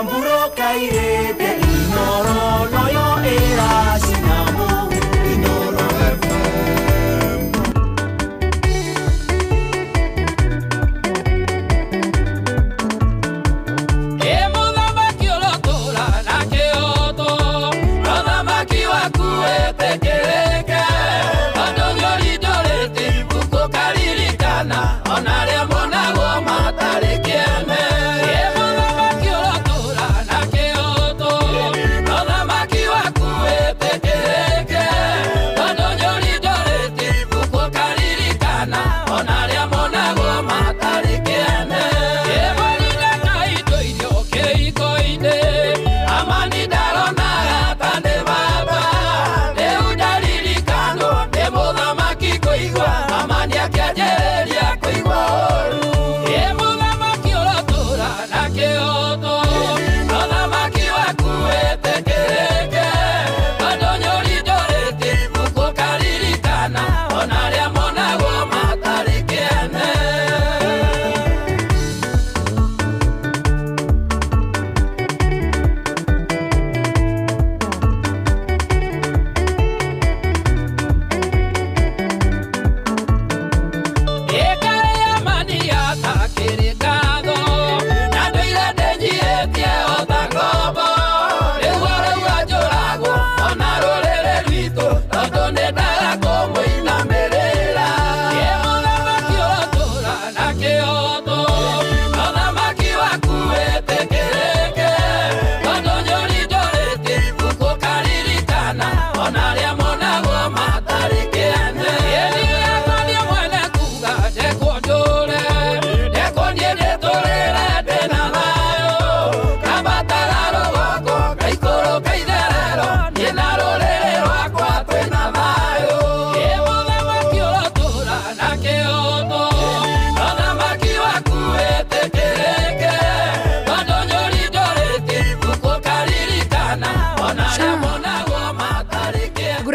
Tamburoka irete Inoro noyo era sinamu Inoro FM.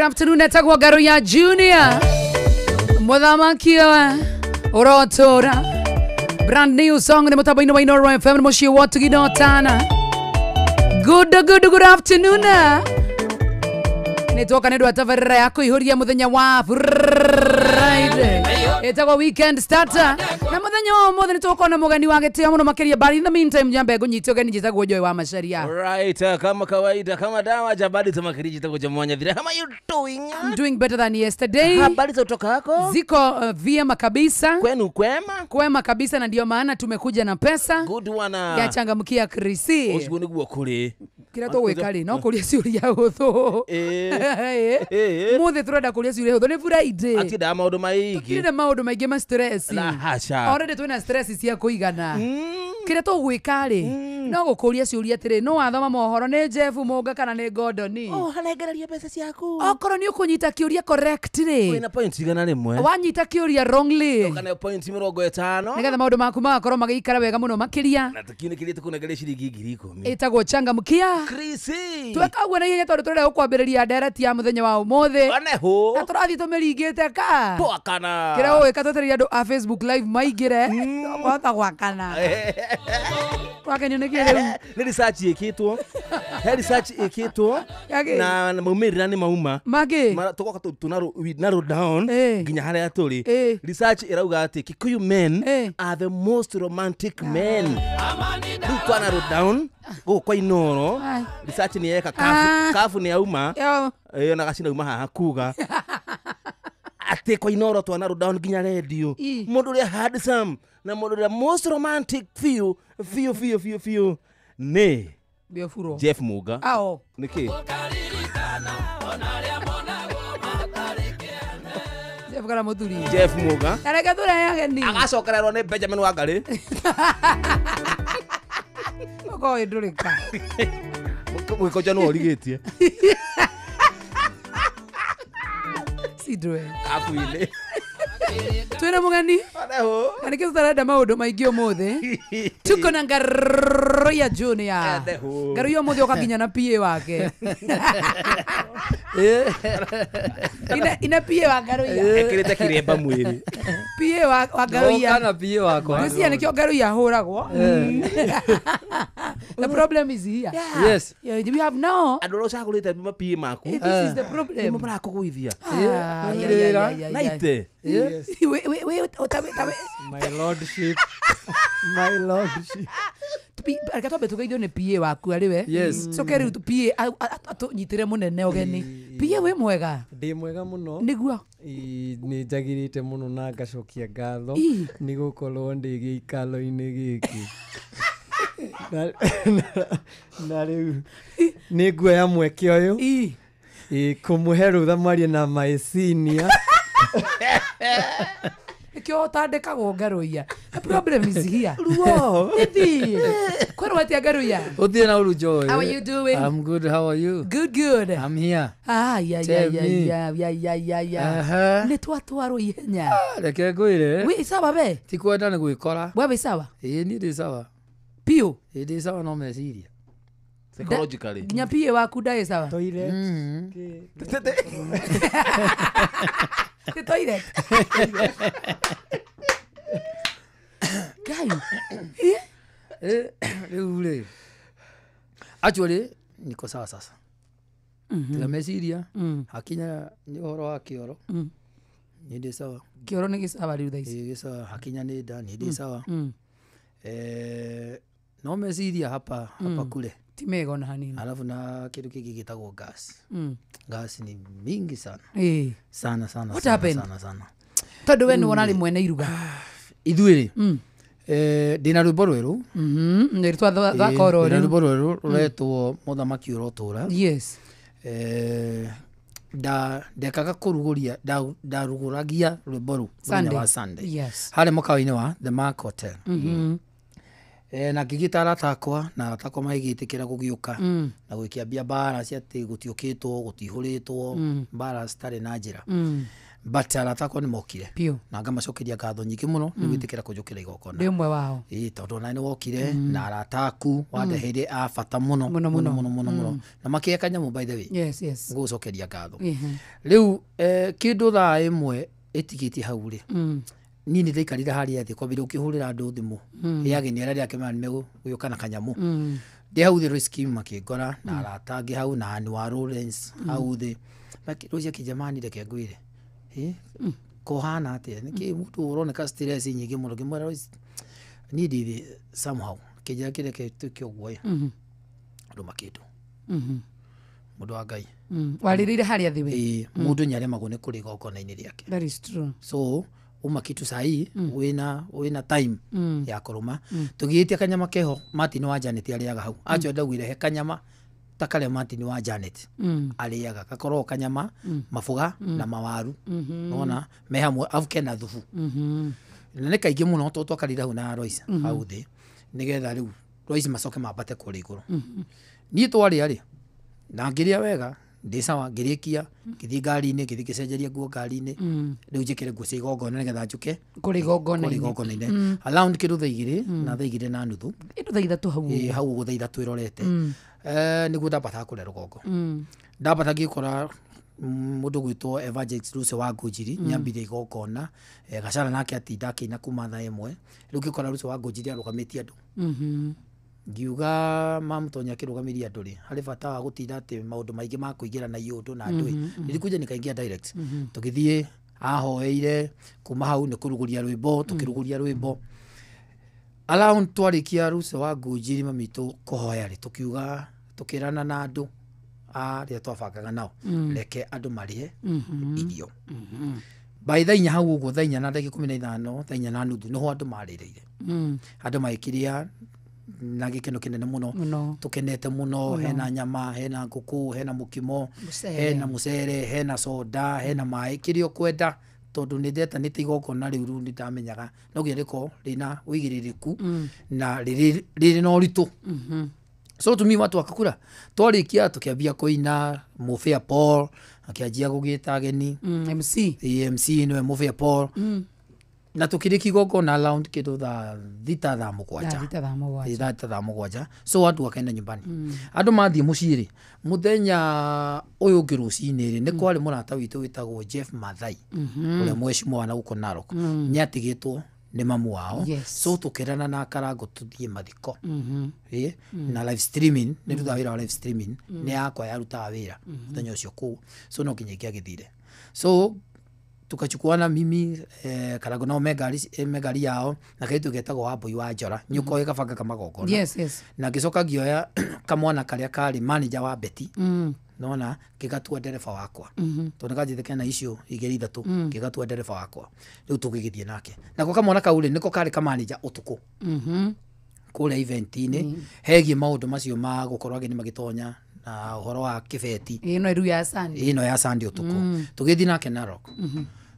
Afternoon etagwo Ngaruiya Junior Muthamaki wa Urotura brand new song ni mutambo-inĩ wa Inoro FM muciĩ wa Tugidotana. Good afternoon. Nĩ twoka nĩ ũndũ wa tabarĩra ya kũihũria mũthenya wa Friday etagwo weekend starter na muthenya wa umuthi nĩ tũgũkorwo na mũgeni wa gĩtĩo mũno makĩria, but in the meantime njambe ngũnyite ũgeni njĩtagwo Joy wa Macharia. Right, kama kawaida kama dawa jabali tumakiriji jitagwo Jamwanya Thira. How are you doing? I'm doing better than yesterday. Habari za kutoka hako? Ziko vyema kabisa. Kwenu kwema? Kwema kabisa, na ndio maana tumekuja na pesa. Good one. Ya changamkia Krisi. Ucio niguo kuri. Kira tũgwĩka rĩ no kũria ciũria hũthũ. Mũthĩ tũrenda kũria ciũria hũthũ nĩ Friday. Atinda maũndũ maingĩ. Tũtirĩ maũndũ maingĩ ma stress. La hasha. Already twĩna stress cia kũigana. Kĩrĩa tũgwĩka rĩ no gũkũria ciũria atĩrĩ, no wathoma mohoro nĩ Jeff Mũnga kana nĩ Gordon? Oh, harengereria mbeca ciaku. Okorwo nĩ ũkũnyita kĩũria correct rĩ, wĩna point 100. Wanyita kĩũria wrongly kana point 50, nĩgetha maũndũ maku magakorwo magĩikara wega mũno makĩria. Na tũkiunĩkĩrie tũkũnengeria ciringi 10,000. Ĩtagwo changamkia Krisi. Tweka ũguo na ihenya tondũ tũrenda gũkwambĩrĩria ndereti ya mũthenya wa ũmũthĩ. Oneho. Na tũrathiĩ tũmĩringĩte ka twakana. Kĩrĩa ũgwĩka twetereire andũ a Facebook live maingĩre wahota gwakana. Twakenio nĩ kĩ rĩu? Nĩ research ĩkĩtwo. He research ĩkĩtwo na maumĩrĩra nĩ mauma. Mangĩ? Tũgoka tũ narrow down nginya harĩa tũrĩ. Research ĩrauga atĩ Kikuyu men are the most romantic men. Rĩu twa narrow down gũkũ kwa Inoro. Research nĩ yeka kabu nĩ yauma. Ĩyo na gacina uma haha kuga atĩ kwa Inoro twa narrow down nginya radio. Mũndũ ũrĩa handsome na mũndũ ũrĩa most romantic few nĩ Jeff Muga. Ao. Nĩkĩ? Jeff kana mũthuri? Jeff Muga. Tareke tũrehe ageni. Agacokererwo nĩ Benjamin Wangari. Ũkorwo ndũrĩka. Mũgĩkonja nĩ ũrigĩtie. Sidwe. Kabu-inĩ. Twina mugeni na nikio tutarenda maundu maingi umuthi. Tuko na Ngaruiya Junior. Ngaruiya umuthi oka nginya na PA wake. Ina PA wa Ngaruiya ekirite kiremba mwiri. PA wa Ngaruiya kana PA wakwa Ngwĩciria nĩkĩo Ngaruiya ahũragwo. The problem is here. Yes. Yeah, we have now. Andå arä a ũcagũrĩte mapie maku This is the problem. nĩmo marakũgũithia. Ah, yeah. Naite. Yes. We, tawe. My lordship. My lordship. Reke twambe tũgeithio nĩ PA waku arĩ we. Yes. Coke rĩu PA atũnyitĩre mũnene ũgeni. PA wĩ mwega? Ndĩ mwega mũno. Nĩguo. Nĩ njagĩrĩte mũno na ngacokia ngatho nĩ gũkorwo ndĩ gĩikaro-inĩ gĩkĩ. Na rĩu nĩ nguoya mweke ũyũ kũmũhe rũtha mwarie na my senior. Kio utandikagwo ngaruia. The problem is here. Ruo. Ithi. Kwero atia ngaruia. Uthie na uru Joy. How are you doing? I'm good. How are you? Good, good. I'm here. Ah, yeah, yeah, yeah, yeah, yeah, yeah, yeah. Nĩ twatwarwo ihenya. Reke ngwĩre. Wĩ sawa be? Ti kwenda nĩ gwĩkora. We wĩ sawa? Ĩĩ niĩ ndĩ sawa. Piũ? Ĩĩ ndĩ sawa no meciria. Psychologically. Nginya PA waku ndarĩ sawa? Toilet. The toilet. Guy. Rĩu rĩ. Actually niko sawa sasa. Tiga meciria hakinya nĩ ũhoro wa kĩoro. Nĩ ndĩ sawa. Kĩoro nĩ gĩsawa rĩu thaa ici. Ĩ gĩsawa hakinya nĩ nda nĩ ndĩ sawa. No meciria hapa kule. Ti mega ona hanini. Alafu na kitu kiki gitagwo gas. Gas ni mingi sana. Sana sana. What sana, happened? Sana sana. Tondu we nĩ wonarĩ mwene iruga. Ithuĩ rĩ. Ndĩna rwĩmbo rwerũ. Nĩ twathaka Ndĩna rwĩmbo rwerũ rũretwo Mũthamaki Ũrotũũra. Yes. Ndekaga kũrugũria ndarugũragia rwĩmbo rũu mũthenya wa Sunday. Yes. Harĩ mũkawa-inĩ wa The Mark Hotel. Na ngĩgĩta arata akwa na arata akwa magĩgĩtĩkĩra gũgĩũka na gũgĩkĩambia mbara cia atĩ gũtiũkĩtwo gũtihũrĩtwo mbara citarĩ na njĩra. But arata akwa nĩ mokire na ngamacokeria ngatho nyingĩ mũno nĩ gwĩtĩkĩra kũnjũkĩra igongona. Ndĩ ũmwe wao. Ĩĩ tondũ ona nĩ wokire na arata aku wandeheire a bata mũno mũno mũno mũno mũno na makĩhe kanyamũ by the way. Yes, yes. Ngũgũcokeria ngatho. Rĩu kĩndũ thaa ĩmwe ĩtigĩtie hau rĩ. Niĩ nĩ ndaikarire harĩa thĩ kwambĩrĩria ũkĩhũrĩra andũ thimũ ĩ ageni arĩa akĩmera nĩ megũgĩũka na kanyamũ. Ndĩ hau thĩ Royce Kim makĩngora na arata angĩ hau na Anne wa Lawrence hau thĩ. Royce akĩnjamani reke ngwĩre. Kũhana atĩa nĩkĩ mũndũ ũroneka stress nyingĩ mũno. Ngĩmwĩra Royce niĩ ndĩ thĩ somehow kĩnjĩra kĩreke tuĩke ũguo ĩ. Andũ makĩndũ. Mũndũ wa Ngai. Warĩrĩire harĩa thĩ we. Ĩĩ mũndũ nĩaremagwo nĩ kũrĩ igongona-inĩ rĩake. That is true. So uma kitu sahi wina time ya kũrũma. Tũgĩĩtia kanyama keho Martin wa Janet arĩaga hau. Acho ndaugire he kanyama ta karĩa Martin wa Janet arĩaga gakorwo kanyama mabuga na mawaru. Nona me hamwe afu kena thubu. Na nĩ kaingĩ mũno tondũ twakarire hau na Royce hau thĩ nĩgetha rĩu Royce macoke mambate kũrĩa igũrũ. Niĩ twarĩa rĩ na ngĩrĩa wega ndĩ sawa ngĩrĩkia ngĩthiĩ ngari-inĩ ngĩthiĩ ngĩcenjeria nguo ngari-inĩ rĩu njĩkĩre nguo cia igongona nĩgetha njũke kũrĩ igongona-inĩ. Around kĩndũ thaa igĩrĩ na thaa igĩrĩ na nuthu kĩndũ thaa ithatũ hau ũguo. Hau ũguo thaa ithatũ ĩrorete. Nĩguo ndambataga kũrĩa rũgongo. Ndambata ngĩkora mũndũ gwĩtwo Evangelist Lucy wa Ngũnjiri nĩambire igongona. Gacana nake atinda akĩina kuma thaa ĩmwe. Rĩu ngĩkora Lucy wa Ngũnjiri arũgamĩtie andũ. Ngiuga mamũtonya akĩrũgamĩria andũ rĩ harĩ bata wa gũtinda atĩ maũndũ maingĩ ma kũingĩra na iũndũ na andũ ĩ. Nilikuja nikaingia direct. Tũgĩthiĩ ahoeire kuma hau nĩ kũrugũria rwĩmbo tũkĩrugũria rwĩmbo. Around twarĩkia Lucy wa Ngũnjiri mamitũ kũhoya rĩ tũkiuga tũkĩrana na andũ arĩa twabangaga nao reke andũ marĩe irio. By thaa inya hau ũguo thaa inya na ndagĩka ikũmi na ithano thaa inya na nuthu nĩho andũ marĩrĩire. Andũ magĩkĩrĩa na gĩkeno kĩnene mũno tũkenete mũno. Hena nyama hena ngũkũ hena mũkimo hena mũcere hena soda hena maĩ kĩrĩa ũkwenda tondũ nĩ ndetanĩte igongona rĩu rĩu nĩ ndamenyaga no nginya rĩkorwo rĩna ũigĩrĩrĩku na rĩrĩ na ũritũ. So tumi watu wakakura twarĩkia tũkĩambia kũina Mũbĩa Paul akĩanjia gũgĩta ageni. MC MC nĩwe Mũbĩa Paul. Na tũkĩrĩkia igongona around kĩndũ thaa thita thaa mũgwanja. Thaa mũgwanja. So andũ akaenda nyumbani. Andũ mathiĩ mũciĩ rĩ mũthenya ũyũ ũngĩ rũcinĩ rĩ nĩ kwarĩ mũrata witũ wĩtagwo Jeff Mathai ũrĩa mheshimiwa na gũkũ Narok nĩatigĩtwo Nĩ mamu wao. Yes. So tũkĩrana na Karango tũthiĩ mathiko. Na live streaming nĩ rutaga wĩra wa live streaming, nĩ yakwa yarutaga wĩra mũthenya ũcio kũu, so no nginya ingĩagĩthire. So tukachukuana mimi Karango nao megari yao na kairĩtu getagwo Wambui wa Njora, nĩ ũkoĩ gabanga kamagongona. Yes, yes. Na ngĩcoka ngĩoya kamwana karĩa karĩ manager wa Betty, nona ngĩgatua ndereba wakwa, tondũ nĩkanjĩte kena icio igĩrĩ ithatũ, ngĩgatua ndereba wakwa. Rĩu tũgĩgĩthiĩ nake, nako kamwana kau rĩ nĩko karĩ kamanager ũtukũ kũrĩa event-inĩ hegiĩ maũndũ macio ma gũkorwo ageni magĩtonya na ũhoro wa kĩbeti. Ĩno ĩru ya Sunday. Ĩno ya Sunday ũtukũ. Tũgĩthiĩ nake Narok.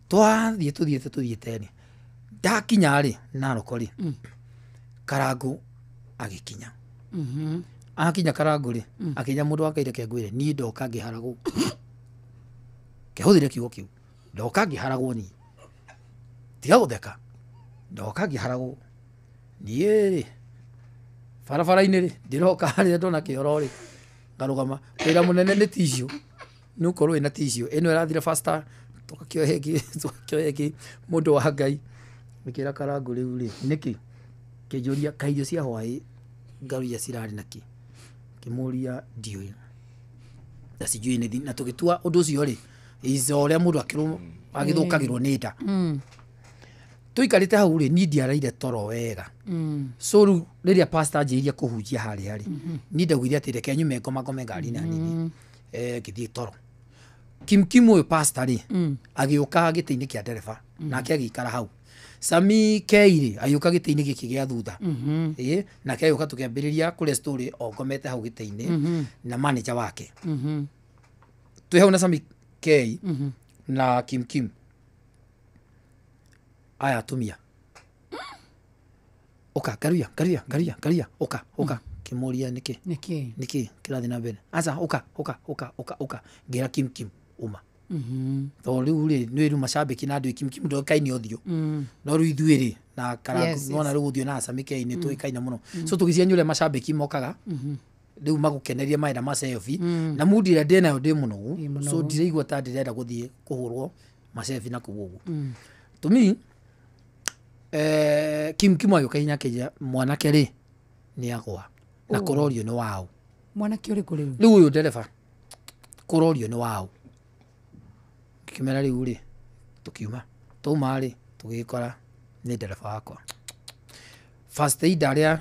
Twathiĩ tũthiĩte rĩ, ndakinya rĩ Narok rĩ, Karango agĩkinya. Akinya Karango rĩ, akinya mũndũ wakaire kengwĩre niĩ ndoka ngĩharagwo. Kĩhũthĩre kiugo kĩu, ndoka ngĩharagwo niĩ, tiga gũtheka, ndoka ngĩharagwo niĩ rĩ barabara-inĩ rĩ, ndĩroka harĩa ndona kĩoro rĩ, ngarũgama. Wĩra mũnene nĩ tissue, nĩ ũkorwo wĩna tissue ĩno ĩrathira faster, tũgakĩoya ĩngĩ. Mũndũ wa Ngai ngĩra Karango rĩu rĩ nĩkĩ, kĩnjũria kaĩ irio cia hwaĩ ngaruia cirarĩ nakĩ, ngĩmũria ndiũĩ na sijui nĩ, na tũgĩtua ũndũ ũcio rĩ is o ũrĩa mũndũ agĩthũkagĩrwo nĩ nda. Tũikarĩte hau rĩ, niĩ ndiaraire toro wega. So rĩu rĩrĩa pastor anjĩrĩirie kũhunjia harĩa rĩ, niĩ ndaugire atĩ reke nyume ngoma ngome ngari-inĩ hanini, ngĩthiĩ toro. Kim Kim ũyũ pastor rĩ, agĩũka gĩtĩ-inĩ kĩa ndereba, nake agĩikara hau. Sami K rĩ, agĩũka gĩtĩ-inĩ gĩkĩ gĩa thutha. Nake agĩũka tũkĩambĩrĩria kũrĩa story o ngomete hau gĩtĩ-inĩ na manager wake. Twĩ hau na Sami K na Kim Kim. Aya atumia. Oka, karuia, karuia, karuia, karuia, oka, oka. Kĩmũria nĩkĩ? Nĩkĩ? Nĩkĩ kĩrathiĩ na mbere? Aca, oka, oka, oka, oka, oka. Ngĩra Kim Kim, uma. Tondũ rĩu rĩ, nĩ rĩu macambĩki na andũ Kim Kim ndoĩkaine ũthiũ. No rĩu ithuĩ rĩ, na Karango, nona rĩu ũthiũ na Sami K nĩ tũĩkaine mũno. So tũgĩciria ũrĩa macambĩki mokaga, rĩu magũkeneria marenda ma selfie, na mood ĩrĩa ndĩnayo ndĩ mũnogu, so ndiraigua ta ndĩrenda gũthiĩ kũhũrwo ma selfie na kũu ũguo. To me, Kim Kim agĩũka hinya akĩnjĩra mwanake rĩ nĩ agwa na kũrorio nĩ waũ. Mwanake ũrĩkũ rĩu? Rĩu ũyũ ndereba kũrorio nĩ waũ. Ngĩkĩmera rĩu rĩ, tũkiuma twauma rĩ, tũgĩkora nĩ ndereba wakwa. First aid arĩa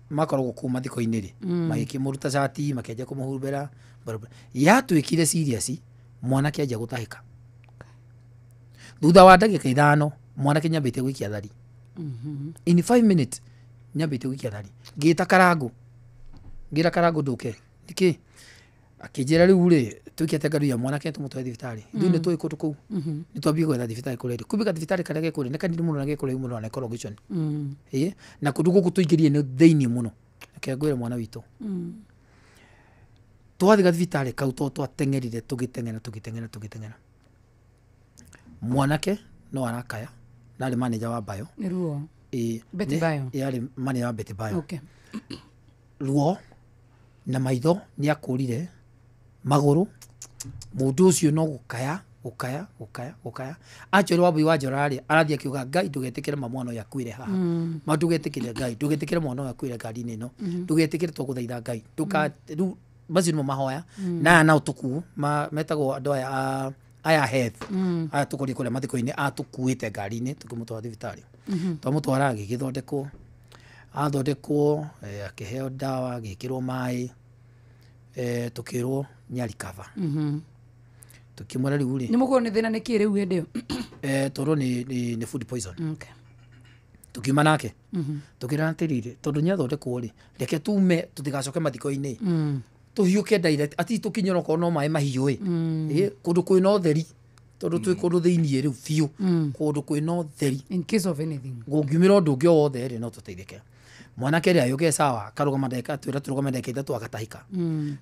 makoragwo kũu mathiko-inĩ rĩ, magĩkĩmũruta cati, makĩanjia kũmũhumbĩra. Yatuĩkire serious, mwanake anjia gũtahĩka. Thutha wa ndagĩka 5 mwanake nyambĩtie gũikia thari. In 5 minutes nyambĩtie gũikia thari. Ngĩta Karango, ngĩra Karango ndũke nĩkĩ, akĩnjĩra rĩu rĩ tũikĩte ngaruia mwanake tũmũtware thibitarĩ. Ithuĩ nĩ tũĩ kũndũ kũu, nĩ twambie gwetha thibitarĩ kũrĩa rĩ, kumbe gathibitarĩ karĩa ge kũrĩa nĩ kanini mũno na ge kũraihu mũno na nĩ corrugation. Na kũndũ gũkũ tũingĩrire nĩ thĩiniĩ mũno. Reke ngwĩre mwana witũ, twathiĩ gathibitarĩ kau to twateng'erire tũgĩteng'era tũgĩteng'era tũgĩteng'era, mwanake no arakaya na arĩ manager wa Bayo. Nĩ ruo. Betty Bayo. Yarĩ manager wa Betty Bayo. Okay. Ruo na maitho nĩ akũrire magũrũ, mũndũ ũcio no gũkaya gũkaya gũkaya gũkaya. Achore Wambui wa Njora rĩ, arathiĩ akiuga Ngai ndũgetĩkĩre mwana ũyũ akuire haha, ma ndũgetĩkĩre Ngai ndũgetĩkĩre mwana ũyũ akuire ngari-inĩ ĩno, ndũgetĩkĩre twagũthaitha Ngai ndũka. Rĩu macio nĩmo mahoya. Na aya nao tũkuo metagwo andũ aya aya health aya tũkũrĩ kũrĩa mathiko-inĩ atũkuĩte ngari-inĩ tũkĩmũtwara thibitarĩ. Twamũtwara agĩgĩthondekwo, athondekwo, akĩheo ndawa, agĩkĩrwo maĩ, tũkĩrwo nĩ arikava. Tũkĩmwĩra rĩu rĩ, Nĩ mũkũrwo nĩ thĩna nĩkĩ rĩu hĩndĩ ĩyo? Tondũ nĩ food poison. Okay. Tũkiuma nake tũkĩra atĩrĩrĩ, tondũ nĩ athondekwo rĩ, reke tume tũtigacoke mathiko-inĩ, tũhiũke direct ati tũkinyĩre okorwo no maĩ mahiũ ĩ, kũndũ kwĩna ũtheri, tondũ twĩ kũndũ thĩiniĩ rĩu biũ, kũndũ kwĩna ũtheri, In case of anything gũngiumĩra ũndũ ũngĩ o wothe rĩ, no tũteithĩke. Mwanake rĩ agĩũka sawa, akarũgama ndagĩka, twĩra tũrũgame ndagĩka 3 agatahĩka,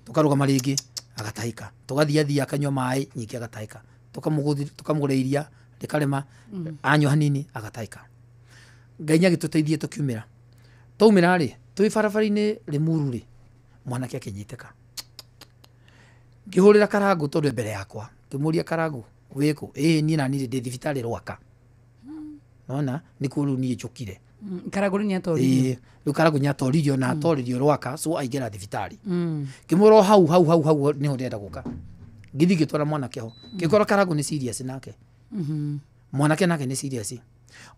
tũkarũgama rĩngĩ agatahĩka, tũgathiathia akanyua maĩ nyingĩ agatahĩka, tũkamũgũrĩra iria rĩkarĩma, anyua hanini agatahĩka. Ngai nĩagĩtũteithie tũkiumĩra. Twaumĩra rĩ, twĩ barabara-inĩ Limuru rĩ, mwanake akĩnyitĩka. Ngĩhũrĩra Karango tondũ e mbere yakwa, ngĩmũria Karango wĩkũ? Ĩĩ niĩ na niĩ ndĩ thibitarĩ Rwaka. Nona nĩkuo rĩu niĩ njũkire. Karagũ nĩ atoririo. Rĩu Karagũ nĩ atoririo na atoririo Rwaka, so aingĩra thibitarĩ. Ngĩmwĩra hau hau hau hau nĩho ndĩrenda gũka. Ngĩthiĩ ngĩtwara mwanake ho. Ngĩkora Karagũ nĩ serious nake. Mwanake nake nĩ serious.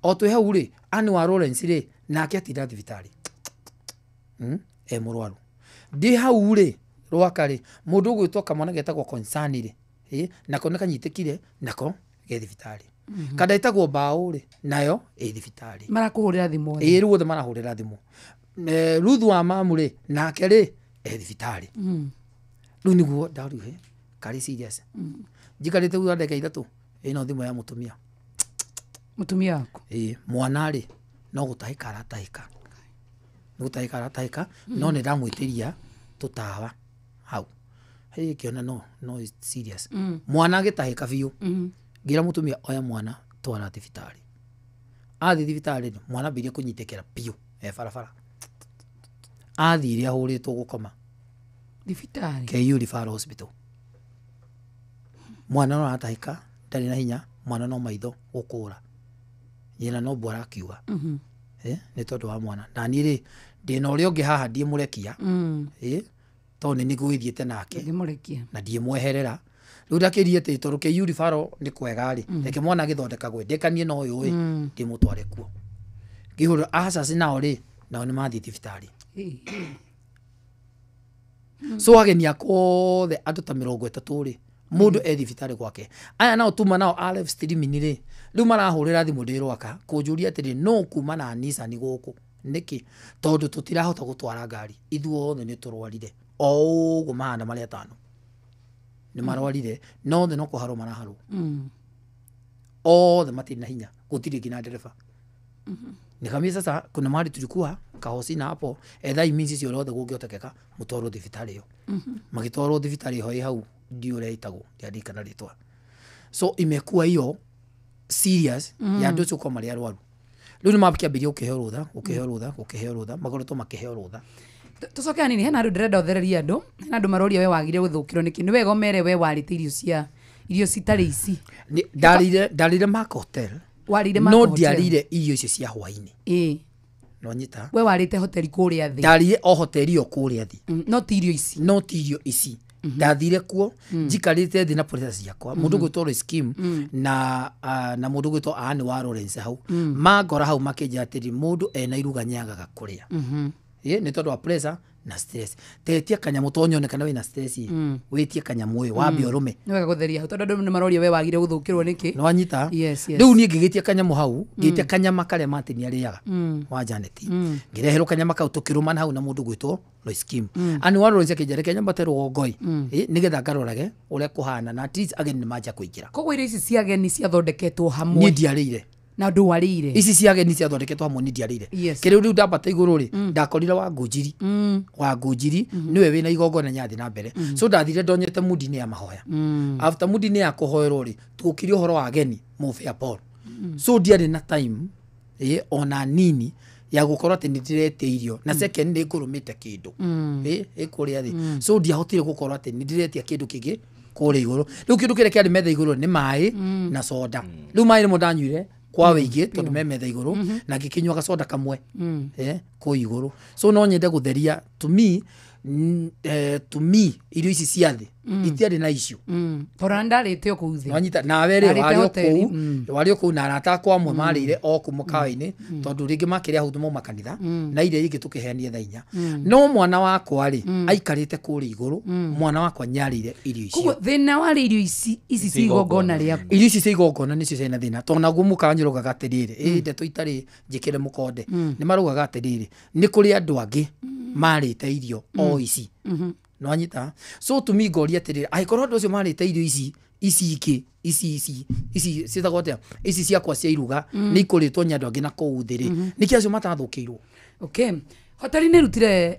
O twĩ hau rĩ, Anne wa Lawrence rĩ, nake atinda thibitarĩ. E mũrwaru. Ndĩ hau rĩ, Rwaka rĩ, mũndũ ũgwĩtwo kamwana getagwo Concern rĩ, nako nĩ kanyitĩkire, nako ge thibitarĩ. Kanda ĩtagwo Mbaũ rĩ, nayo ĩ thibitarĩ. Marakũhũrĩra thimũ. Ĩ rĩu othe marahũrĩra thimũ. Ruth wa mamu rĩ, nake rĩ, e thibitarĩ. Rĩu nĩguo ndaruhe, karĩ serious. Njikarĩte thutha ndagĩka ithatũ, ĩno thimũ ya mũtumia. Mũtumia waku? Ĩ, mwana rĩ, no gũtahĩka aratahĩka. Nĩ gũtahĩka aratahĩka, no nĩ ndamwĩtĩria tũtawa hau. Hĩ, ngĩona no it's serious. Mwana agĩtahĩka biũ. Ngĩra mũtumia oya mwana twara thibitarĩ. Athiĩ thibitarĩ rĩ, mwana ambĩrĩria kũnyitĩkĩra biũ e barabara. Athire ahũrĩtwo gũkoma. Thibitarĩ? KU Referral Hospital. Mwana no aratahĩka, ndarĩ na hinya, mwana no maitho gũkũra. Nyina no mbwa arakiuga. Nĩ tondũ wa mwana. Na niĩ rĩ, ndĩna ũrĩa ũngĩ haha ndiĩmũrekia. Tondũ nĩ nĩgũgĩthiĩte nake. Ndĩmũrekia. Na ndiĩmweherera. Rĩu ndakĩrie atĩ tondũ KU Referral nĩ kwega rĩ, reke mwana agĩthondekagwo, ndĩkanie na ũyũ ĩ, ndĩmũtware kuo. Ngĩhũra asas nao rĩ, nao nĩ mathiĩ thibitarĩ. So ageni akwa othe andũ ta 30 rĩ, mũndũ e thibitarĩ gwake. Aya nao tuma nao a live streaming rĩ, rĩu marahũrĩra thimũ ndĩ Rwaka kũnjũria atĩrĩ, no kuma na Nissan gũkũ nĩkĩ? Tondũ tũtirahota gũtwara ngari, ithuothe nĩ tũrwarire. O ũguo mahana marĩ atano nĩ marwarire, no othe no kũharwo maraharwo. Othe matirĩ na hinya, gũtirĩ nginya ndereba. Nikamwambia sasa kuna mahali tulikuwa kahosina hapo, ethai means icio othe gũngĩhotekeka mũtwarwo thibitarĩ ĩyo. Magĩtwarwo thibitarĩ ĩho ĩ hau ndiũ ũrĩa ĩtagwo, ndiaririkana rĩtwa. So imekuwa hiyo serious ya andũ acio gũkorwo marĩ arwaru. Rĩu nĩ makĩambĩrĩria gũkĩheo rũtha, gũkĩheo rũtha, gũkĩheo rũtha, makoretwo makĩheo rũtha. Tũcoke hanini, hena andũ ndĩrenda ũthererie andũ, hena andũ maroria we wagire gũthũkĩrwo nĩkĩ? Nĩ wega ũmere we warĩte irio cia irio citarĩ ici. Ndarĩire Mark Hotel. Warĩire Mark No Hotel. ndiarĩire irio icio cia hwainĩ. No nyita. We warĩte hoteli kũrĩa thĩ. Ndarĩire o hoteli ĩyo kũrĩa thĩ. No ti irio ici. No ti irio ici. Ndathire kuo, njikarĩte thĩ na pressure ciakwa. Mũndũ ũgwĩtwo Lois Kim na mũndũ ũgwĩtwo Anne wa Lawrence hau. Mangora hau makĩnjĩra atĩrĩ, mũndũ ena iruga nĩagaga kũrĩa. Nĩ tondũ wa pressure na stress. Tetia kanyamũ to nyone kana wĩna stress. Wĩtie kanyamũ ũyũ, wambe ũrũme. Nĩ wega gũtheria hau tondũ andũ nĩ maroria we wagire gũthũkĩrwo nĩkĩ? Nĩ wanyita? Yes, yes. Rĩu niĩ ngĩgĩtia kanyamũ hau, ngĩtia kanyama karĩa Martin arĩaga wa Janet. Ngĩreherwo kanyama kau tũkĩrũmana hau na mũndũ ũgwĩtwo Lois Kim. Anne wa Lawrence akĩnjĩra reke nyambate rũgongo-ĩ, nĩgetha ngarorage ũrĩa kũhana na at least ageni nĩ manjia kũingĩra. Koguo irio ici cia ageni ciathondeketwo hamwe. Niĩ ndiarĩire. Na ndwarĩire. Ici cia ageni ciathondeketwo hamwe niĩ ndiarĩire. Yes. Kĩrĩu rĩu ndambata igũrũ rĩ, ndakorire Wangũnjiri. Wangũnjiri nĩwe wĩna igongona nyathi na mbere. So ndathire ndonyete mundi-inĩ ya mahoya. After mundi-inĩ ya kũhoerwo rĩ, tũkire ũhoro wa ageni Mũbĩa Paul. So ndiarĩ na time ona nini ya gũkorwo atĩ nĩ ndĩretia irio na second nĩ ngũrũmĩte kĩndũ ĩ kũrĩa thĩ. So ndiahotire gũkorwo atĩ nĩ ndĩretia kĩndũ kĩngĩ kũrĩa igũrũ. Rĩu kĩndũ kĩrĩa kĩarĩ metha igũrũ nĩ maĩ na soda. Rĩu maĩ nĩmo ndanyuire kwa wĩingĩ tondũ me metha igũrũ, na ngĩkĩnyua gacoda kamwe kũu igũrũ. So no nyende gũtheria to me irio ici cia thĩ itiarĩ na icio. Tondũ ndarĩte o kũu thĩ. Wanyita nawe rĩ, Ndarĩte hoteli. warĩ o kũu na arata akwa amwe marĩire o kũu mũkawa-inĩ, tondũ rĩngĩ makĩrĩa hau mauma kanitha, na iria ingĩ tũkĩheanire thaa inya. No mwana wakwa rĩ, aikarĩte kũrĩa igũrũ, mwana wakwa nĩarĩire irio icio. Koguo thĩna warĩ irio ici cia igongona rĩaku. Irio ici cia igongona nĩcio ciarĩ na thĩna, tondũ naguo mũkawa nĩũraugaga atĩrĩrĩ, ĩ ndeto itarĩ njĩkĩre mũkonde. Nĩ maraugaga atĩrĩrĩ, nĩ kũrĩ andũ angĩ marĩte irio o ici. Nĩwanyita? So to me ngoria atĩrĩrĩ, angĩkorwo andũ acio marĩte irio ici ici ingĩ, ici ici ici ciĩtagwo atĩa, ici ciakwa cia iruga nĩ ikũrĩtwo nĩ andũ angĩ na kũu thĩ rĩ, nĩkĩ acio matathũkĩirwo? Okay. Hoteli nĩ ĩrutire,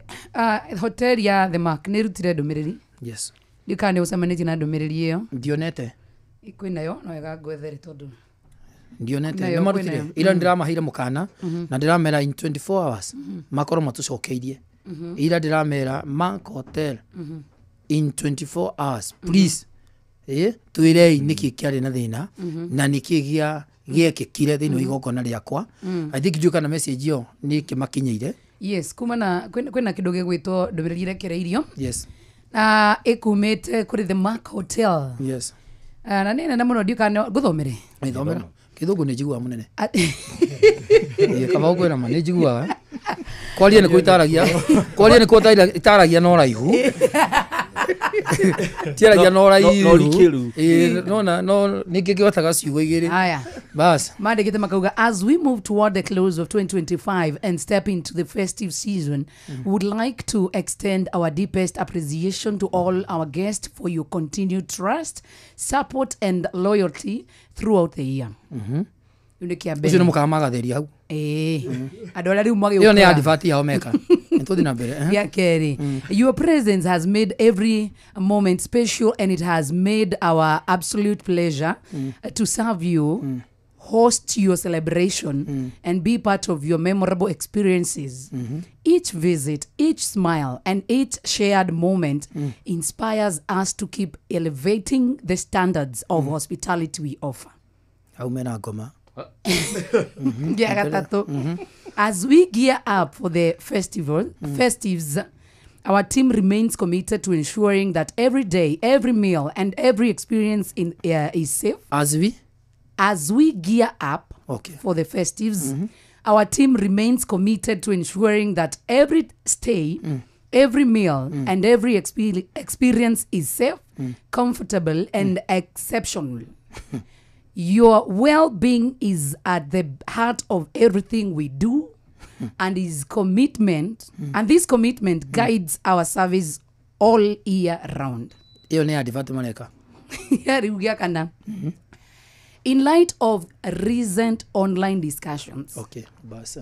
hoteli ya The Mark nĩ ĩrutire ndũmĩrĩri. Yes. Ndiũĩ kana nĩ ũcemanĩtie na ndũmĩrĩri ĩyo. Ndionete. Kwĩnayo, no wega ngwethere tondũ Ndionete. Nayo Nĩ marutire. kwĩnayo. Ira ndĩramaheire mũkana na ndĩramera in 24 hours makorwo matũcokeirie. Ira ndĩramera Mark Hotel in 24 hours please. Twĩrei nĩkĩ kĩarĩ na thĩna na nĩkĩ gĩa Gĩekĩkire thĩinĩ wa igongona rĩakwa. I think ndiũĩ kana message ĩyo nĩ ĩkĩmakinyĩire. Yes, kuma na kwĩna kĩndũ gĩgwĩtwo ndũmĩrĩri ĩrekereirio. Yes. Na ĩkumĩte kũrĩ The Mark Hotel. Yes. Na nĩ nene mũno, ndiũĩ kana ngũthomere. Ithomera kĩthũngũ nĩ njiguaga mũnene. Ĩĩ, kaba ũkwĩra ma nĩ njiguaga. Kwaria nĩkuo itaragia, kwaria nĩkuo itaragia na ũraihu. Tiaragia na ũraihu. No rikĩru. Ĩĩ, nona no nĩngĩkĩhotaga ciugo igĩrĩ. Haya. Bas. Mandĩkĩte makauga, as we move toward the close of 2025 and step into the festive season, we would like to extend our deepest appreciation to all our guests for your continued trust, support and loyalty throughout the year. Rĩu nĩ kĩa Ũcio mbere. nĩ mũkawa magathĩria hau. Ĩĩ. Andũ arĩa rĩu Ĩyo nĩ magĩũkaga. advert yao meka. Nĩtũthiĩ na mbere. Gĩa kerĩ, your presence has made every moment special and it has made our absolute pleasure to serve you, host your celebration and be part of your memorable experiences. Each visit, each smile and each shared moment inspires us to keep elevating the standards of hospitality we offer. Hau mena ngoma. Gĩa gatatũ, as we gear up for the festives, our team remains committed to ensuring that every day, every meal and every experience is safe. As we? As we gear up for the festives, our team remains committed to ensuring that every stay, every meal and every experience is safe, comfortable and exceptional. Your well-being is at the heart of everything we do, and his commitment, and this commitment guides our service all year round. Ĩyo nĩ advert mareka. Rĩu gĩa kana. In light of recent online discussions, Okay, bas.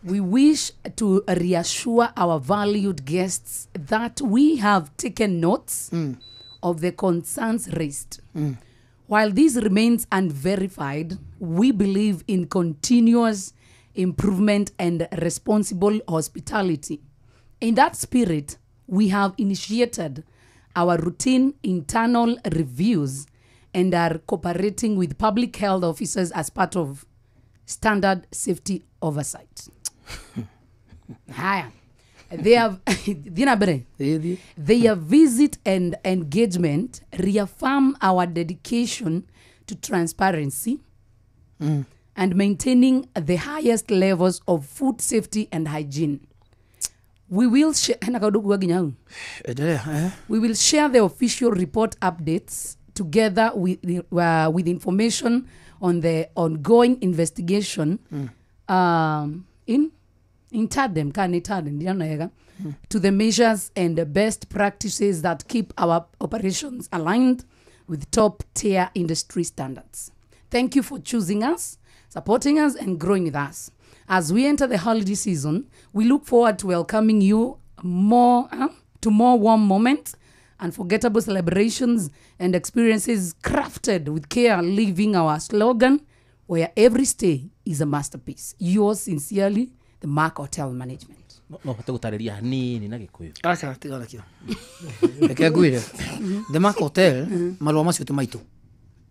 we wish to reassure our valued guests that we have taken notes of the concerns raised. While this remains unverified, we believe in continuous improvement and responsible hospitality. In that spirit, we have initiated our routine internal reviews and are cooperating with public health officers as part of standard safety oversight. Haya. They have their visit and engagement reaffirm our dedication to transparency and maintaining the highest levels of food safety and hygiene. We will share we will share the official report updates together with information on the ongoing investigation in tandem, to the measures and the best practices that keep our operations aligned with top-tier industry standards. Thank you for choosing us, supporting us, and growing with us. As we enter the holiday season, we look forward to welcoming you more to more warm moments, unforgettable celebrations, and experiences crafted with care, living our slogan, where every stay is a masterpiece. Yours sincerely, the Mark Hotel Management. No hote gũtarĩria hanini na Gĩkũyũ. Aca tiga nakĩo. Reke ngwĩre. The Mark Hotel marũa macio ti maitũ.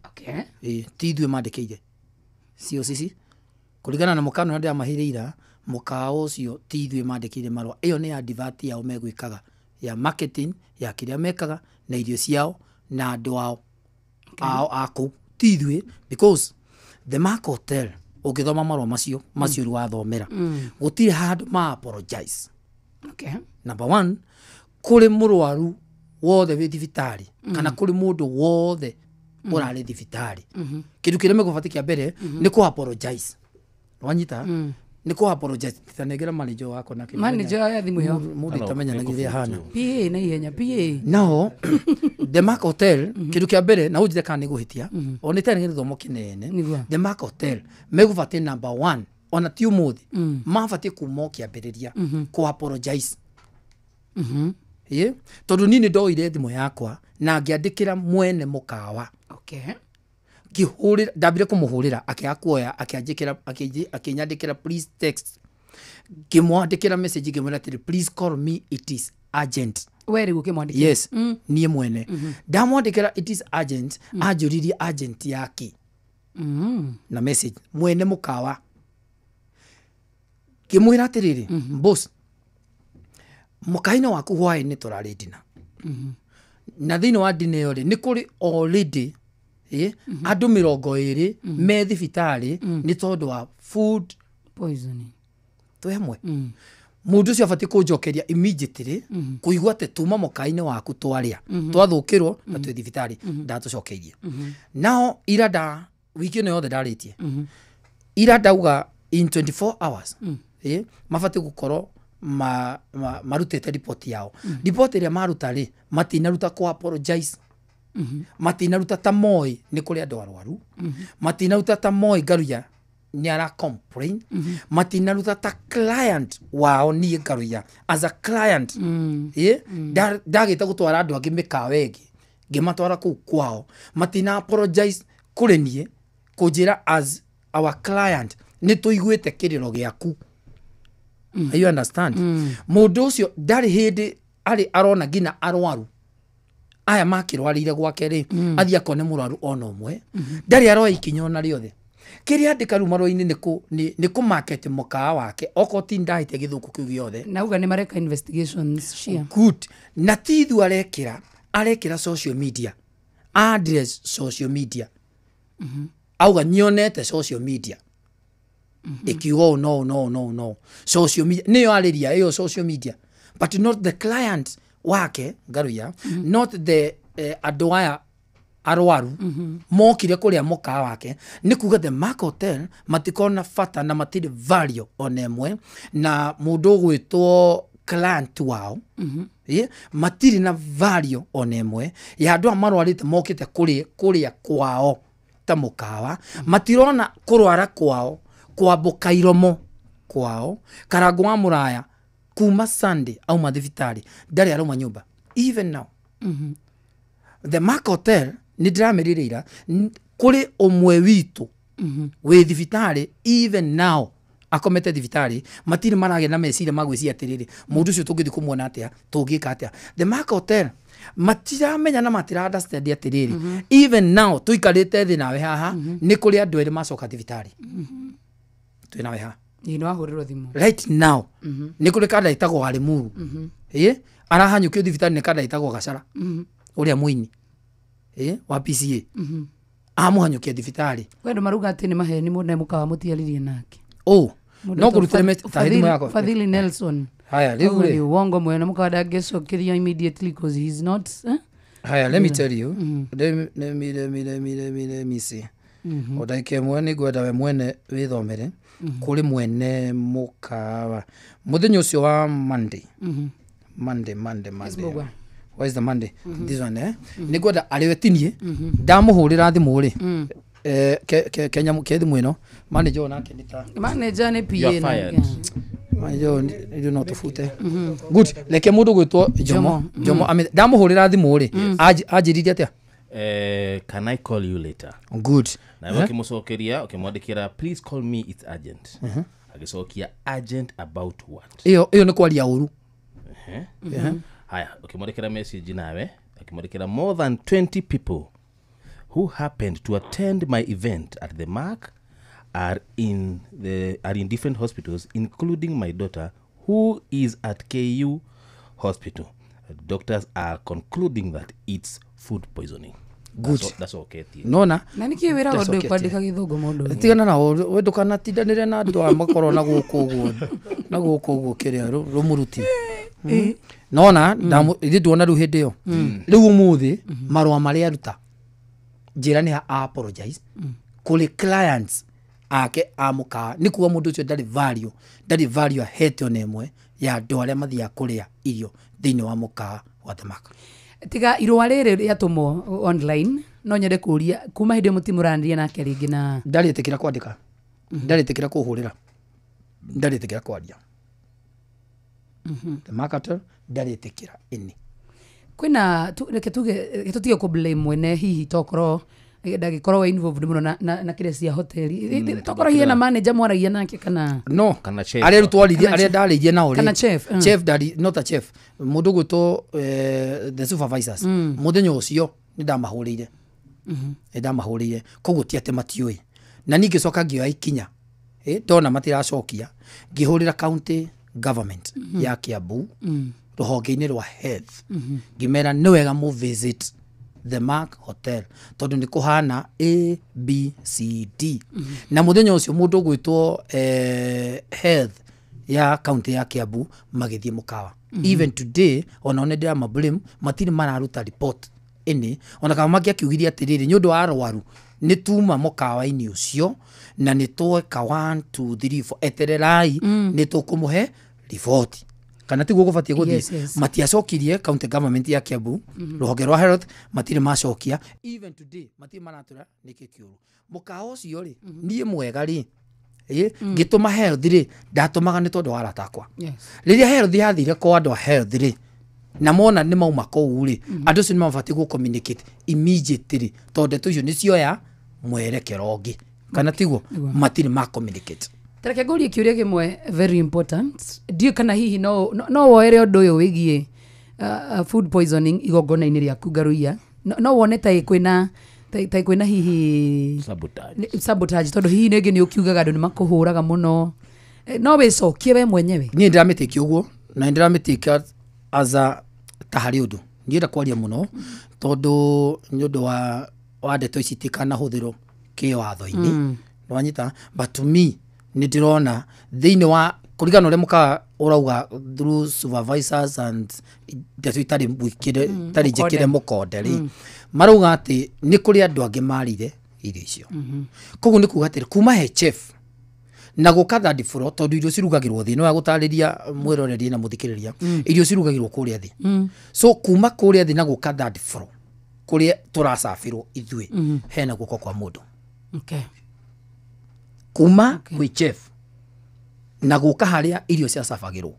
Okay. Ĩĩ, ti ithuĩ mandĩkĩire. COCC kũringana na mũkana ũrĩa ndĩramahĩrĩira, mũkawa ũcio ti ithuĩ mandĩkĩire marũa. Ĩyo nĩ advert yao megwĩkaga ya marketing ya kĩrĩa mekaga na irio ciao na andũ ao ao a kũu, ti ithuĩ, because The Mark Hotel ũngĩthoma marũa macio macio rĩu wathomera gũtirĩ handũ ma apologize. Okay. Number one, kũrĩ mũrwaru wothe wĩ thibitarĩ kana kũrĩ mũndũ wothe ũrarĩ thibitarĩ, kĩndũ kĩrĩa megũbatiĩ kĩa mbere nĩ kũ apologize. Wanyita? Nĩ kũ apologize. Tanengera manager wakwa na kĩndũ. Manager ya thimũ ĩyo. Mũndũ itamenyanagia ũrĩa ahana. PA na ihenya PA. Nao The Mark Hotel kĩndũ kĩa mbere na ũnjĩre kana nĩ ngũhĩtia, o nĩ tarĩ gĩthomo kĩnene. The Mark Hotel megũbatiĩ number one, ona ti ũmũthĩ, mabatiĩ kuma o kĩambĩrĩria kũ apologize. Ĩĩ, tondũ niĩ nĩ ndoire thimũ yakwa na ngĩandĩkĩra mwene mũkawa. Okay. Ngĩhũrĩra, ndambire kũmũhũrĩra akĩaga kuoya, akĩanjĩkĩra, akĩnyandĩkĩra please text. Ngĩmwandĩkĩra message ngĩmwĩra atĩrĩ, please call me, it is urgent. We rĩu ũkĩmwandĩkĩra? Yes, niĩ mwene. Ndamwandĩkĩra it is urgent, anjũririe urgent yake. Na message mwene mukawa ngĩmwĩra atĩrĩrĩ, boss, mũkawa-inĩ waku hwaĩ-inĩ tũrarĩ dinner. Na thĩinĩ wa dinner ĩyo rĩ, nĩ kũrĩ already andũ 20 me thibitarĩ nĩ tondũ wa food poisoning. Twĩ hamwe. Mũndũ ũcio abatiĩ kũnjokeria immediately, kũigua atĩ tuma mũkawa-inĩ waku twarĩa, twathũkĩrwo na twĩ thibitarĩ, ndatũcokeirie. Nao ira nda wiki ĩno yothe ndarĩtie, ira ndauga in 24 hours mabatiĩ gũkorwo marutĩte report yao. Report ĩrĩa maruta rĩ, matinaruta kũ apologize, matinaruta ta moĩ nĩ kũrĩ andũ arwaru, matinaruta ta moĩ Ngaruiya nĩ ara complain, matinaruta ta client wao niĩ Ngaruiya as a client, ndagĩte gũtwara andũ angĩ mĩkawa ĩngĩ ngĩmatwara kũu kwao, matina apologize kũrĩ niĩ kũnjĩra as our client nĩ tũiguĩte kĩrĩro gĩaku. You understand? Mũndũ ũcio ndarĩ hĩndĩ arĩ arona nginya arwaru aya makĩrwarĩire gwake rĩ, athiĩ akone mũrwaru ona ũmwe, ndarĩ aroya ikinya ona rĩothe. Kĩrĩa andĩka rĩu marũa-inĩ nĩ kũ market mũkawa wake, okorwo ti ndahĩtia gĩthũkũ kĩu gĩothe. Na uga nĩ mareka investigations cia. Good. Na ti ithuĩ arekĩra social media, address social media, auga nyonete social media ikiuga ũũ no no no no social media nĩyo arĩria ĩyo social media, but not the client wake Ngaruiya, not the andũ aya arwaru mokire kũrĩa mũkawa wake. Nĩ kuga the Mark Hotel matikorwo na bata na matirĩ value ona ĩmwe na mũndũ ũgwĩtwo client wao, matirĩ na value ona ĩmwe ya andũ aya marwarĩte mokĩte kũrĩa kwao ta mũkawa, matirona kũrwara kwao kwambũka iromo kwao. Karangũ wa Mũraya kuma Sunday auma thibitarĩ ndarĩ arauma nyũmba even now. The Mark Hotel nĩ ndĩramĩrĩire ira, kũrĩ ũmwe witũ wĩ thibitarĩ even now akomete thibitarĩ, matirĩ maragĩa na meciria ma gwĩciria atĩrĩrĩ, mũndũ ũcio tũngĩthiĩ kũmuona atĩa, tũngĩka atĩa. The Mark Hotel matiramenya na matira understand atĩrĩrĩ, even now tũikarĩte thĩ nawe haha, nĩ kũrĩ andũ erĩ macoka thibitarĩ twĩ nawe haha. Ĩ, nĩ wahũrĩrwo thimũ. Right now nĩ kũrĩ kanda ĩtagwo Warimuru, arahanyũkio thibitarĩ nĩ kanda ĩtagwo Gacara, ũrĩa mũini wa PCA, amũhanyũkia thibitarĩ. Kwĩ andũ maruga atĩ nĩ maheni mũndũ mũkawa mũtiaririe nake. No kũrutĩre thimũ yakwa. Fadhili Nelson. Haya, rĩu rĩ. Ni uongo mwene mũkawa ndangĩcokeria immediately because he's not. Haya, let me tell you. Let me see. O ndagĩka ĩmwe nĩ ngwenda we mwene wĩthomere kũrĩ mwene mũkawa mũthenya ũcio wa Monday. Monday. Where is the Monday? This one, nĩ ngwenda arĩ we tinie ndamũhũrĩra thimũ rĩ, Kenya ke thimũ ĩno manager onake nĩ ta manager nĩ PA na manager nĩ no tũbute. Good. Reke mũndũ gwĩtwo Jomo ndamũhũrĩra thimũ rĩ, anjĩrire atĩa? Can I call you later? Good. Na wewe ukimucokeria ukimwandikira please call me, it's urgent. Agicokia urgent about what? Iyo nĩ kwaria ũru. Haya, ukimwandikira message nawe, ukimwandikira more than 20 people who happened to attend my event at the Mark are in different hospitals, including my daughter who is at KU hospital. Doctors are concluding that it's food poisoning. Good. That's okay. Nona. Na niki wira ũndũ kwandĩka gĩthũngũ mũndũ. Tigana na we ndũkanatindanĩre na andũ aya makorwo na gũkũ ũguo. Na gũkũ ũguo kĩrĩa rũmũruti. Nona ithuĩ tuona rĩu hĩndĩ ĩyo. Rĩu ũmũthĩ marũa marĩa aruta njĩra nĩ apologize kũrĩ clients ake a mũkawa, nĩ kuga mũndũ ũcio ndarĩ value ahete ona ĩmwe ya andũ arĩa mathiaga kũrĩa irio thĩinĩ wa mũkawa wa The Mark. Tiga irũa rĩrĩ rĩatũmwo online, no nyende kũria kuma hĩndĩ ĩyo mũtimũranĩria nake rĩngĩ na ndarĩtĩkĩra kwandĩka, ndarĩtĩkĩra kũhũrĩra, ndarĩtĩkĩra kwaria. The Mark Hotel ndarĩtĩkĩra ĩnĩ. Kwĩna reke tuge tũtige kũ blame mwene hihi tokorwo ndagĩkorwo involved mũno na kĩrĩa cia hoteli, tokorwo hihi na manager mwaragia nake kana no arĩa twaririe arĩa ndarĩirie nao kana chef, chef daddy not a chef, mũndũ gwĩtwo the supervisors, mũthenya ũcio nĩ ndamahũrĩire, koguo ti atĩ matiũĩ. Na niĩ ngĩcoka ngĩoya ikinya, ndona matiracokia, ngĩhũrĩra county government ya Kiambu rũhonge-inĩ rwa health, ngĩmera nĩ wega mũ visit the Mark Hotel tondũ nĩ kũhana A B C D. Na mũthenya ũcio mũndũ ũgwĩtwo health ya county ya Kiambu magĩthiĩ mũkawa. Even today ona nĩ ndĩrama blame, matirĩ mararuta report ĩnĩ, ona kana mangĩakiugirie atĩrĩrĩ, nĩ ũndũ wa arwaru nĩ tuma mũkawa-inĩ ũcio na nĩ tweka 1 2 3 4, etererai nĩ tũkũmũhe riboti, kana tiguo gũbatiĩ gũthiĩ. Yes, yes. Matiacokirie county government ya Kiambu, rũhonge rwa health matirĩ macokia. Even today matirĩ maratũra nĩkĩ kĩũru mũkawa ũcio rĩ. Niĩ mwega rĩ, ngĩtũma health rĩ, ndatũmaga nĩ tondũ wa arata akwa. Rĩrĩa health yathire kwa andũ a health rĩ, na mona nĩ mauma kũu rĩ, andũ acio nĩ mabatiĩ gũ communicate immediately tondũ ndeto icio nĩ cioya mwerekero ũngĩ, kana tiguo? Matirĩ ma communicate. Tareke ngũrie kĩũria kĩmwe very important, ndiũĩ kana hihi no woere ũndũ ũyũ wĩgiĩ food poisoning igongona-inĩ rĩaku Ngaruiya, no wone ta kwĩna hihi sabotage, sabotage, tondũ hihi rĩngĩ nĩ ũkiugaga andũ nĩ makũhũraga mũno, no wĩcokie we mwenyewe? Niĩ ndĩramĩtĩkia ũguo, na ndĩramĩtĩkia as a ta harĩ ũndũ ndienda kwaria mũno tondũ nĩ ũndũ wa ndeto ici itikanahũthĩrwo kĩwatho-inĩ, nĩwanyita. But to me nĩ ndĩrona thĩinĩ wa kũringana na ũrĩa mũkawa ũrauga through supervisors and ndeto itarĩ itarĩ njĩkĩre mũkonde rĩ, marauga atĩ nĩ kũrĩ andũ angĩ marire irio icio. Koguo nĩ kuga atĩrĩ, kuma he chef na gũka third floor, tondũ irio cirugagĩrwo thĩ, no ya gũtarĩria mwĩroreri na mũthikĩrĩria, irio cirugagĩrwo kũrĩa thĩ. So kuma kũrĩa thĩ na gũka third floor kũrĩa tũracabĩrwo ithuĩ, hena guoko kwa mũndũ. Kuma kwĩ chef na gũka harĩa irio ciacabagĩrwo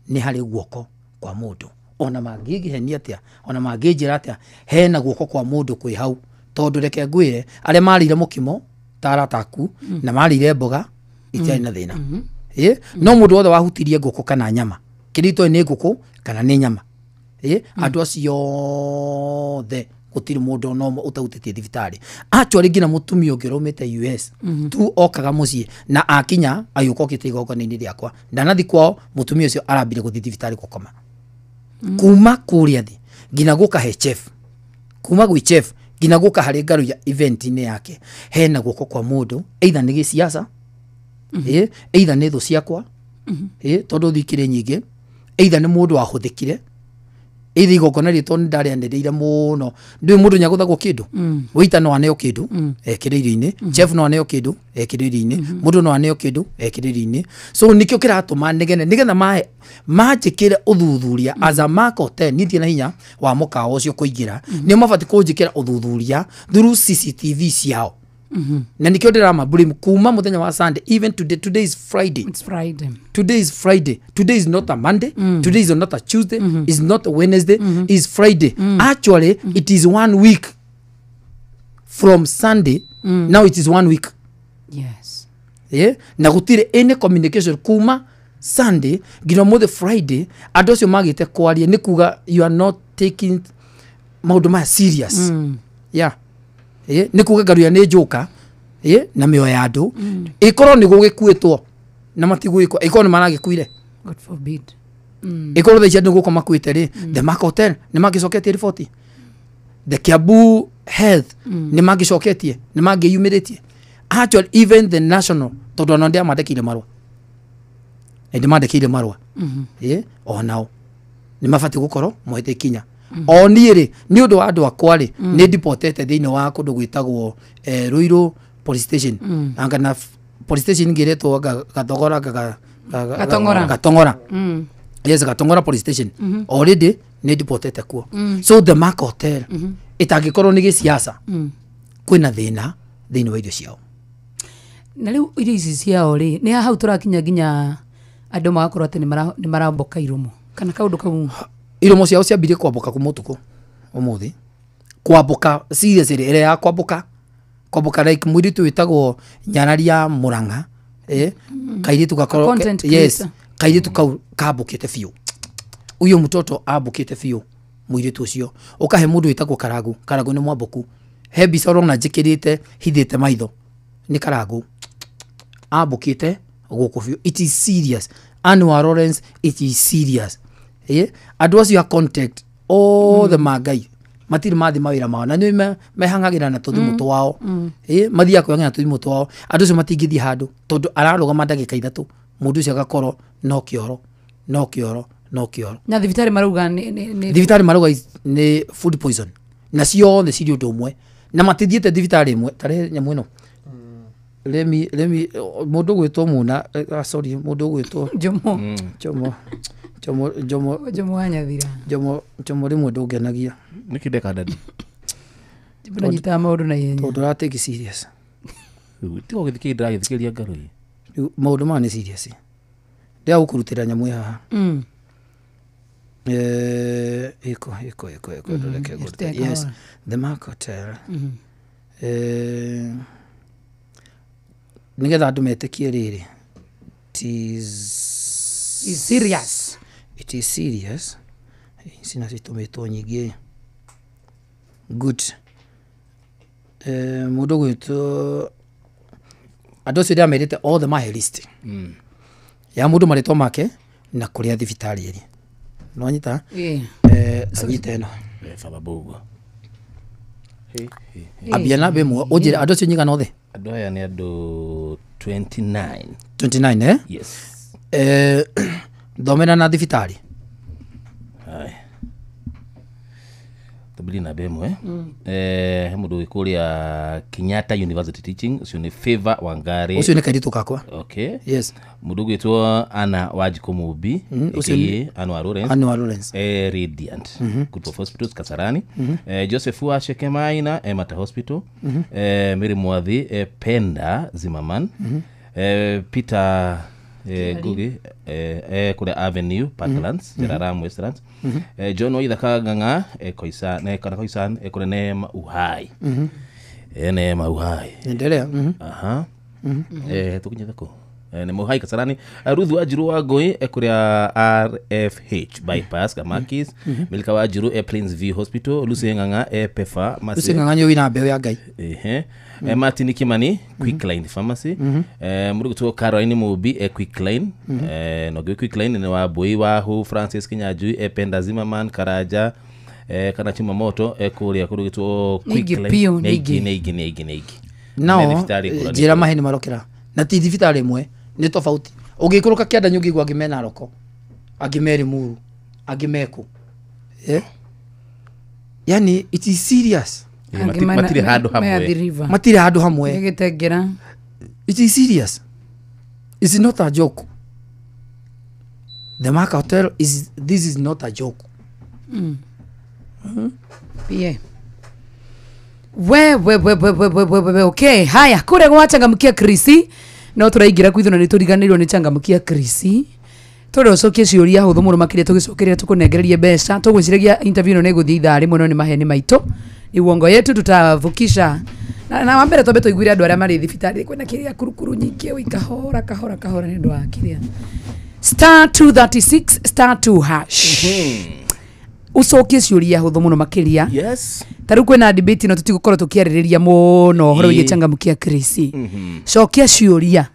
nĩ harĩ guoko kwa mũndũ. Ona mangĩngĩhenia atĩa, ona mangĩnjĩra atĩa, hena guoko kwa mũndũ kwĩ hau, tondũ reke ngwĩre, arĩa marĩire mũkimo ta arata aku na marĩire mboga itiarĩ na thĩna. No mũndũ wothe wahutirie ngũkũ kana nyama, kĩrĩa itoĩ nĩ ngũkũ kana nĩ nyama, andũ acio othe gũtirĩ mũndũ ona ũmwe ũtahutĩtie thibitarĩ. Actually nginya mũtumia ũngĩ ũraumĩte US tu okaga mũciĩ na akinya agĩũka okĩte igongona-inĩ rĩakwa, ndanathi kwao, mũtumia ũcio arambire gũthiĩ thibitarĩ gũkoma. Kuma kũrĩa thĩ nginya gũka he chef, kuma gwĩ chef nginya gũka harĩ Ngaruiya event-inĩ yake, hena guoko kwa mũndũ, either nĩ gĩciaca, either nĩ thũ ciakwa, tondũ thikĩrĩ nyingĩ, either nĩ mũndũ wahũthĩkire, either igongona rĩtũ nĩ ndarĩanĩrĩire mũno, ndũĩ mũndũ nĩagũthagwo kĩndũ, waiter no aneo kĩndũ ekĩre irio-inĩ, chef no aneo kĩndũ ekĩre irio-inĩ, mũndũ no aneo kĩndũ ekĩre irio-inĩ. So nĩkĩo kĩratũma nĩgetha manjĩkĩre ũthuthuria as a Mark Hotel. Niĩ ndirĩ na hinya wa mũkawa ũcio kũingĩra, nĩo mabatiĩ kũnjĩkĩra ũthuthuria through CCTV ciao. Na nĩkĩo ndĩrama blame kuma mũthenya wa Sunday, even today. Today is Friday. It's Friday. Today is Friday. Today is not a Monday. Today is not a Tuesday. It's not a Wednesday. It's Friday. Actually, it is 1 week from Sunday. Now it is 1 week. Yes. Yeah. Na gũtirĩ any communication kuma Sunday nginya ũmũthĩ Friday. Andũ acio magĩte kwaria nĩ kuga you are not taking maũndũ maya serious. Yeah. Nĩ kuga Ngaruiya nĩ njoka, na mĩoyo ya andũ ĩkorwo nĩ gũgĩkuĩtwo na matigwĩkwo, ĩkorwo nĩ maragĩkuire, God forbid, ĩkorwo thaa ici andũ gũkũ makuĩte rĩ, the Mark Hotel nĩ mangĩcoketie riboti, the Kiambu Health nĩ mangĩcoketie, nĩ mangĩyumĩrĩtie, actually even the national, tondũ ona ndĩamandĩkĩire marũa, nĩ marũa onao nĩ mabatiĩ gũkorwo moete ikinya. O niĩ rĩ, nĩ ũndũ wa andũ akwa rĩ, nĩ ndipotete thĩinĩ wa kũndũ gwĩtagwo Ruiru police station, anga na police station ĩngĩ ĩretwo Gathogora, Gatong'ora. Yes, Gatong'ora police station. Already nĩ ndipotete kuo. So the Mark Hotel ĩtangĩkorwo nĩ gĩciaca, kwĩna thĩna thĩinĩ wa irio ciao. Na rĩu irio ici ciao rĩ, nĩ hau tũrakinya nginya andũ magakorwo atĩ nĩ maramboka iromo kana kaũndũ kau. Iromo ciao ciambirie kwamboka kuma ũtukũ ũmũthĩ, kwamboka seriously, ĩrĩa ya kwamboka kwamboka like mũirĩtu wĩtagwo Nyararia Mũrang'a, kairĩtu gakorwo, yes, kairĩtu kau kambũkĩte biũ, ũyũ mũtoto ambũkĩte biũ mũirĩtu ũcio. Ũkahe mũndũ wĩtagwo Karagu, Karagu nĩ mwambũku, he mbica ũrona njĩkĩrĩte hithĩte maitho, Nĩ Karangũ ambũkĩte gũkũ biũ. It is serious. Anwar Lawrence, it is serious. Andũ acio a contact othe ma Ngai matirĩ mathiĩ mawĩra mao na nĩ mehang'agĩra na tũthimũ twao. Mathiaga kwĩhang'ĩra na tũthimũ twao. Andũ acio matingĩthiĩ handũ tondũ ararũgama ndagĩka 3 mũndũ ũcio agakorwo no kĩoro no kĩoro no kĩoro. Na thibitarĩ marauga nĩ thibitarĩ marauga nĩ food poison na ciothe cirĩ ũndũ ũmwe na matithiĩte thibitarĩ ĩmwe. Tarehe nyamũ ĩno. Lemi mũndũ ũgwĩtwo Muna, sorry, mũndũ ũgwĩtwo Jomo. Jomo Jomo Jomo Jomo wa Nyathira. Jomo Jomo rĩmwe ndũngenagia. Nĩkĩ ndeka dadi? Jomo ndanyitaga maũndũ na ihenya. Tondũ ũratake serious. Tiga gũgĩthikĩrĩria ndĩragĩthikĩrĩria ngaro ĩ. Rĩu maũndũ maya nĩ serious. Ndĩrenda gũkũrutĩra nyamũ ĩ haha. Ĩko ĩko ĩko ĩko ndũreke ngũrute. Yes, the Mark Hotel. Nĩgetha andũ metĩkie rĩrĩ. It is serious. It is serious. Ici nacio itũmĩtwo nyingĩ. Good. Mũndũ ũgwĩtwo andũ acio ndĩramerĩte othe mahe list ya mũndũ marĩtwa make na kũrĩa thibitarĩ ĩrĩ. Nĩwanyita? Anyite ĩno. Baba Bogo. Ambia namba ĩmwe ũnjĩre andũ acio nyigana othe. Andũ aya nĩ andũ 29. 29 eh? Yes. Thomera na thibitarĩ. Haya. Tabili namba ĩmwe. He mũndũ wĩ kũrĩa Kenyatta University Teaching, ũcio nĩ Favor Wangari. Ũcio nĩ kairĩtu gakwa. Okay. Yes. Mũndũ ũgwĩtwo Anna Wanjikũ Mũmbi, aka Anwar Lawrence. Anwar Lawrence. Radiant Group of Hospitals Kasarani. Joseph Wacheke Maina, Mata Hospital. Mary Mwathi, Penda Zimmerman. Peter Ngugi, kũrĩa Avenue Parklands, Jararam Westlands. John Waithaka Ng'ang'a, Koisan, kana Koisan, kũrĩa Neema Uhai. Neema Uhai. Endelea. Aha. Tũkinyĩte kũ? Neema Uhai Kasarani. Ruth Wanjiru wa Ngũĩ, kũrĩa RFH Bypass Kamakis. Milka Wanjiru, Plains View Hospital. Lucy Ng'ang'a, Pefa Masi. Lucy Ng'ang'a nĩ wĩna mbeũ ya Ngai. Martin Kimani, Quickline Pharmacy. Mũndũ ũgwĩtwo Caroline Mũmbi, Quickline. Na ũngĩ Quickline nĩ wa Mbui Wahu, Francis Kinyanjui, Penda Zimmerman, Karanja, kana Chuma Moto, kũrĩa kũndũ gwĩtwo Quickline. Nĩ ingĩ nĩ ingĩ nĩ ingĩ nĩ ingĩ. Nao njĩra mahe nĩ marokera na ti thibitarĩ ĩmwe, nĩ tofauti. Ũngĩikũrũka kĩanda nĩ ũngĩigua angĩ mena Naroko, angĩ me Limuru, angĩ mekũ. Yani it is serious. Matirĩ handũ hamwe. Matirĩ handũ hamwe. Gĩtengera. It is serious. It's not a joke. The Mark Hotel is, this is not a joke. Yeah. We we we we we we we okay. Haya, kũrĩa gwachangamkia Krisi no tũraingĩra kwithũ na nĩ tũriganĩirwo nĩ changamkia Krisi. Tũrĩ ũcokie ciũria hũthũ mũno makĩria tũgĩcokeria tũkũnengererie mbeca. Tũgwĩciragia interview ĩno nĩ ĩgũthiĩ ithaa rĩmwe no nĩ maheni maitũ. Ni uongo yetu tutavukisha. Na wambere twambe tũiguire andũ arĩa marĩ thibitarĩ kwĩna kĩrĩa kurukuru nyingĩ oi kahora kahora kahora nĩ ũndũ wa kĩrĩa. Star 236 star 2 hash. Ucokie ciũria hũthũ mũno makĩria. Yes. Ta rĩu kwĩna debate no tũtigũkorwo tũkĩarĩrĩria mũno ũhoro wĩgiĩ changamkia Krisi. Cokia ciũria.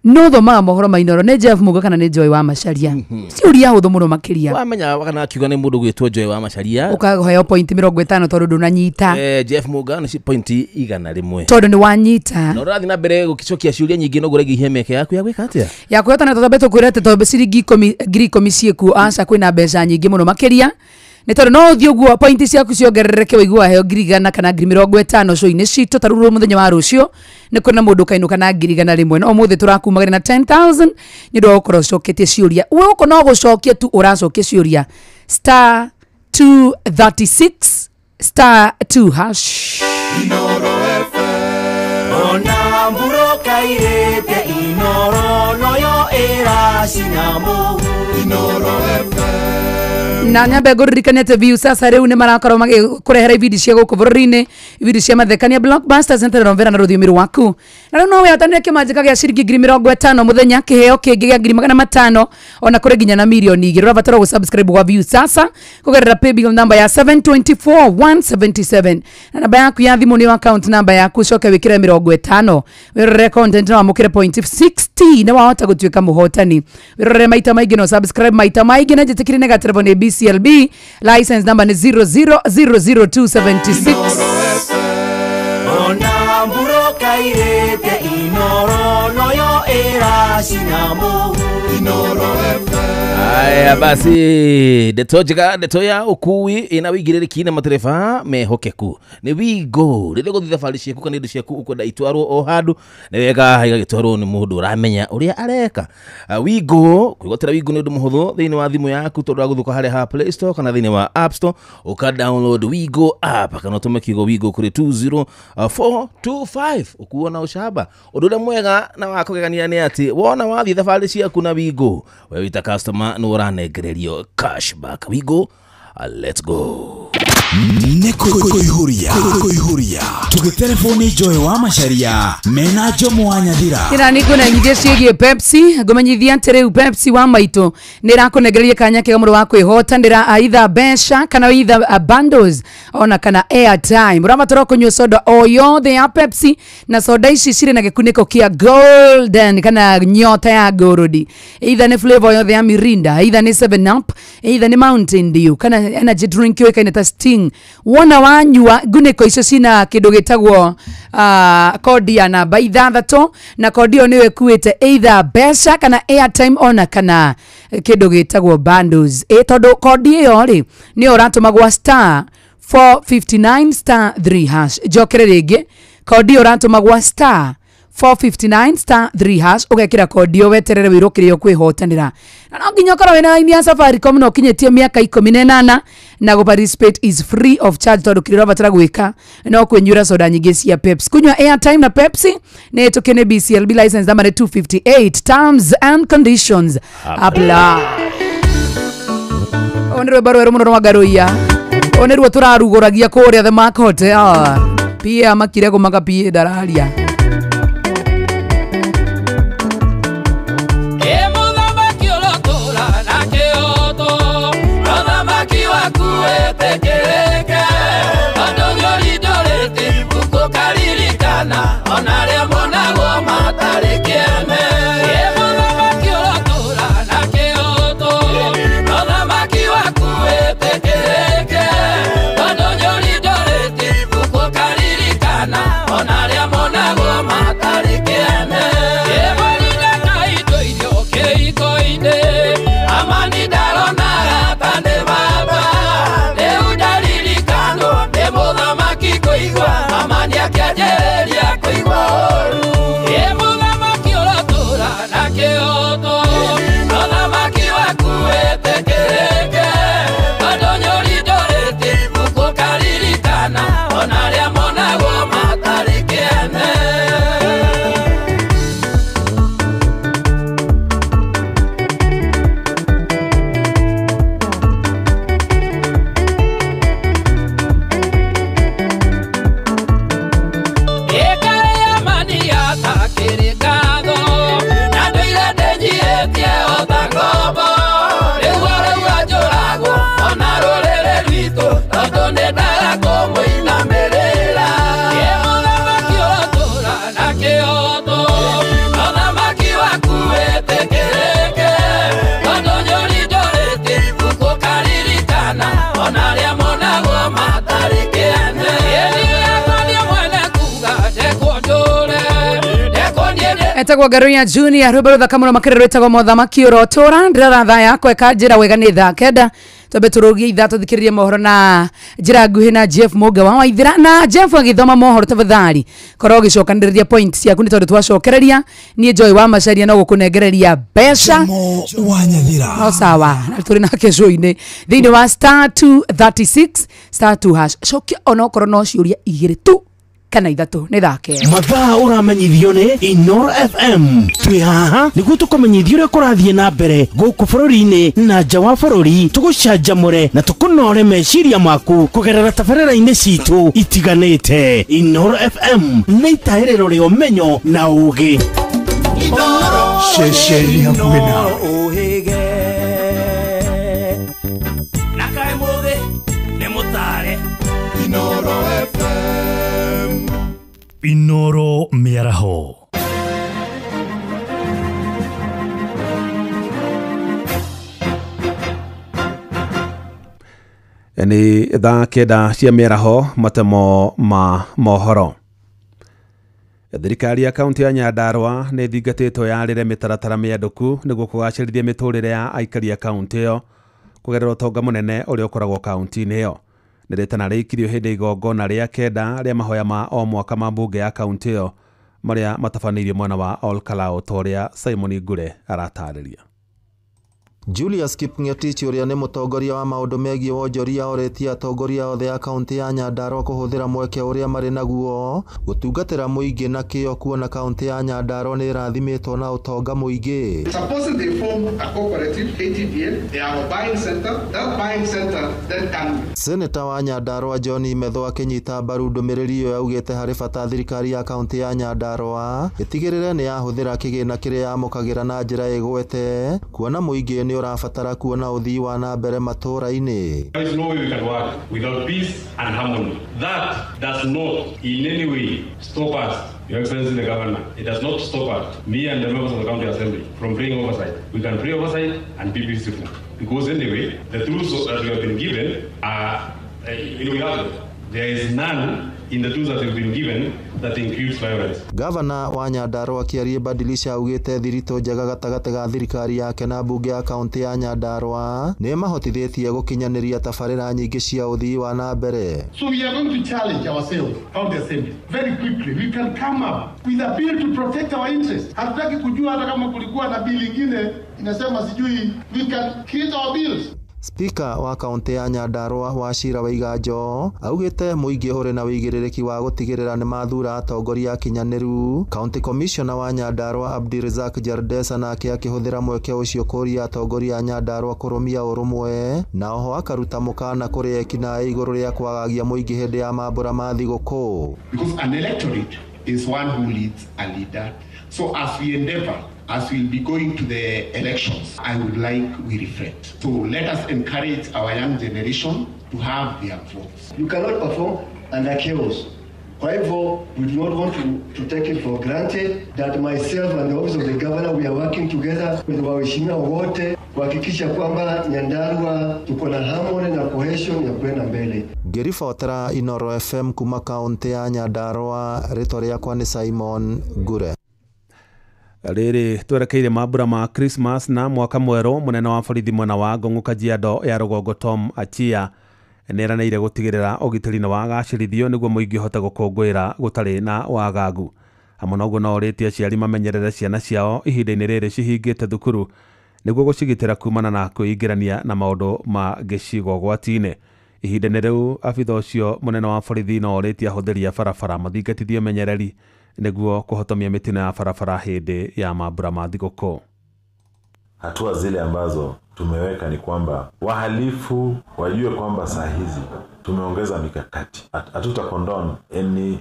No thomaga mohoro ma Inooro nĩ Jeff Muga kana nĩ Joy wa Macharia. Ciũria hũthũ mũno makĩria. Wamenya kana akiuga nĩ mũndũ ũgwĩtwo Joy wa Macharia. Ũkaheo point 50 tondũ ndũnanyita. Jeff Muga nĩ point 100. Tondũ nĩ wanyita. Na ũrathiĩ na mbere gũgĩcokia ciũria nyingĩ no ũraigihia mĩeke yaku ya gwĩka atĩa? Ya kwĩhotana tondũ tũkwĩra atĩ tondũ ciringi 10,000 ciĩkuo aca kwĩna mbeca nyingĩ mũno makĩria. Nĩ tondũ no ũthiĩ ũguo point ciaku ciongerereke ũigua waheo 100,000 kana 50,000 show-inĩ citũ ta rĩu mũthenya wa rũciũ nĩ kwĩna mũndũ ũkainũka na 100,000 no ũmũthĩ tũrakumagĩra na 10,000 nĩ ũndũ wa gũkorwo ũcoketie ciũria. Gũkũ no gũcokia tu ũracokia ciũria. Star 236 star 2 hash. Inooro FM. Ona mburoka irĩte Inooro noyo ĩracinamo. Inooro FM. Na nyambe ngũririkanie atĩ Viusasa rĩu nĩ marakorwo magĩkũrehera ibindi cia gũkũ bũrũri-inĩ, ibindi cia mathekania, blockbusters na telenovela na rũthiomi rwaku. Na rĩu no wĩhotanĩre kĩmanjĩka gĩa ciringi 50,000 mũthenya, kĩheo kĩngĩ gĩa 500,000 ona kũrĩ nginya na 2,000,000. Ũrabatara gũ-subscribe gwa Viusasa kũgerera paybill number ya 724177 na namba yaku ya thimũ nĩyo account number yaku, ũcoke wĩkĩre 50 wĩrorere content na wamũkĩre point 60 na wahota gũtuĩka mũhotani. Wĩrorere maita maingĩ na subscribe maita maingĩ, na njĩtĩkĩrie nĩ gaterebo nĩ BCLB license number nĩ 0000276. Ona mburoka irĩte Inoro noyo ĩracina mũhu Inoro FM. Aya basi, ndeto njega, ndeto ya ũkui ĩna wĩigĩrĩrĩki na matereba mehokeku nĩ Wigo. Rĩrĩa ũgũthiĩ thabarĩ ciaku kana indo ciaku ũkwenda itwarwo o handũ, nĩ wega igagĩtwarwo nĩ mũndũ ũramenya ũrĩa areka. Wigo, kwĩgwatĩra Wigo nĩ ũndũ mũhũthũ thĩinĩ wa thimũ yaku, tondũ wagũthũka harĩa ha Play Store kana thĩinĩ wa App Store, ũka download Wigo app kana ũtũme kiugo Wigo kũrĩ 20425 ũkuo na ũcamba. Ũndũ ũrĩa mwega na wa kũgegania nĩ atĩ wona wathiĩ thabarĩ ciaku na Wigo, we wĩta customer nĩ ũranengererio cashback. Wigo, let's go. Nĩ kũihũria tũgĩtelefoni Joy wa Macharia mena Jomo wa Nyathira. Ĩra nĩ ngũmenyithia ciĩgiĩ Pepsi, ngũmenyithia atĩ rĩu Pepsi wa maitũ nĩ ĩrakũnengereria kanya kega mũno wa kwĩhotanĩra either mbeca kana either bundles ona kana airtime. Ũrabatara kũnyua soda o yothe ya Pepsi, na soda ici cirĩ na gĩkunĩko kĩa golden kana nyota ya gold. Either nĩ flavor yothe ya Mirinda, either nĩ 7 Up, either nĩ Mountain Dew kana energy drink yũĩkaine ta Sting. Wona wanyua ngunĩko icio cina kĩndũ gĩtagwo kodi ya namba 6, na kodi ĩyo nĩyo ĩkuĩte either mbeca kana airtime ona kana kĩndũ gĩtagwo bundles. Tondũ kodi ĩyo rĩ nĩyo ũratũma gwa star 459 star 3 hash. Njokere rĩngĩ, kodi ĩyo ũratũma gwa star 459 star 3 hash, ũgekĩra kodi ĩyo weterere wĩrwo kĩrĩa ũkwĩhotanĩra. Na no nginya ũkorwo wĩna raini ya Safaricom na ũkinyĩtie mĩaka 18, na gũ participate is free of charge, tondũ kĩrĩa ũrabatara gwĩka no kwĩnyuĩra soda nyingĩ cia Pepsi. Kunywa airtime na Pepsi nĩ ĩtũkie nĩ BCLB license number nĩ 258. Terms and conditions apply. Ũyũ nĩ rwĩmbo rwerũ mũno rwa Ngaruiya. Ũyũ nĩruo tũrarugũragia kũrĩa The Mark Hotel. PA makire kũmaka PA ndararia. Etagwo Ngaruiya Junior, rwĩmbo rũthaka mũno makĩria rwĩtagwo Mothamaki Ũrotũra. Ndĩrora thaa yakwa ĩkanjĩra wega nĩ thaa 9, twambe tũrũgie ithaa tũthikĩrĩrie mohoro na njĩra nguhĩ na Jeff Mũnga wa Waithĩra. Na Jeff agĩthoma mohoro tafadhali korwo ũgĩcokanĩrĩria point ciaku, nĩ tondũ twacokereria niĩ Joy wa Macharia no gũkũnengereria mbeca wa Nyathira. No sawa, na tũrĩ nake show-inĩ thĩinĩ wa star 236 star 2 hash. Cokia onokorwo no ciũria igĩrĩ tu. kana 3 nĩ thaa 9. Mathaa ũramenyithio nĩ Inoro FM. Twĩ haha nĩguo tũkũmenyithie ũrĩa kũrathiĩ na mbere gũkũ bũrũri-inĩ na nja wa bũrũri, tũgũcanjamũre na tũkũnore meciria maku kũgerera tabarĩra-inĩ citũ itiganĩte. Inoro FM nĩ itahĩrĩro rĩa ũmenyo na ũũgĩ. Ceceni hakuhĩ nawe. Na kaĩ mũthĩ nĩ mũtare. Inoro FM. Inoro mĩaraho. Nĩ thaa 9 cia mĩaraho, matemo ma mohoro. Thirikari ya kaunti ya Nyandarua nĩ ĩthingatĩtwo yarĩre mĩtaratara mĩandũku nĩguo kũgacĩrithia mĩtũrĩre ya aikari a kaunti ĩyo kũgerera ũtonga mũnene ũrĩa ũkoragwo kaunti-inĩ ĩyo. Nĩ rĩtana rĩikirio hĩndĩ igongona rĩa 9 rĩa mahoya ma o mwaka ma mbunge ya kaunti ĩyo marĩa matabanĩirio mwena wa Ol Kalou ta ũrĩa Simon Ngure aratarĩria. Julius Kipng'etich ũrĩa nĩ mũtongoria wa maũndũ megiĩ wonjoria orĩtie atongoria othe a kaunti ya Nyandarua kũhũthĩra mweke ũrĩa marĩ naguo gũtungatĩra mũingĩ na kĩo kuona kaunti ya Nyandarua nĩ ĩrathimĩtwo na ũtonga mũingĩ. Supposing they form a cooperative, ATDL, they have a buying center, that buying center then can. Seneta wa Nyandarua John Metho akĩnyita mbaru ndũmĩrĩri ĩyo augĩte harĩ bata thirikari ya kaunti ya Nyandarua ĩtigĩrĩre nĩ yahũthĩra kĩgĩna kĩrĩa yamũkagĩra na njĩra ĩgwete kuona mũingĩ nĩ ũrabatara kuona ũthii wa na mbere matũũra-inĩ. There is no way we can work without peace and harmony. That does not in any way stop us, Your Excellency the Governor. It does not stop us, me and the members of the County Assembly, from bringing oversight. We can bring oversight and be peaceful. Because anyway, the tools that we have been given are, we have them. There is none in the tools that have been given that includes violence. Gavana wa Nyandarua akĩaria Badilisha augĩte thiritũ njega gatagatĩ ga thirikari yake na mbunge ya kaunti ya Nyandarua nĩ mahotithĩtie gũkinyanĩria tabarĩra nyingĩ cia ũthii wa na mbere. So we are going to challenge ourselves, county assembly, very quickly. We can come up with a bill to protect our interests. Hatutaki kujua hata kama kulikuwa na bill ingine inasema sijui, we can create our bills. Speaker wa kaunti ya Nyandarua Wachira Waiganjo augĩte mũingĩ ũrĩ na wĩigĩrĩrĩki wa gũtigĩrĩra nĩ mathura atongoria akinyanĩru. County Commissioner wa Nyandarua Abdirizak Jardesa nake akĩhũthĩra mweke ũcio kũria atongoria a Nyandarua kũrũmia ũrũmwe na oho akaruta mũkana kũrĩ ekinaĩ igũrũ rĩa kwagagia mũingĩ hĩndĩ ya mambũra ma thigũkũ. Because an electorate is one who leads a leader. So as we endeavor, as we'll be going to the elections, I would like we reflect. So let us encourage our young generation to have their votes. You cannot perform under chaos. Kwa hivyo, we do not want to take it for granted that myself and the office of the governor, we are working together with waheshimiwa wote kuhakikisha kwamba Nyandarua tuko na harmony na cohesion ya kwenda mbele. Ngĩribotera Inoro FM kuma kaunti ya Nyandarua, rĩtwa rĩakwa nĩ Simon Ngure. Rĩrĩ twerekeire mambura ma Christmas na mwaka mwerũ, mũnene wa borithi mwena wa Ngong'u Kajiado ya rũgongo Tom Achia nĩeranĩire gũtigĩrĩra ũgitĩri nĩ wagacĩrithio nĩguo mũingĩ ũhote gũkũngũĩra gũtarĩ na wagagu. Hamwe na ũguo no orĩtie aciari mamenyerere ciana ciao ihinda-inĩ rĩrĩ cihingĩte thukuru nĩguo gũcigitĩra kumana na kwĩingĩrania na maũndũ ma gĩcigo ũgwati-inĩ. Ihinda-inĩ rĩu abitha ũcio mũnene wa borithi no orĩtie ahũthĩri a barabara mathingatithie ũmenyereri nĩguo kũhotomia mĩtino ya barabara hĩndĩ ya mambura ma thigũkũ. Hatua zile ambazo tumeweka ni kwamba wahalifu wajue kwamba saa hizi tumeongeza mikakati. Hatuta condone any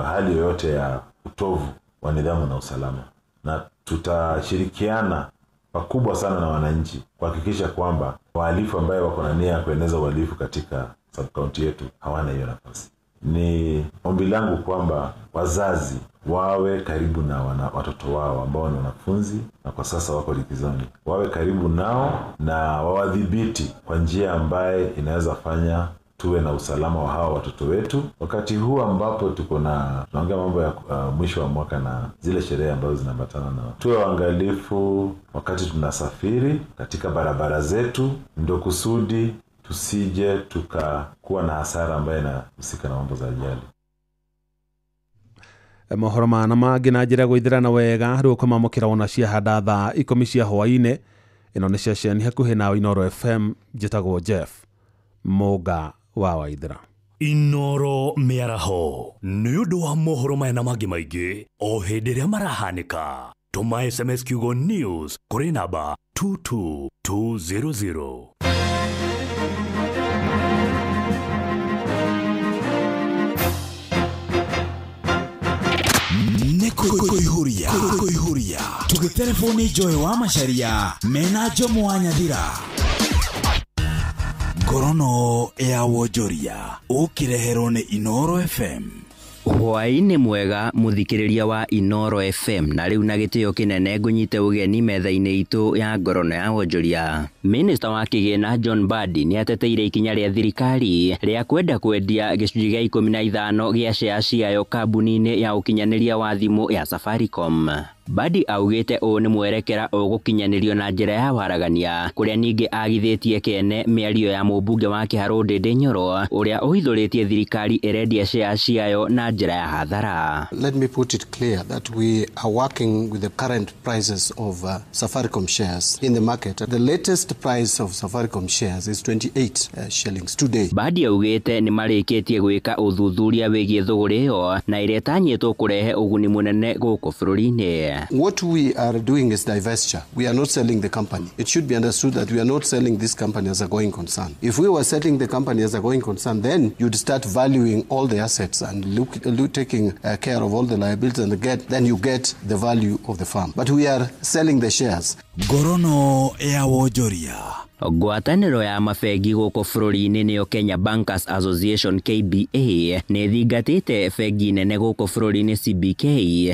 hali yoyote ya utovu wa nidhamu na usalama, na tutashirikiana pakubwa sana na wananchi kuhakikisha kwamba wahalifu ambaye wako na nia ya kueneza uhalifu katika sub-county yetu hawana hiyo nafasi. Ni ombi langu kwamba wazazi wawe karibu na watoto wao ambao ni wanafunzi na kwa sasa wako likizoni, wawe karibu nao na wawadhibiti kwa njia ambaye inaweza fanya tuwe na usalama wa hawa watoto wetu wakati huu ambapo tuko na tunaongea mambo ya mwisho wa mwaka na zile sherehe ambazo zinaambatana nao. Tuwe waangalifu wakati tunasafiri katika barabara zetu, ndio kusudi tusije tukakuwa na hasara ambayo inahusika na mambo za ajali. Mohoro mana mangĩ na njĩra gũithĩrana wega rĩu ũkamamũkĩra wona ciahanda thaa 10 cia hwaĩ-inĩ. Ĩno nĩ ceceni hakuhĩ nawe Inoro FM, njĩtagwo Jeff Mũga wa Waithĩra. Inoro mĩaraho nĩ ũndũ wa mohoro maya na mangĩ maingĩ o hĩndĩ ĩrĩa marahanĩka. Tũma SMS kiugo news kũrĩ namba 22200. Nĩ kũihũria kũihũria tũgĩtereboni Joy wa Macharia mena Jomo wa Nyathira. Ngorono ya wonjoria ũkĩreherwo nĩ Inoro FM. Hwaĩ-inĩ mwega mũthikĩrĩria wa Inoro FM, na rĩu na gĩtĩo kĩnene ngũnyite ũgeni metha-inĩ itũ ya ngorono ya wonjoria. Minista wa kĩgĩna John Mbadi nĩ ateteire ikinya rĩa thirikari rĩa kwenda kwendia gĩcunjĩ gĩa 15 gĩa share ciayo kambuni-inĩ ya ũkinyanĩria wa thimũ ya Safaricom. Mbadi augĩte ũũ nĩ mwerekera ũgũkinyanĩrio na njĩra ya waragania, kũrĩa ningĩ agithĩtie kene mĩario ya mũmbunge wa Kĩharũ Ndĩndĩ Nyoro ũrĩa ũhithũrĩtie thirikari ĩrendia share ciayo na njĩra ya hathara. Let me put it clear that we are working with the current prices of Safaricom shares in the market. The latest price of Safaricom shares is 28 shillings today. Mbadi augĩte nĩ marĩkĩtie gwĩka ũthuthuria wĩgiĩ thũgũrĩ ĩyo na ĩrĩa ĩtanyĩtwo kũrehe ũguni mũnene gũkũ bũrũri-inĩ. What we are doing is divestiture. We are not selling the company. It should be understood that we are not selling this company as a going concern. If we were selling the company as a going concern, then you'd start valuing all the assets and look taking care of all the liabilities and then you get the value of the firm. But we are selling the shares. Ngorono ya wonjoria. Ngwatanĩro ya mabengi gũkũ bũrũri-inĩ nĩyo Kenya Bankers Association KBA nĩ thingatĩte bengi nene gũkũ bũrũri-inĩ CBK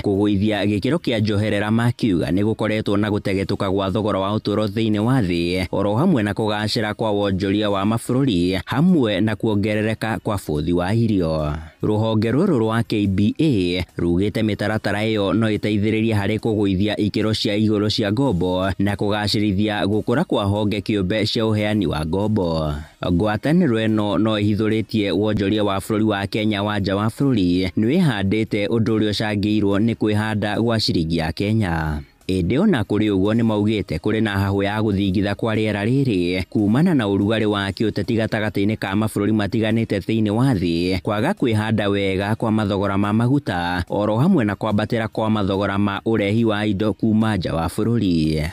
kũgũithia gĩkĩro kĩa njoherera, makiuga nĩ gũkoretwo na gũtegetũka gwa thogora wa ũtũũro thĩinĩ wa thĩ oro hamwe na kũgacĩra kwa wonjoria wa mabũrũri hamwe na kuongerereka kwa bũthi wa irio. Rũhonge rũrũ rwa KBA rugĩte mĩtaratara ĩyo no ĩteithĩrĩrie harĩ kũgũithia ikĩro cia igũrũ cia ngombo na kũgacĩrithia gũkũra kwa honge kĩũmbe cia ũheani wa ngombo. Ngwatanĩro ĩno no ĩhithũrĩtie wonjoria wa bũrũri wa Kenya wa nja wa bũrũri nĩ wĩhandĩte ũndũ ũrĩa ũcangĩirwo nĩ kwĩhanda gwa ciringi ya Kenya. Ĩndĩ ona kũrĩ ũguo nĩ maugĩte kũrĩ na hahũ ya gũthingitha kwa rĩera rĩrĩ kumana na ũrugarĩ wa kĩũteti gatagatĩ-inĩ ka mabũrũri matiganĩte thĩinĩ wa thĩ, kwaga kwĩhanda wega kwa mathogora ma maguta oro hamwe na kwambatĩra kwa mathogora ma ũrehi wa indo kuma nja wa bũrũri.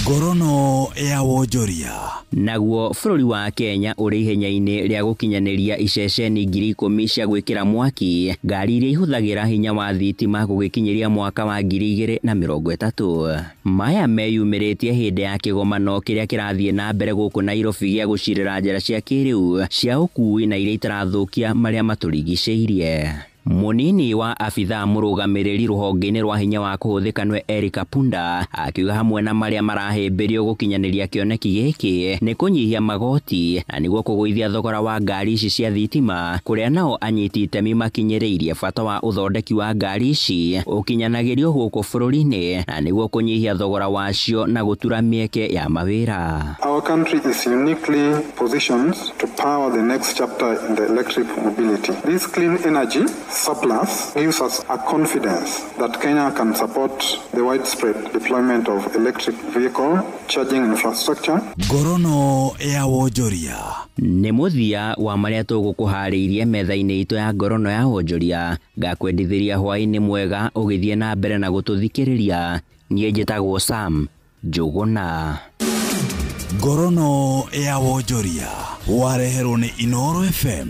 Ngorono ya wonjoria. Naguo bũrũri wa Kenya ũrĩ ihenya-inĩ rĩa gũkinyanĩria iceceni 10,000 cia gwĩkĩra mwaki ngari iria ihũthagĩra hinya wa thitima gũgĩkinyĩria mwaka wa 2030. Maya meyumĩrĩtie hĩndĩ ya kĩgomano kĩrĩa kĩrathiĩ na mbere gũkũ Nairobi gĩa gũcirĩra njĩra cia kĩrĩu cia ũkuui na iria itarathũkia marĩa matũrigicĩirie. Munini wa abithaa mũrũgamĩrĩri rũhonge-inĩ rwa hinya wa kũhũthĩka nĩwe Eric Punda akiuga hamwe na marĩa marahĩmbĩrio gũkinyanĩria kĩoneki gĩkĩ nĩ kũnyihia magoti na nĩguo kũgũithia thogora wa ngari ici cia thitima, kũrĩa nao anyiti itemi makinyĩrĩirie bata wa ũthondeki wa ngari ici ũkinyanagĩrio gũkũ bũrũri-inĩ na nĩguo kũnyihia thogora wacio na gũtura mĩeke ya mawĩra. Our country is uniquely positioned to power the next chapter in the electric mobility. This clean energy surplus gives us a confidence that Kenya can support the widespread deployment of electric vehicle charging infrastructure. Ngorono ya wonjoria. Nĩ mũthia wa marĩa tũgũkũharĩirie metha-inĩ itũ ya ngorono ya wonjoria. Ngakwendithĩria hwaĩ-inĩ mwega ũgĩthiĩ na mbere na gũtũthikĩrĩria. Niĩ njĩtagwo Sam Njũgũna. Ngorono ya wonjoria wareherwo nĩ Inoro FM.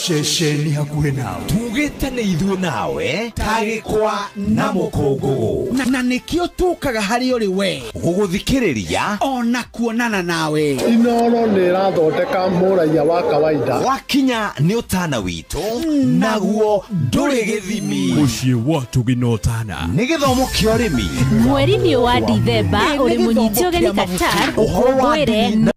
Ceceni hakuhĩ nawe tugĩte nĩ ithuĩ nawe tagĩkwa na mũkũngũgũ na nĩkĩo tũkaga harĩ ũrĩ we gũgũthikĩrĩria ona kuonana nawe. Inoro nĩ ĩrathondeka mũraiya wa kawaida. Wakinya nĩ ũtana witũ naguo ndũrĩ gĩthimi. Mũciĩ wa tũgĩnotana nĩ gĩthomo kĩa ũrĩmi. Mweri-inĩ wa Dithemba ũrĩ mũnyite ũgeni Qatar ũkũngũĩre.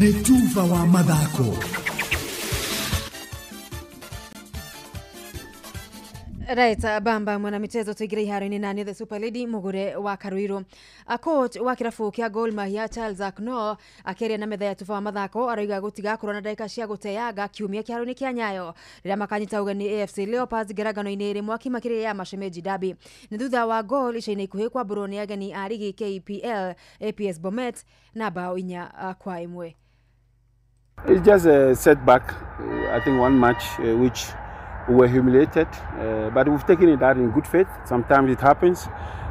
Nĩ tuba wa mathako. Right, bamba mwanamichezo tuingire iharo-inĩ na nĩ the Super Lady Mugure wa Karuiru. A coach wa kĩrabu kĩa Gor Mahia Charles Akno akĩaria na metha ya tuba wa mathako arauga gũtigakorwo na ndagĩka cia gũteanga kiumia kĩharo-inĩ kĩa Nyayo rĩrĩa makanyita ũgeni AFC Leopards ngerangano-inĩ ĩrĩ mwaki makĩria ya Mashemeji Derby. Nĩ thutha wa Gor ica-inĩ ikuhĩ kwambũrwo nĩ ageni a rigi KPL APS Bomet na bao 4-1. It's just a setback. I think one match which we were humiliated, but we've taken it out in good faith. Sometimes it happens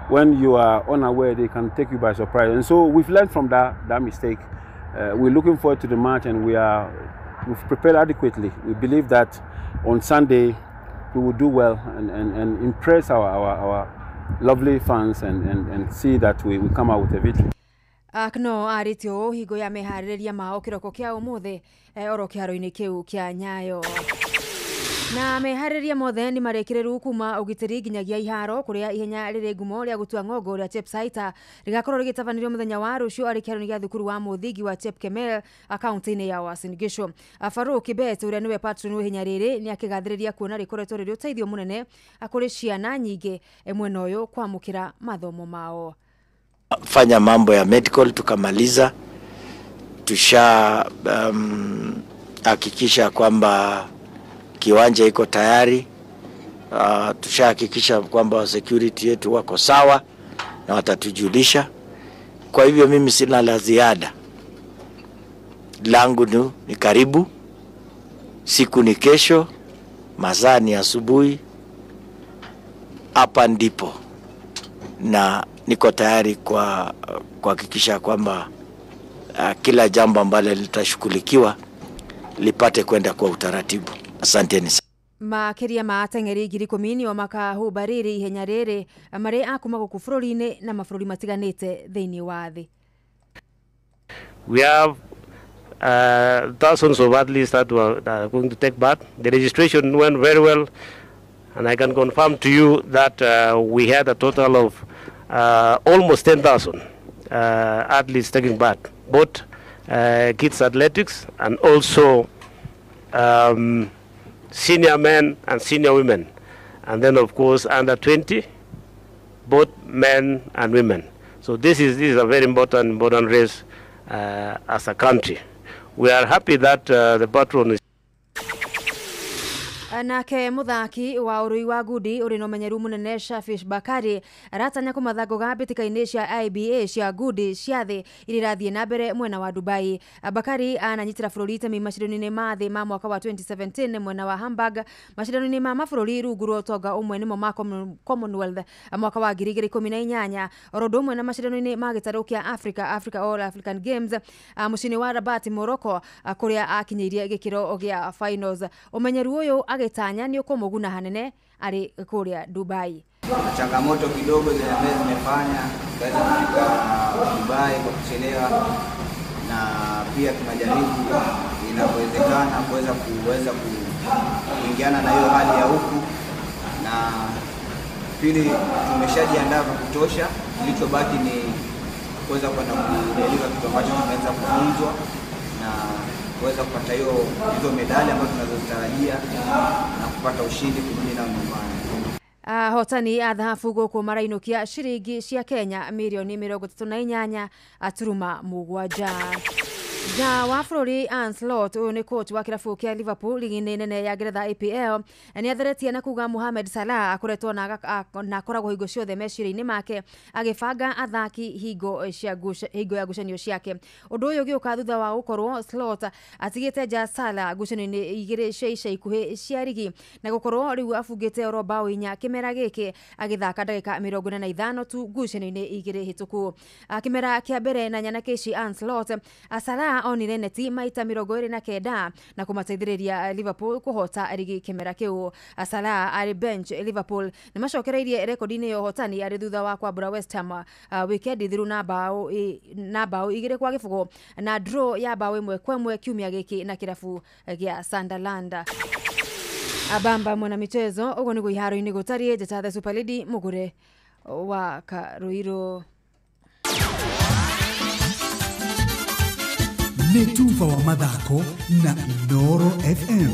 when you are unaware, they can take you by surprise. And so we've learned from that mistake. We're looking forward to the match, and we've prepared adequately. We believe that on Sunday we will do well and impress our lovely fans and see that we come out with a victory. Akno arĩtie ũũ hingo ya meharĩrĩria mao kĩroko kĩa ũmũthĩ oro kĩharo-inĩ kĩu kĩa Nyayo. Na meharĩrĩria mothe nĩ marĩkĩrĩru kuma ũgitĩri nginyagia iharo kũrĩa ihenya rĩrĩ ngumo rĩa gũtua ng'ongo rĩa Chepsaita rĩgakorwo rĩgĩtabanĩrio mũthenya wa rũciũ arĩ kĩharo-inĩ gĩa thukuru wa mũthingi wa Chepkemel akaunti-inĩ ya Uasin Gishu. Faruk Kibet ũrĩa nĩwe patron wa ihenya rĩrĩ nĩ akĩgathĩrĩria kuona rĩkoretwo rĩrĩ ũteithio mũnene kũrĩ ciana nyingĩ mwena ũyũ kwamũkĩra mathomo mao. Fanya mambo ya medical tukamaliza, tusha hakikisha kwamba kiwanja iko tayari, tushahakikisha kwamba security yetu wako sawa na watatujulisha. Kwa hivyo mimi sina la ziada, langu ni karibu, siku ni kesho, masaa ni asubuhi, hapa ndipo na niko tayari kwa kuhakikisha kwamba kila jambo ambalo litashughulikiwa lipate kwenda kwa utaratibu. Asanteni sana. Makĩria ma ateng'eri 10,000 nĩo makahumba rĩrĩ ihenya rĩrĩ marĩ a kuma gũkũ bũrũri-inĩ na mabũrũri matiganĩte thĩinĩ wa thĩ. We have thousands of athletes that are going to take part. The registration went very well, and I can confirm to you that we had a total of almost 10,000 athletes taking part, both kids athletics and also senior men and senior women, and then of course under 20, both men and women. So this is a very important race as a country. We are happy that the patron is. Nake muthaki wa urui wa ngudi uri na umenyeru munene Shafish Bakari aratanya kumathango ga mbĩtĩka-inĩ cia IBA cia ngudi cia thĩ iria irathiĩ na mbere mwena wa Dubai. Bakari ananyitĩra bũrũri itemi macindano-inĩ ma thĩ ma mwaka wa 2017 mwena wa Hamburg, macindano-inĩ ma mabũrũri rungu rwa ũtonga ũmwe nĩmo ma Commonwealth mwaka wa 2018, oro ũndũ ũmwe na macindano-inĩ ma gĩtarũ kĩa Africa, Africa All African Games mũciĩ-inĩ wa Rabat Morocco, kũrĩa akinyĩirie gĩkĩro gĩa finals. Ũmenyeru ũyũ agĩtanya nĩ ũkũmũguna hanene arĩ kũrĩa Dubai. Changamoto kidogo zile zimefanya tukaweza kufika Dubai kwa kuchelewa, na pia tunajaribu inawezekana kuweza kuingiana na hiyo hali ya huku, na pili tumeshajiandaa kwa kutosha. Kilichobaki ni kuweza kwenda kudeliver kitu ambacho tumeweza kufunzwa na kuweza kupata hizo medali ambazo tunazozitarajia na kupata ushindi kurudi nao nyumbani. Ahotani a thahabu gũkũ marainũkia ciringi cia Kenya mirioni 38 aturuma 7. Nja wa bũrũri Ancelotti, ũyũ nĩ coach wa kĩrabu kĩa Liverpool ligi-inĩ nene ya Ngeretha EPL, nĩ atheretie na kuga Mohamed Salah akoretwo na akoragwo hingo ciothe meciria-inĩ make agĩbanga athaki hingo ya ngucanio ciake. Ũndũ ũyũ ũgĩũka thutha wa gũkorwo Slot atigĩte nja Salah ngucanio-inĩ igĩrĩ cia ica ikuhĩ cia rigi na gũkorwo rĩu abungĩte oro bao 4 kĩmera gĩkĩ agĩthaka ndagĩka 45 tu ngucanio-inĩ igĩrĩ hĩtũku. Kĩmera kĩa mbere na nyanake ici Ancelotti, Salah onire neti maita 29 na kũmateithĩrĩria Liverpool kũhota rigi kĩmera kĩu. Salah arĩ bench Liverpool nĩ macokereirie rekondi-inĩ ya ũhotani arĩ thutha wa kwambũra West Ham wikendi thiru na bao 2-0 na draw ya bao 1-1 kiumia gĩkĩ na kĩrabu gĩa Sunderland. Abamba mwana michezo ũguo nĩguo iharo-inĩ gũtariĩ. Njĩta The Super Lady Mugure wa Karuiru. Nĩ tuba wa mathako na Inooro FM.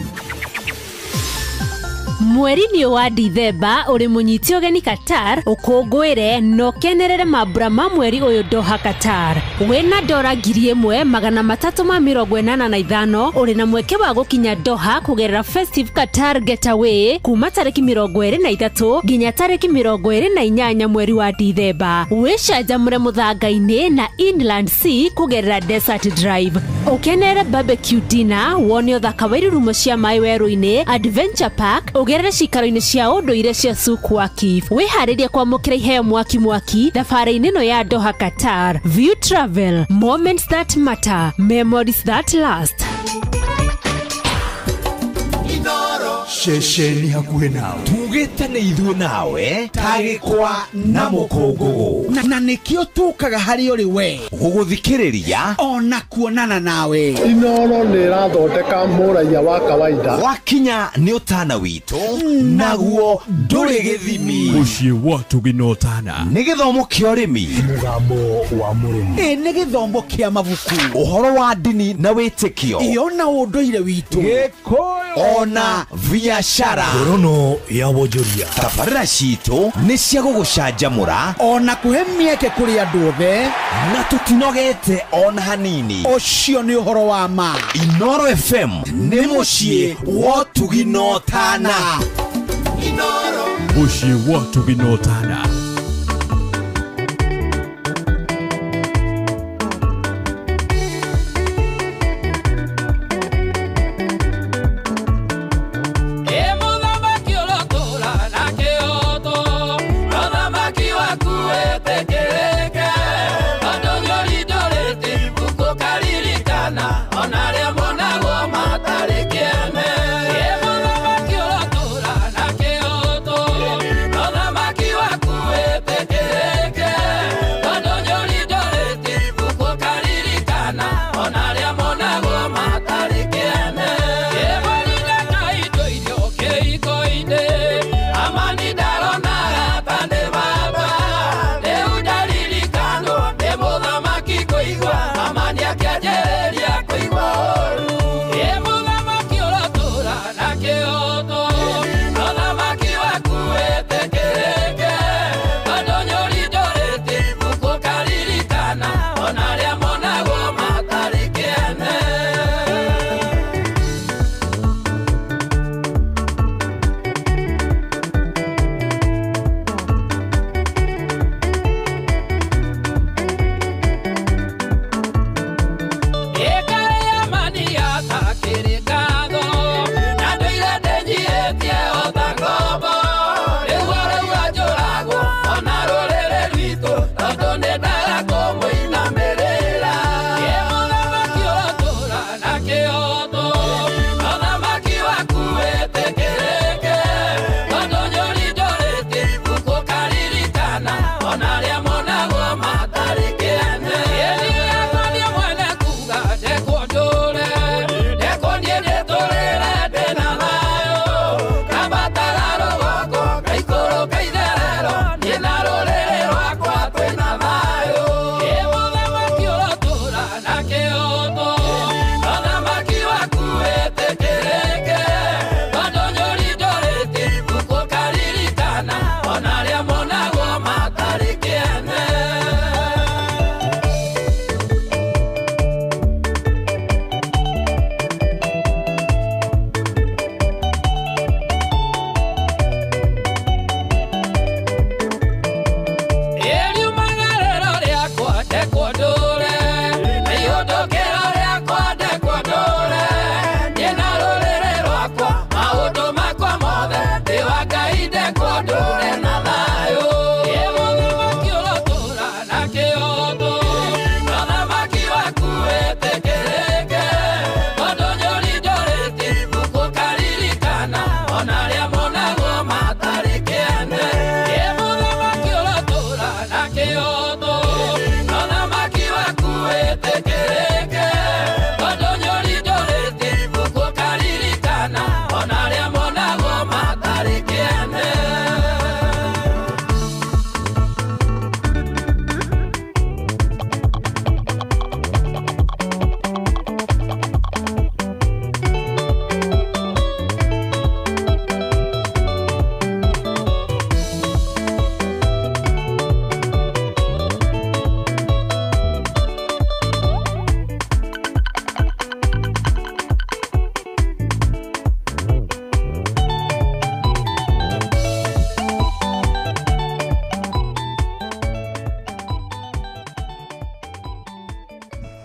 Mweri-inĩ wa Dithemba ũrĩ mũnyiti ũgeni Qatar ũkũngũĩre na ũkenerere mambura ma mweri ũyũ Doha Qatar. Wĩna dora 1385 ũrĩ na mweke wa gũkinya Doha kũgerera Festive Qatar Getaway kuma tarĩki 23 nginya tarĩki 28 mweri wa Dithemba. Wĩcanjamũre mũthanga-inĩ na Inland Sea kũgerera Desert Drive. Ũkenere barbecue dinner, wone ũthaka wa irurumo cia maĩ werũ-inĩ, Adventure Park, ũgerere cikaro-inĩ cia ũndũire cia Souk Waqif. Wĩharĩrie kwamũkĩra iheo mwaki mwaki thabarĩ-inĩ ĩno ya Doha Qatar. View Travel, moments that matter, memories that last. Ceceni hakuhĩ nawe tugĩte nĩ ithuĩ nawe tagĩkwa na mũkũngũgũ na nĩkĩo tũkaga harĩ ũrĩ we gũgũthikĩrĩria ona kuonana nawe. Inoro nĩ ĩrathondeka mũraiya wa kawaida. Wakinya nĩ ũtana witũ naguo ndũrĩ gĩthimi. Mũciĩ wa tũginotana nĩ gĩthomo kĩa ũrĩmi, mũgambo wa mũrĩmi, nĩ gĩthomo kĩa mabuku, ũhoro wa ndini na wĩtĩkio, ĩyo na ũndũire witũ, Gĩkũyũ ona biashara. Ngorono ya wonjoria. Tabarĩra citũ nĩ cia gũgũcanjamũra ona kũhe mĩeke kũrĩ andũ othe, na tũtinogete ona hanini. Ũcio nĩ ũhoro wa ma. Inoro FM nĩ mũciĩ wa tũginotana. Mũciĩ wa tũginotana. Thank you.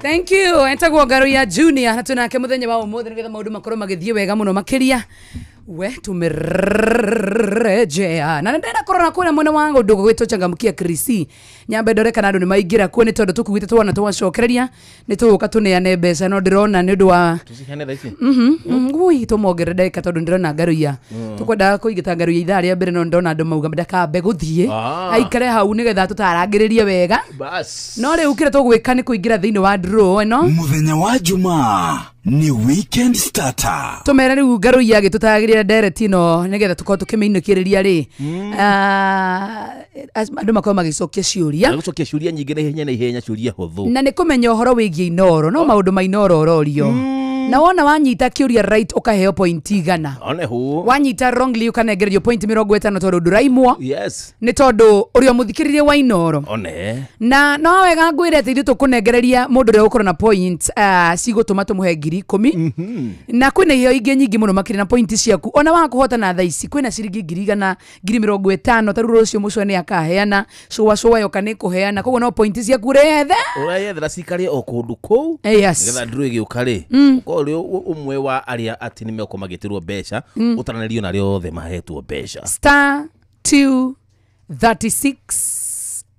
Thank you. Etagwo Ngaruiya Junior na twinake muthenya wa umuthi nigetha maundu makorwo magithie wega muno makiria. We tumerejea na ndenda korona kwina mwena wangu ndugu gwitwo changamkia Krisi nyambe ndore kana andu ni maingira kuo ni tondu tukugite twana twacokereria ni tuguka tuneane mbeca no ndirona ni undu wa tucihane thaa ici. Ngui tumongerere ndagika tondu ndirona Ngaruiya tukwendaga kuingita Ngaruiya ithaa ria mbere no ndona andu mauga ndakambe guthie aikare hau nigetha tutarangiririe wega bas. No riu kira tugwika ni kuingira thiini wa draw ino muthenya wa Jumaa ni weekend starter. Tumere riu Ngaruiya agitutagirira ndereti ino nigetha tukorwo tukimiinukiriria ri andu makorwo magicokia ciuria. Magicokia ciuria nyingi na ihenya na ihenya ciuria huthu. Na ni kumenya uhoro wigie Inooro no maundu ma Inooro urorio. Na wona wanyita kiuria right ukaheo point 100. One hu. Wanyita wrongly ukanengererio point 50 tondu nduraimwo. Yes. Ni tondu uria muthikiririe wa Inooro. One. Na no wega ngwire ati ithuĩ tukunengereria mundu uria ukorwo na point cigutuma tumuhe 10,000. Na kwina iheo ingĩ nyingĩ muno makĩria na point ciaku ona wakuhota na thaa ici kwina ciringi 100,000 50,000 taru rucio mucwe ni akaheana cũa cũa yoka ni kuheana koguo no point ciaku urethe urayethera cikare o kundu kuu. Yes. Nigetha nduru ĩgĩũka rĩ ũkorwo ũrĩ ũmwe wa arĩa atĩ nĩ mekorwo magĩtĩrwo mbeca ũtaranĩrio na arĩa othe mahetwo mbeca. Star 236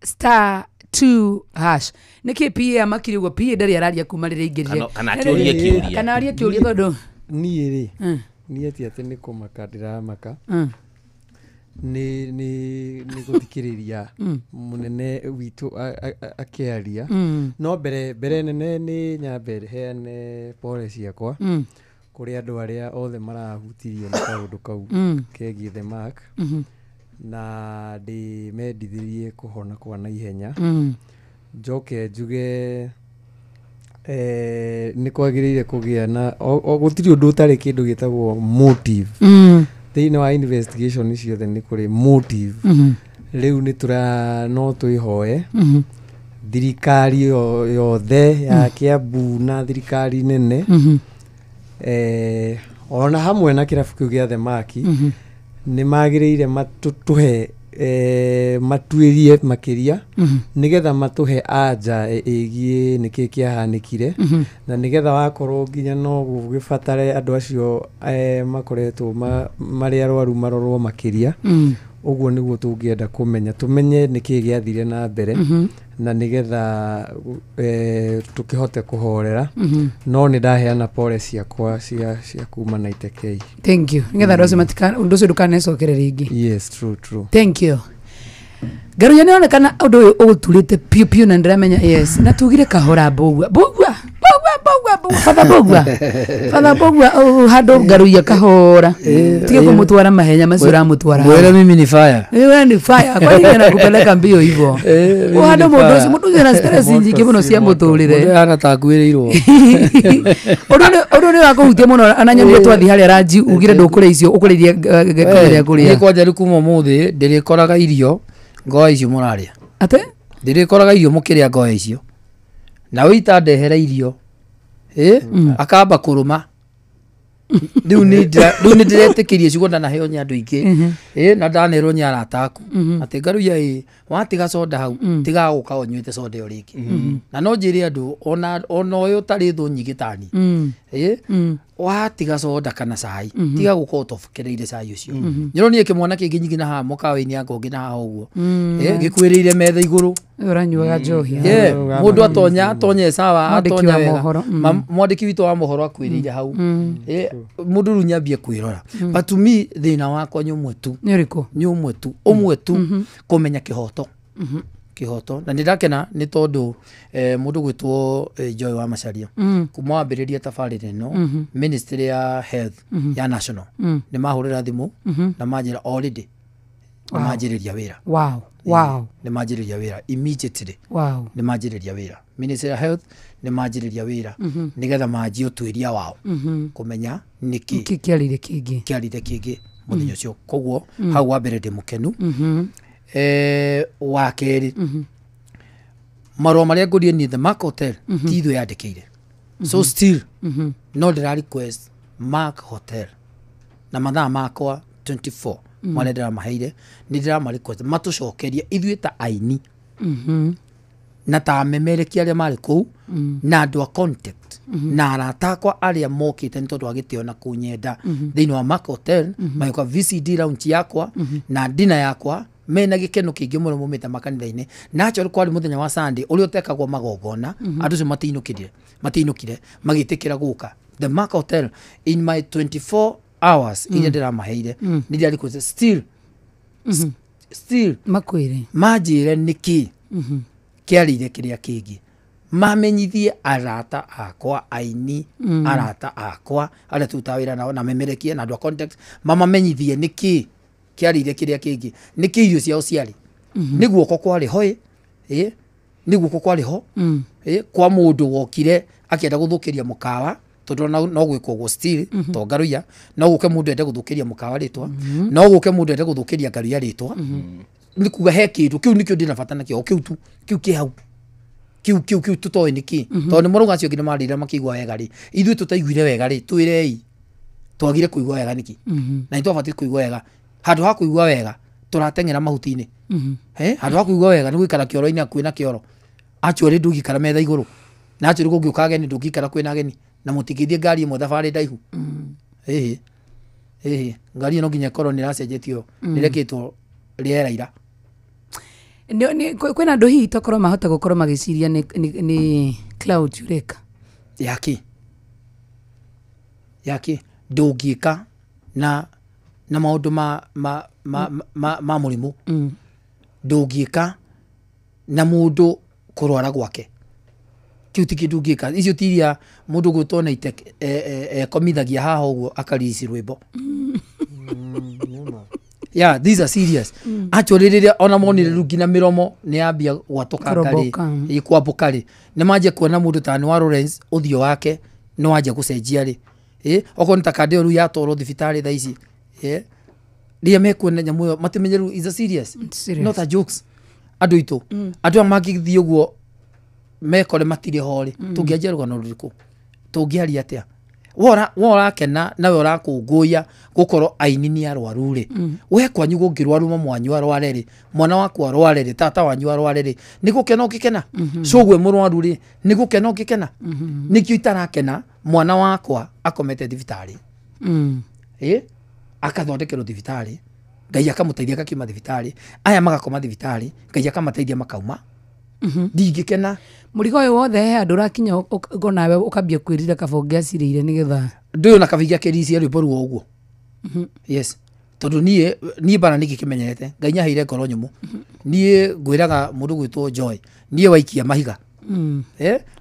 star 2 hash. Nĩkĩ PA amakire ũguo? PA ndarĩ araria kuma rĩrĩa aingĩrire. Kana akĩũrie kĩũria. Kana arie kĩũria tondũ niĩ rĩ niĩ ti atĩ nĩ kũmaka ndĩramaka nĩ gũthikĩrĩria mũnene witũ akĩaria. No mbere nene nĩ nyambe heane pole ciakwa kũrĩ andũ arĩa othe marahutirio nĩ kaũndũ kau kegiĩ The Mark na ndĩmendithirie kũhona kwa naihenya. Njoke njuge nĩ kwagĩrĩire kũgĩa na gũtirĩ ũndũ ũtarĩ kĩndũ gĩtagwo motive. Thĩinĩ wa investigation ciothe nĩ kũrĩ motive. Rĩu nĩ tũra no twĩhoe thirikari yothe ya Kiambu na thirikari nene ona hamwe na kĩrabu kĩu gĩa The Mark nĩ magĩrĩire matũhe matuĩrie makĩria nĩgetha matũhe anja ĩgiĩ nĩkĩ kĩahanĩkire na nĩgetha wakorwo nginya no gũgĩbatare andũ acio makoretwo marĩ arwaru marorwo makĩria. Ũguo nĩguo tũngĩenda kũmenya tũmenye nĩkĩ gĩathire na mbere na nĩgetha tũkĩhote kũhorera. No nĩ ndaheana pole ciakwa cia kuma na itekei. Thank you. Nĩgetha andũ acio ũndũ ũcio ndũkanecokere rĩngĩ. Yes, true, true. Thank you. Ngaruiya nĩ onekana ũndũ ũyũ ũgũturĩte piũ piũ na ndĩramenya yes. Na tugire kahora Mbũgua. Mbũgua, Mbũgua, Mbũgua, Mbũgua, Father Mbũgua. Father Mbũgua handũ Ngaruiya kahora. Tige kumutwara mahenya macio ũramũtwara. Mwere mimi ni fire. Wewe ni fire. Kwa nini anakupeleka mbio hivyo? Handũ mũndũ ũcio na stress nyingĩ mũno cia mũtũrĩre. Mũndũ hana ta akuĩrĩirwo. Ũndũ nĩ wakũhutia mũno ona nyamũ twathiĩ harĩa ranji ugire ndũkũrĩa icio ũkũrĩirie kĩrĩa kũrĩa. Niĩ kwanja rĩu kuma ũmũthĩ ndĩrĩkoraga irio ngoe icio mũrarĩa. Atĩ? Ndĩrĩkoraga irio mũkĩrĩa ngoe icio. Na wĩita ndehera irio. Akamba kũrũma. Rĩu nĩ ndĩretĩkĩria ciugo ndanaheo nĩ andũ aingĩ. Na ndanerwo nĩ arata aku. Atĩ Ngaruiya watiga soda hau tiga gũka ũnyuĩte soda ĩyo rĩngĩ. Na no njĩre andũ ona ũyũ ũtarĩ thũ nyingĩ tani. Watiga soda kana cai tiga gũkorwo ũtobokereire cai ũcio. Nyĩronire kĩmwana kĩngĩ nyingĩ na haha mũkawa-inĩ anga na haha ũguo. Gĩkuĩrĩire metha igũrũ. Ũranyuaga njohi. Mũndũ atonya atonye sawa atonya wega. Mwandĩki witũ wa mohoro akuĩrĩire hau. Mũndũ rĩu nyambie kwĩrora. But to me thĩna wakwa nĩ ũmwe tu. Nĩ ũrĩkũ? Nĩ ũmwe tu. Ũmwe tu kũmenya kĩhoto. Kĩhoto. Na nĩ ndakena nĩ tondũ mũndũ gwĩtwo Joy wa Macharia kuma wambĩrĩria tabarĩra ĩno Ministry ya Health ya National nĩ mahũrĩra thimũ na manjĩra already nĩ manjĩrĩria wĩra. Wow. Wow. Nĩ manjĩrĩria wĩra immediately. Wow. Nĩ manjĩrĩria wĩra. Ministry ya Health nĩ manjĩrĩria wĩra nĩgetha manjie ũtuĩria wao kũmenya nĩkĩ kĩarire kĩngĩ kĩarire kĩngĩ mũthenya ũcio. Koguo hau wa mbere ndĩ mũkenu. Wa kerĩ marũa marĩa ngũrie ni The Mark Hotel ti ithuĩ yandĩkĩire. So still no ndĩra request Mark Hotel na mathaa makwa 24 marĩa ndĩramaheire nĩ ndĩrama request matũcokerie ithuĩ ta aini. Na ta amemerekia arĩa marĩ kũu na andũ a contact na arata akwa arĩa mokĩte nĩ tondũ wa gĩtĩo na kũnyenda thĩinĩ wa Mark Hotel magĩũka VCD lounge yakwa na dina yakwa mena gĩkeno kĩingĩ mũno maumĩte makanitha-inĩ. Na actually kwarĩ mũthenya wa Sunday ũrĩa ũtekagwo magongona, andũ acio matiinũkire magĩtĩkĩra gũka the Mark Hotel in my 24 hours iria ndĩramaheire nĩ ndĩrarĩ still still makwĩre manjĩre nĩkĩ kĩarĩire kĩrĩa kĩngĩ, mamenyithie arata akwa aini arata akwa arĩa tũrutaga wĩra nao na memerekie na andũ a contact mamamenyithie nĩkĩ kĩarĩire kĩrĩa kĩngĩ, nĩkĩ irio ciao ciarĩ nĩ guoko kwarĩ ho ĩ nĩ guoko kwarĩ ho ĩ kwa mũndũ wokire akĩenda gũthũkĩria mũkawa tondũ no gwĩkwo ũguo still to Ngaruiya no gũke mũndũ ende gũthũkĩria mũkawa rĩtwa, no gũke mũndũ ende gũthũkĩria Ngaruiya rĩtwa, nĩ kuga he kĩndũ kĩu nĩkĩo ndĩna bata nakĩo, kĩu tu kĩu kĩ hau kĩu kĩu kĩu tũtoĩ nĩkĩ, tondũ nĩ marauga acio angĩ nĩ marĩire makĩigua wega rĩ, ithuĩ tũtaiguire wega rĩ, twĩrei twagire kũigua wega nĩkĩ, na nĩ twabatiĩ kũigua wega. Handũ ha kũigua wega tũrateng'era mahuti-inĩ, handũ ha kũigua wega nĩ gũikara kĩoro-inĩ hakuhĩ na kĩoro, actually ndũngĩikara metha igũrũ, na actually kũngĩũka ageni ndũngĩikara kwĩna ageni na mũtingĩthiĩ ngari ĩmwe thabarĩ ndaihu. Ĩhĩ ĩhĩ ngari ĩno nginya ĩkorwo nĩ ĩracenjetio nĩ ĩrekĩtwo rĩera ira. Kwĩna andũ hihi tokorwo mahota gũkorwo magĩciria nĩ cloud ũreka yaki yaki ndũngĩka na maũndũ ma mũrimũ, ndũngĩka na mũndũ kũrwara gwake, kĩu ti kĩndũ ũngĩka. Icio ti iria mũndũ gwĩtwo na ite ekomithagia haha ũguo akarisi rwĩmbo. Yeah, these are serious. Actually rĩrĩa ona monire rĩu nginya mĩromo nĩ yambia gwatũkanga rĩ, kwambũka rĩ, nĩ manjia kuona mũndũ ta nĩ wa Lawrence ũthiũ wake nĩ wanjia gũcenjia rĩ, okorwo nĩ ta kandĩ ĩyo rĩu yatwarwo thibitarĩ thaa ici, rĩrĩa mekuona nyamũ ĩyo matimenye rĩu is a serious, not a jokes. Andũ aitũ andũ aya mangĩthiĩ ũguo mekore matirĩ ho rĩ, tũngĩanjia rũgano rũrĩkũ, tũngĩaria atĩa? Wo ũrakena nawe ũrakũngũiya gũkorwo aini nĩ arwaru rĩ, we kwanyu gũngĩrwaru mamu wanyu arware rĩ, mwana waku arware rĩ, tata wanyu arware rĩ, nĩ gũkena ũngĩkena? Cũgwe mũrwaru rĩ, nĩ gũkena ũngĩkena? Nĩkĩo itarakena mwana wakwa akomete thibitarĩ, akathondekerwo thibitarĩ, Ngai akamũteithia akakiuma thibitarĩ, aya magakoma thibitarĩ, Ngai akamateithia makauma. Ndingĩkena. Mũrigo ũyũ wothe he handũ ũrakinya onawe ũkambia kwĩrira kaba ũngĩacirĩire nĩgetha ndũyũ na kabingi akĩricia rwĩmbo ruo ũguo. Yes, tondũ niĩ bara nĩkĩ kĩmenyerete Ngai nĩaheire ngoro nyũmũ. Niĩ ngwĩraga mũndũ gwĩtwo Joy, niĩ waikia mahiga,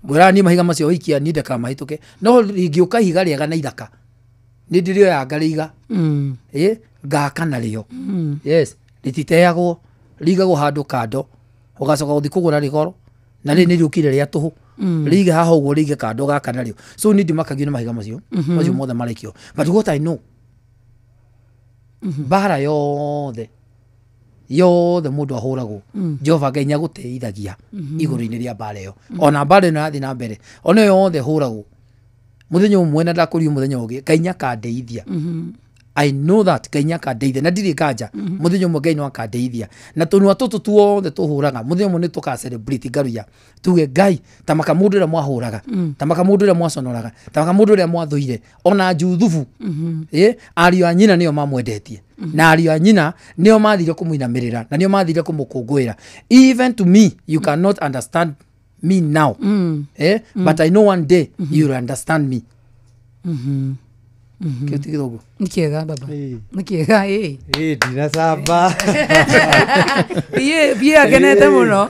ngwĩraga niĩ mahiga macio waikia niĩ ndakamahĩtũke, no rĩngĩũka ihiga rĩega na ithaka nĩ ndĩrĩoya ngarĩiga, ngaka narĩo. Yes, rĩtiteagwo, rĩigagwo handũ kando, ũgacoka gũthiĩ kũgũra rĩgoro na rĩrĩ nĩ rĩũkire rĩa tũhũ, rĩige haha ũguo rĩige kando gaka narĩo. So niĩ ndimakagio nĩ mahiga macio macio mothe marekio, but what I know, mbara yothe yothe mũndũ ahũragwo, Jehova Ngai nĩagũteithagia igũrũ-inĩ rĩa mbara ĩyo, ona mbara ĩno yathiĩ na mbere ona ĩyo yothe hũragwo mũthenya ũmwe na ndakũrio mũthenya ũngĩ Ngai nĩakandeithia. I know that Ngai nĩakandeithia na ndirĩ nganja mũthenya ũmwe Ngai no akandeithia, na tũnua tũtũ tuothe tũhũraga mũthenya ũmwe nĩ tũka celebrate Ngaruiya, tuge Ngai ta maka mũndũ ũrĩa mwahũraga, ta maka mũndũ ũrĩa mwaconoraga, ta maka mũndũ ũrĩa mwathũire, ona Juthubu ariũ a nyina nĩo mamwendetie, na ariũ a nyina nĩo mathire kũmũinamĩrĩra na nĩo mathire kũmũkũngũĩra. Even to me you cannot understand me now, but I know one day you will understand me. Kĩu ti gĩthũngũ? Nĩ kĩega baba, nĩ kĩega. Ĩ ndinacamba biĩ akenete mũno,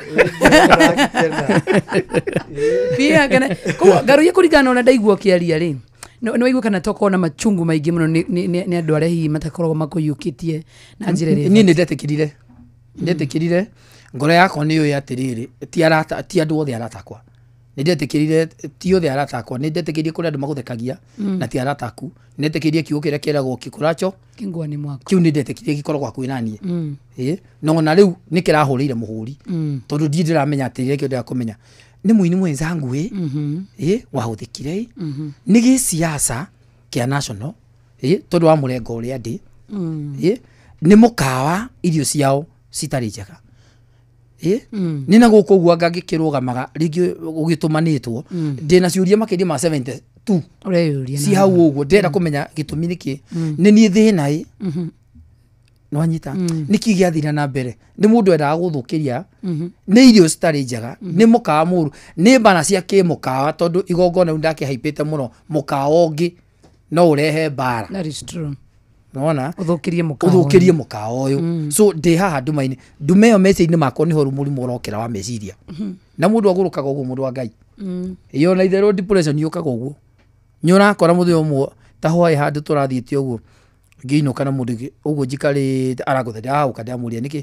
biĩ akene. Koguo Ngaruiya kũringana na ũrĩa ndaigua ũkĩaria rĩ, nĩ waigua kana tokorwo na machungu maingĩ mũno nĩ andũ arĩa hihi matakoragwo makũiyũkĩtie na njĩra ĩrĩa Niĩ nĩ ndetĩkĩrire, ngoro yakwa nĩ yũĩ atĩrĩrĩ, ti andũ othe arata akwa, nĩ ndetĩkĩrire ti othe arata akwa, nĩ ndetĩkĩrire kũrĩ andũ magũthekagia na ti arata aku, nĩ ndetĩkĩrire kiugo kĩrĩa kĩragwo kĩkũracho kĩngwani mwaku, kĩu nĩ ndetĩkĩrire gĩkoragwo hakuhĩ na niĩ, no ona rĩu nĩ kĩrahũrĩire mũhũri, tondũ ndiĩ ndĩramenya atĩrĩrĩ kĩo ndĩrakũmenya nĩ mũini mwenzangu ĩ wahũthĩkire nĩ gĩsiasa kĩa national tondũ wa mũrengo ũrĩa ndĩ, nĩ mũkawa irio ciao citarĩ njega, Nĩ na gũkũ ũguo anga ngĩkĩrũgamaga rĩngĩ ũgĩtũmanĩtwo ndĩna ciũria makĩria ma 72 ũreyũria ci hau ũguo ndĩrenda kũmenya gĩtũmi nĩkĩ nĩ niĩ thĩna ĩ nĩwanyita nĩkĩ gĩathire na mbere nĩ mũndũ endaga gũthũkĩria nĩ irio citarĩ njega nĩ mũkawa mũru nĩ mbara cia kĩmũkawa tondũ igongona rĩu ndakĩhaipĩte mũno mũkawa ũngĩ no ũrehe mbara. That is true. Nona ũthũkĩrie mũkawa ũyũ so ndĩ haha nduma-inĩ ndume ĩyo meciria-inĩ makwa nĩho mũrimũ ũrokĩra wa meciria na mũndũ agũrũkaga ũguo mũndũ wa Ngai ĩyo na itherũ depression yũkaga ũguo nĩ ũrakora mũthenya ũmwe ta hwaĩ handũ tũrathiĩte ũguo ngĩinũka na mũndũ ũguo njikarĩte arangũtha ndahauka ndamũria nĩkĩ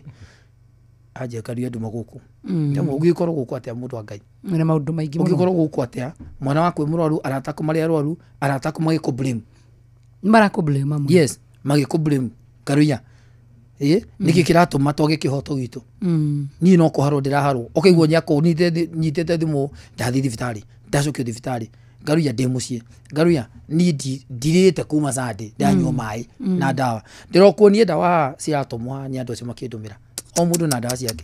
anjĩkaria nduma gũkũ ũngĩkorwo gũkũ atĩa mũndũ wa Ngai na maũndũ maingĩ mũno ũngĩkorwo gũkũ atĩa mwana waku wĩ mũrwaru arata aku marĩ arwaru arata aku magĩkũ-blame marakũ-blame amwe yes magĩkũ-blame Karuinya nĩkĩ kĩratũma twage kĩhoto gitũ niĩ no kũharwo ndĩraharwo ũkaigua nyakũ nyitĩte thimũ ndathiĩ thibitarĩ ndacokio thibitarĩ Ngaruinya ndĩ mũciĩ Ngaruinya niĩ ndirĩte kuma Sunday ndanyua maĩ na ndawa ndĩrokuonie ndawa ciratũmwo nĩ andũ acio makĩndũmĩra o mũndũ na ndawa ciake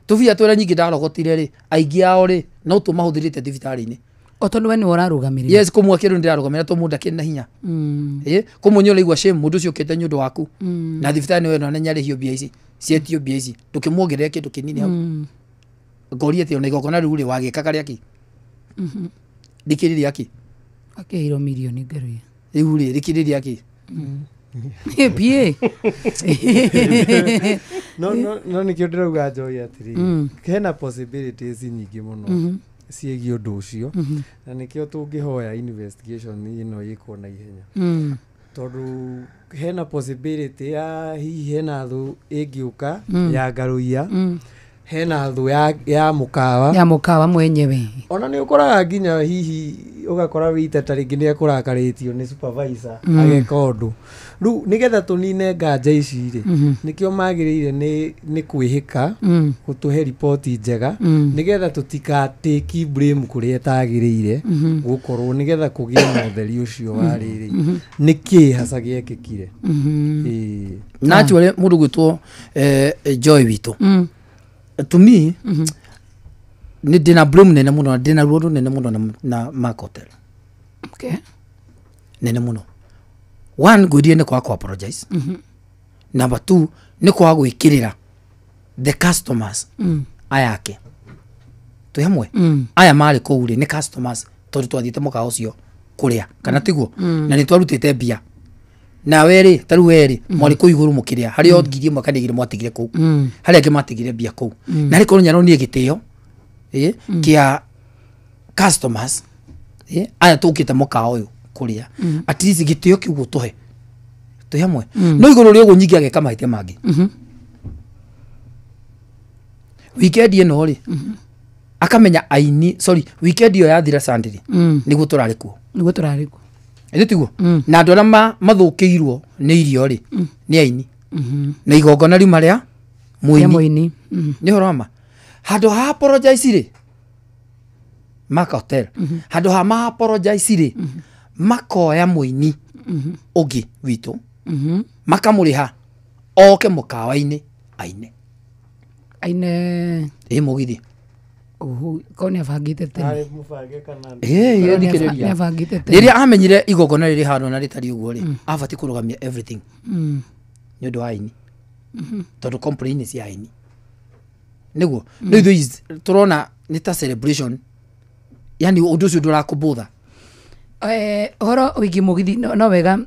tũbia tũrĩa nyingĩ ndarogotire rĩ aingĩ ao rĩ no tũmahũthĩrĩte thibitarĩ-inĩ o tondũ we nĩwe ũrarũgamĩrĩra yes kũmwe kĩndũ ndĩrarũgamĩrĩra to mũndũ akĩrĩ na hinya kũmwe nĩ ũraigua shame mũndũ ũcio ũkĩte nĩ ũndũ waku na thibitarĩ nĩwe no nyarĩhio mbia ici cietio mbia ici ndũkĩmuongerere kĩndũ kĩnini hau ngoria atĩ ona igongona rĩu rĩ wagĩkaga rĩakĩ rĩkĩrĩ rĩakĩ akĩheirwo mirioni Ngaruinya rĩu rĩ rĩkĩrĩ rĩakĩ PA no nĩkĩo ndĩrauga Joy atĩrĩrĩ hena possibilities nyingĩ mũno ciĩgiĩ ũndũ ũcio na nĩkĩo tũngĩhoya investigation ĩno ĩkwo na ihenya tondũ hena possibility ya hihi hena thũ ĩngĩũka ya Ngaruinya hena thũ ya mũkawa ya mũkawa mwenyewe ona nĩ ũkoraga nginya hihi ũgakora wĩita ta rĩngĩ nĩ ekũrakarĩtio nĩ supervisor ageka ũndũ rĩu nĩgetha tũnine nganja ici rĩ nĩkĩo magĩrĩire nĩ kwĩhĩka gũtũhe riboti njega nĩgetha tũtikatĩki blame kũrĩa ĩtagĩrĩire gũkorwo nĩgetha kũgĩe na ũtheri ũcio wa rĩrĩ nĩkĩ hasa gĩekĩkire. Na actually mũndũ gwĩtwo Joy witũ to me nĩ ndĩna blame nene mũno na ndĩna ruo rũnene mũno na Mark Hotel. Okay. Nene mũno. One ngwĩrire nĩ kwaga kũ apologize. Number two nĩ kwaga gwĩkĩrĩra the customers aya ake twĩ hamwe aya marĩ kũu rĩ nĩ customers tondũ twathiĩte mũkawa ũcio kũrĩa kana tiguo na nĩ twarutĩte mbia nawe rĩ ta rĩu we rĩ mwarĩ kũu igũrũ mũkĩrĩa harĩ o 1,000 kana 2,000 mwatigire kũu harĩa angĩ matigire mbia kũu na rĩ korwo nyaronie gĩtĩo kĩa customers aya tũkĩte mũkawa ũyũ kũrĩa at least gĩtĩo kĩu gũtũhe twĩ hamwe no igũrũ rĩa ũguo nyingĩ ageka mahĩtia mangĩ weekend ĩno rĩ akamenya aini sorry weekend ĩyo yathira Sunday rĩ nĩguo tũrarĩ kuo ĩthĩ tiguo na andũ arĩa mathũkĩirwo nĩ irio rĩ nĩ aini na igongona riuma rĩa mũini nĩ ũhoro wa ma handũ ha apologize rĩ Mark Hotel handũ ha ma apologize rĩ makoya mũini ũngĩ witũ makamũrĩha oke mũkawa-inĩ aine aine ĩ mũgithi ko nĩ abangĩte tene rĩrĩa amenyire igongona rĩrĩ handũ na rĩtari ũguo rĩ abatiĩ kũrũgamia everything nĩ ũndũ wa aini tondũ complain nĩ cia aini nĩguo no ithuĩ tũrona nĩ ta celebration yani ũndũ ũcio ndũrakũbũtha Horo wiki mugithi no wega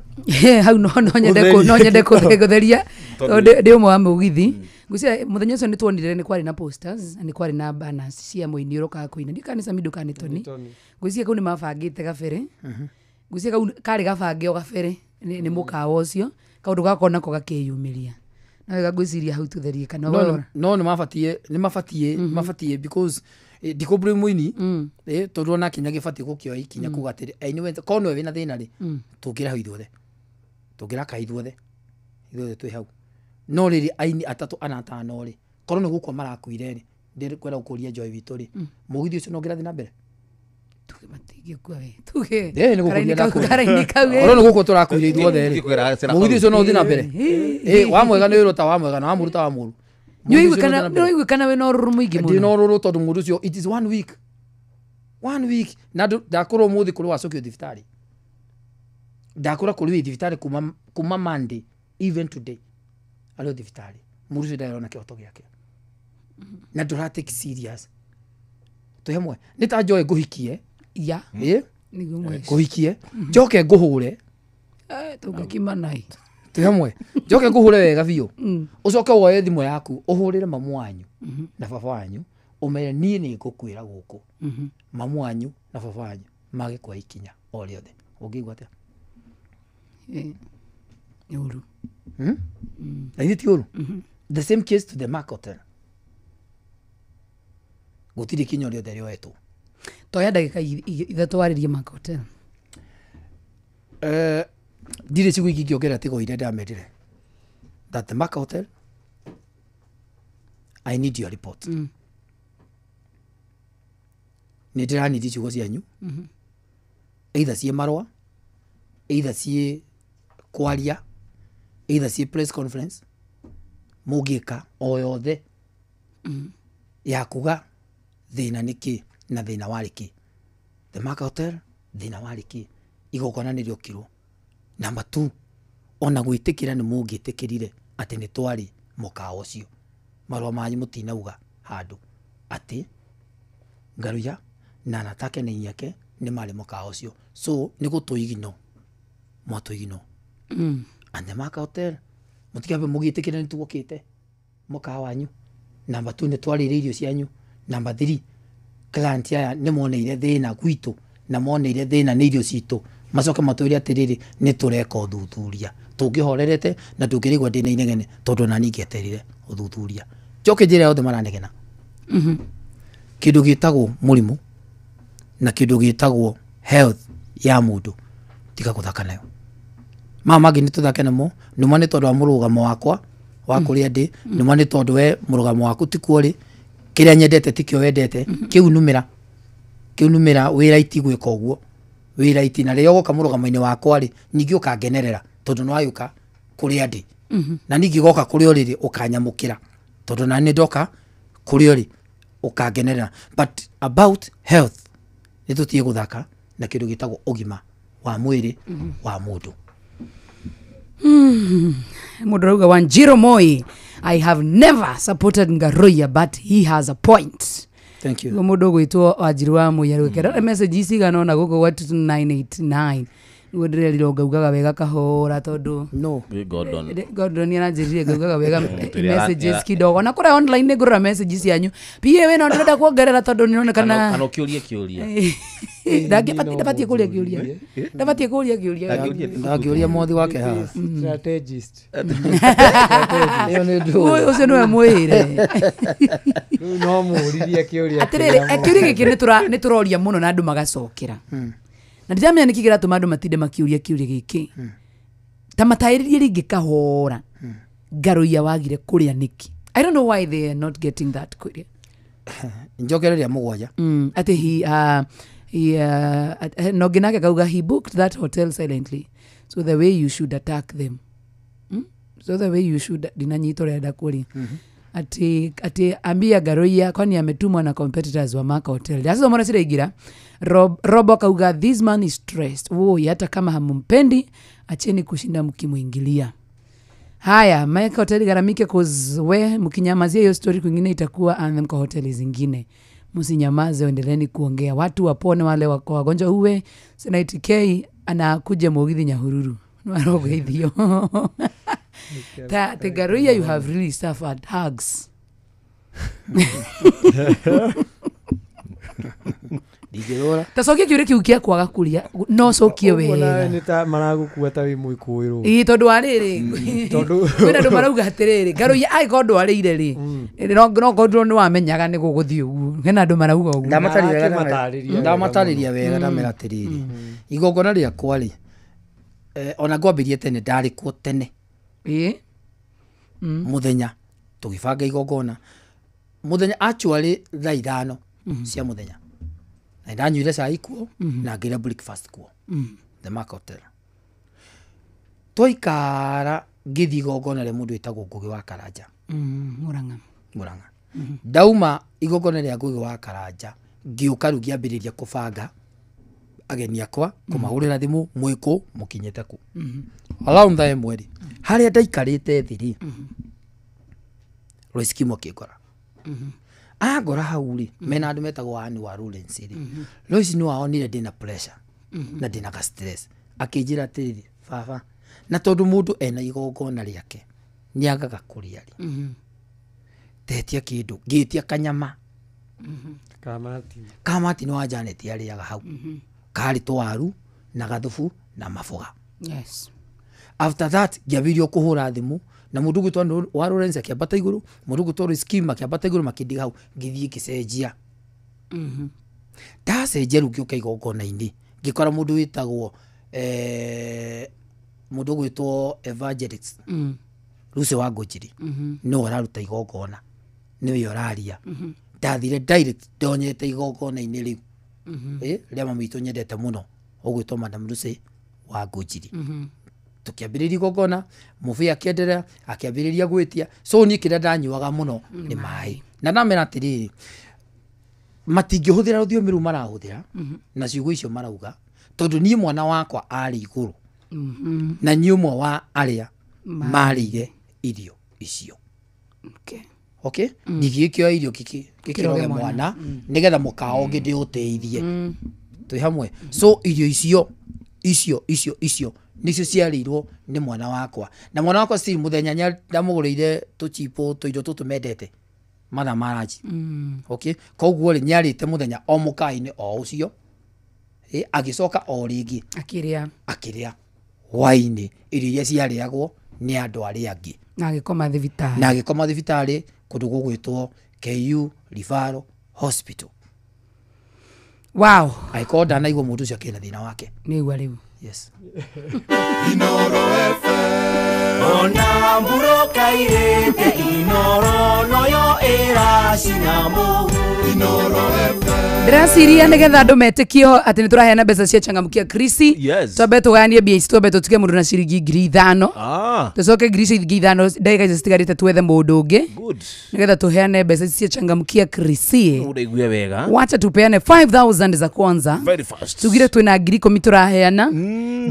hau no nyende kũtheria tondũ ndĩ ũmwe wa mugithi ngwĩciria mũthenya ũcio nĩ tuonire nĩ kwarĩ na posters na nĩ kwarĩ na banners cia mũini ũrokaga kũina ndiũĩ kana nĩ Samido kana nĩ Tony ngwĩciria kau nĩ mabangĩte gabere ngwĩciria kau karĩ gabange o gabere nĩ mũkawa ũcio kaũndũ gakwa nako gakĩyumĩria no wega ngwĩciria hau tũtherie kana no nĩ mabatie because ndikũblame mũini tondũ ona kinya gĩbatiĩ gũkĩoya ikinya kuga atĩrĩ anyway korwo nĩwe wĩna thĩna rĩ tũngĩra hau ithuothe tũngĩraka ithuothe twĩ hau no rĩrĩ aini atatũ ana atano rĩ korwo nĩ gũkua marakuire rĩ ndĩkwenda gũkũria Joy witũ rĩ mũgithi ũcio no ũngĩrathiĩ na mbere tuge matingĩkua we tuge nĩ gũkũria korwo nĩ gũkua tũrakuire ithuothe rĩ mũgithi ũcio no ũthiĩ na mbere wa mwega nĩ wĩrwo ta wa mwega na wa mũru ta wa mũru Nĩũraigua kana wĩna ũrũrũ mũingĩ mũno? Ndĩna ũrũrũ tondũ mũndũ ũcio it is 1 week. 1 week na ndakorwo mũthĩ kũrĩ wacokio thibitarĩ. Ndakora kũrĩ wĩ thibitarĩ kuma Monday even today arĩ thibitarĩ. Mũndũ ũcio ndarona kĩhoto gĩake na ndũra take serious. Twĩ hamwe nĩ ta njoe ngũhikie ya ĩ ngũhikie njoke ngũhũre tũngĩkimanai twĩ hamwe njoke ngũhũre wega biũ ũcoke woe thimũ yaku ũhũrĩre mamu wanyu na baba wanyu ũmere niĩ nĩ ngũkwĩra gũkũ mamu wanyu na baba wanyu mage kwa ikinya o rĩothe ũngĩigua atĩa? Nĩ ũru. Na ithe ti ũru. The same case to the Mark Hotel. Gũtirĩ ikinya rĩothe rĩoetwo. Toya ndagĩka ithatũ warĩrie Mark Hotel. Ndirĩ ciugo ingĩ ingĩongerera tiga o iria ndamerire. That the Mark Hotel, I need your report. Nĩ ndĩranidi ciugo cianyu. Either ciĩ marũa, either ciĩ kwaria, either ciĩ press conference, mũngĩka o yothe ya kuga thĩna nĩ kĩ na thĩna warĩ kĩ. The Mark Hotel thĩna warĩ kĩ, igongona nĩ rĩokirwo. Number 2, ona gwĩtĩkĩra nĩ mũngĩtĩkĩrire atĩ nĩ twarĩ mũkawa ũcio. Marũa manyu mũtinauga handũ atĩ Ngaruiya na anatake na inyake nĩ marĩ mũkawa ũcio. So nĩ gũtũigino mwatũigino. And the Mark Hotel mũtikambe mũgĩtĩkĩra nĩ tuokĩte mũkawa wanyu. Number 2 nĩ twarĩire irio cianyu. Number 3 client aya nĩ moneire thĩna gwitũ na moneire thĩna nĩ irio citũ macoke matwĩre atĩrĩrĩ nĩ tũreka ũthuthuria tũngĩhorerete na tũngĩrĩgwa ndĩna inegene tondũ ona niĩ ngĩeterire ũthuthuria. Njoke njĩra yothe maranegena. Kĩndũ gĩtagwo mũrimũ na kĩndũ gĩtagwo health ya mũndũ tiga gũthaka nayo. Maya mangĩ nĩ tũthake namo nĩma nĩ tondũ wa mũrũgamo wakwa wa kũrĩa ndĩ, nĩma nĩ tondũ we mũrũgamo waku tikuo rĩ, kĩrĩa nyendete tikĩo wendete, kĩu numĩra wĩ right gwĩka ũguo, wĩ right na rĩrĩa ũgoka mũrũgamo-inĩ wakwa rĩ ningĩ ũkangenerera tondũ nĩ wagĩũka kũrĩa ndĩ, na ningĩ goka kũrĩa ũrĩ rĩ ũkanyamũkĩra tondũ na nĩ ndoka kũrĩa ũrĩ ũkangenerera. But about health nĩ tũtige gũthaka na kĩndũ gĩtagwo ũgima wa mwĩrĩ wa mũndũ. Mũndũ arauga Wanjiru Moi, I have never supported Ngaruiya but he has a point. Thank you. Mũndũ ũgwĩtwo Wanjiru wa Moi arwĩkĩra message ici cigana ũna gũkũ gwa 2989. Nĩguo ndĩrerirwo ngaugaga wega kahora tondũ no Gordon aranjĩrire ngaugaga wega messages kidogo na kũrĩa online nĩ ngũrora messages cianyu. PA wĩna ũndũ ũrenda kuongerera tondũ nĩronekana kana ũkĩũrie kĩũria. Ndabatiĩ kũũria kĩũria. Ndabatiĩ kũũria kĩũria. Ndangĩũria mwathi wake haha. Strategist. Ĩyo nĩ ndũ. Ũcio nĩwe mwĩre. Rĩu no mũũririe kĩũria. Atĩrĩrĩ, kĩũria gĩkĩ nĩ tũroria mũno na andũ magacokera. Na ndiramenya nĩkĩ kĩratũma andũ matinde makĩũria kĩũria gĩkĩ. Ta mataĩrĩrie rĩngĩ kahora. Ngaruiya wagire kũrĩa nĩkĩ? I don't know why they are not getting that kũrĩa. Njokereria mũgwanja. Atĩ he no nginake kauga he booked that hotel silently. So the way you should attack them. So the way you should ndinanyita ũrenda kũria. Ati ambia Ngaruiya kwani ametumwa na competitors wa Mark Hotel. Sasa mbona siraingira? Robo kauga this man is stressed. Woi hata kama hamumpendi acheni kushinda mkimuingilia. Haya, Mark Hotel garamike cause we mkinyamazia hiyo story kwingine itakuwa anthem kwa hoteli zingine. Msinyamaze, endeleeni kuongea. Watu wapone wale wako wagonjwa uwe. Senaiti K anakuja mugithi Nyahururu. Nwarogo ithio. Ta Ngaruiya you have really suffered. Hugs. Ndingĩrora. Ta cokia kĩũria kĩu kĩa kwaga kũrĩa no cokie wega. Nĩ ta maragũkua ta wĩ mũikũĩrwo. Ĩĩ tondũ wa rĩrĩ tondũ kwĩna andũ marauga atĩrĩrĩ Ngaruiya angĩkorwo ndwarĩire rĩ no korwo nĩ wamenyaga nĩ gũgũthiĩ ũguo. Hena andũ marauga ũguo. Ndamatarĩria wega ndamera atĩrĩrĩ igongona rĩakwa rĩ ona ngwambĩrie tene ndarĩ kuo tene. Ĩĩ mũthenya tũgĩbanga igongona mũthenya actually thaa 5 cia mũthenya na ndanyuire cai kuo na ngĩrĩa breakfast kuo The Mark Hotel. Twaikara ngĩthiĩ igongona rĩa mũndũ wĩtagwo Ngũgĩ wa Karanja. Murang'a. Murang'a. Ndauma igongona rĩa Ngugi wa Karanja ngĩũka rĩu ngĩambĩrĩria kũbanga ageni akwa kũmahũrĩra thimũ mwĩkũ mũkinyĩte kũ. Around thaa 1 rĩ, harĩa ndaikarĩte thĩ rĩ, Lois Kimmo akĩngora. Angora hau rĩ, mena andũ metagwo Anne wa Lawrence rĩ, Lois no aonire ndĩna pressure na ndĩna ka stress, akĩnjĩra atĩrĩrĩ, baba, na tondũ mũndũ ena igongona rĩake nĩagaga kũrĩa rĩ, tetia kĩndũ, ngĩtia kanyama kamati nĩ wa Janet arĩaga hau, karĩ twaru na gathubu na maboga. Yes. After that ngĩambĩrĩria kũhũra thimũ na mũndũ ũgwĩtwo wa Lawrence akĩambata igũrũ, mũndũ ũgwĩtwo Lois Kimmo akĩambata igũrũ, makĩndiga hau, ngĩthiĩ ngĩcenjia. Ndacenjia rĩu ngĩũka igongona-inĩ ngĩkora mũndũ wĩtagwo mũndũ ũgwĩtwo Evangelist Lucy wa Ngũnjiri, nĩwe ũraruta igongona, nĩwe ũraria. Ndathire direct ndonyete igongona-inĩ rĩu rĩa mami witũ nyendete mũno ũgwĩtwo Madam Lucy wa Ngũnjiri. Tũkĩambĩrĩria igongona, mũbĩa akĩenderea, akĩambĩrĩria gwĩtia. So niĩ kĩrĩa ndanyuaga mũno nĩ maĩ, na ndamera atĩrĩrĩ, matingĩhũthĩra rũthiomi rũu marahũthĩra na ciugo icio marauga, tondũ niĩ mwana wakwa arĩ igũrũ na niĩ ũmwe wa arĩa marĩire irio icio. Okay, ndingĩkĩoya irio gĩkĩroge mwana nĩgetha mũkawa ũngĩ ndĩũteithie, twĩ hamwe. So irio icio icio icio icio nicio ciarĩirwo nĩ mwana wakwa, na mwana wakwa still mũthenya ndamũgũrĩire tũchipo tũindo tũtũ mendete mathaa ma ranji. Okay, koguo rĩ nĩarĩte mũthenya o mũkawa-inĩ o ũcio, agĩcoka o rĩngĩ akĩrĩa hwaĩ-inĩ irio iria ciarĩagwo nĩ andũ arĩa angĩ, na agĩkoma thibitarĩ, na agĩkoma thibitarĩ kũndũ gũgwĩtwo KU Referral Hospital. Wow. Angĩkorwo ndanaigua mũndũ ũcio akĩrĩ na thĩna wake. Nĩigua rĩu. Yes. Inoro FM. Ona mburoka irĩte Inoro noyo ĩracina mũhu. Inoro FM. Ndĩraciria nĩgetha andũ metĩkio atĩ nĩtũraheana mbeca cia Changamkia Krisi. Yes. Twambe tũgayanie mbia ici, twambe tũtige mũndũ na ciringi 5,000. Tũcoke ngiri icio 5,000 ndagĩka icio citigarĩte twethe mũndũ ũngĩ. Good. Nĩgetha tũheane mbeca ici cia Changamkia Krisi. Ũraigue wega. Wacha tupeane 5,000 za kwanza. Very fast. Tugire twĩna 10,000 tũraheana.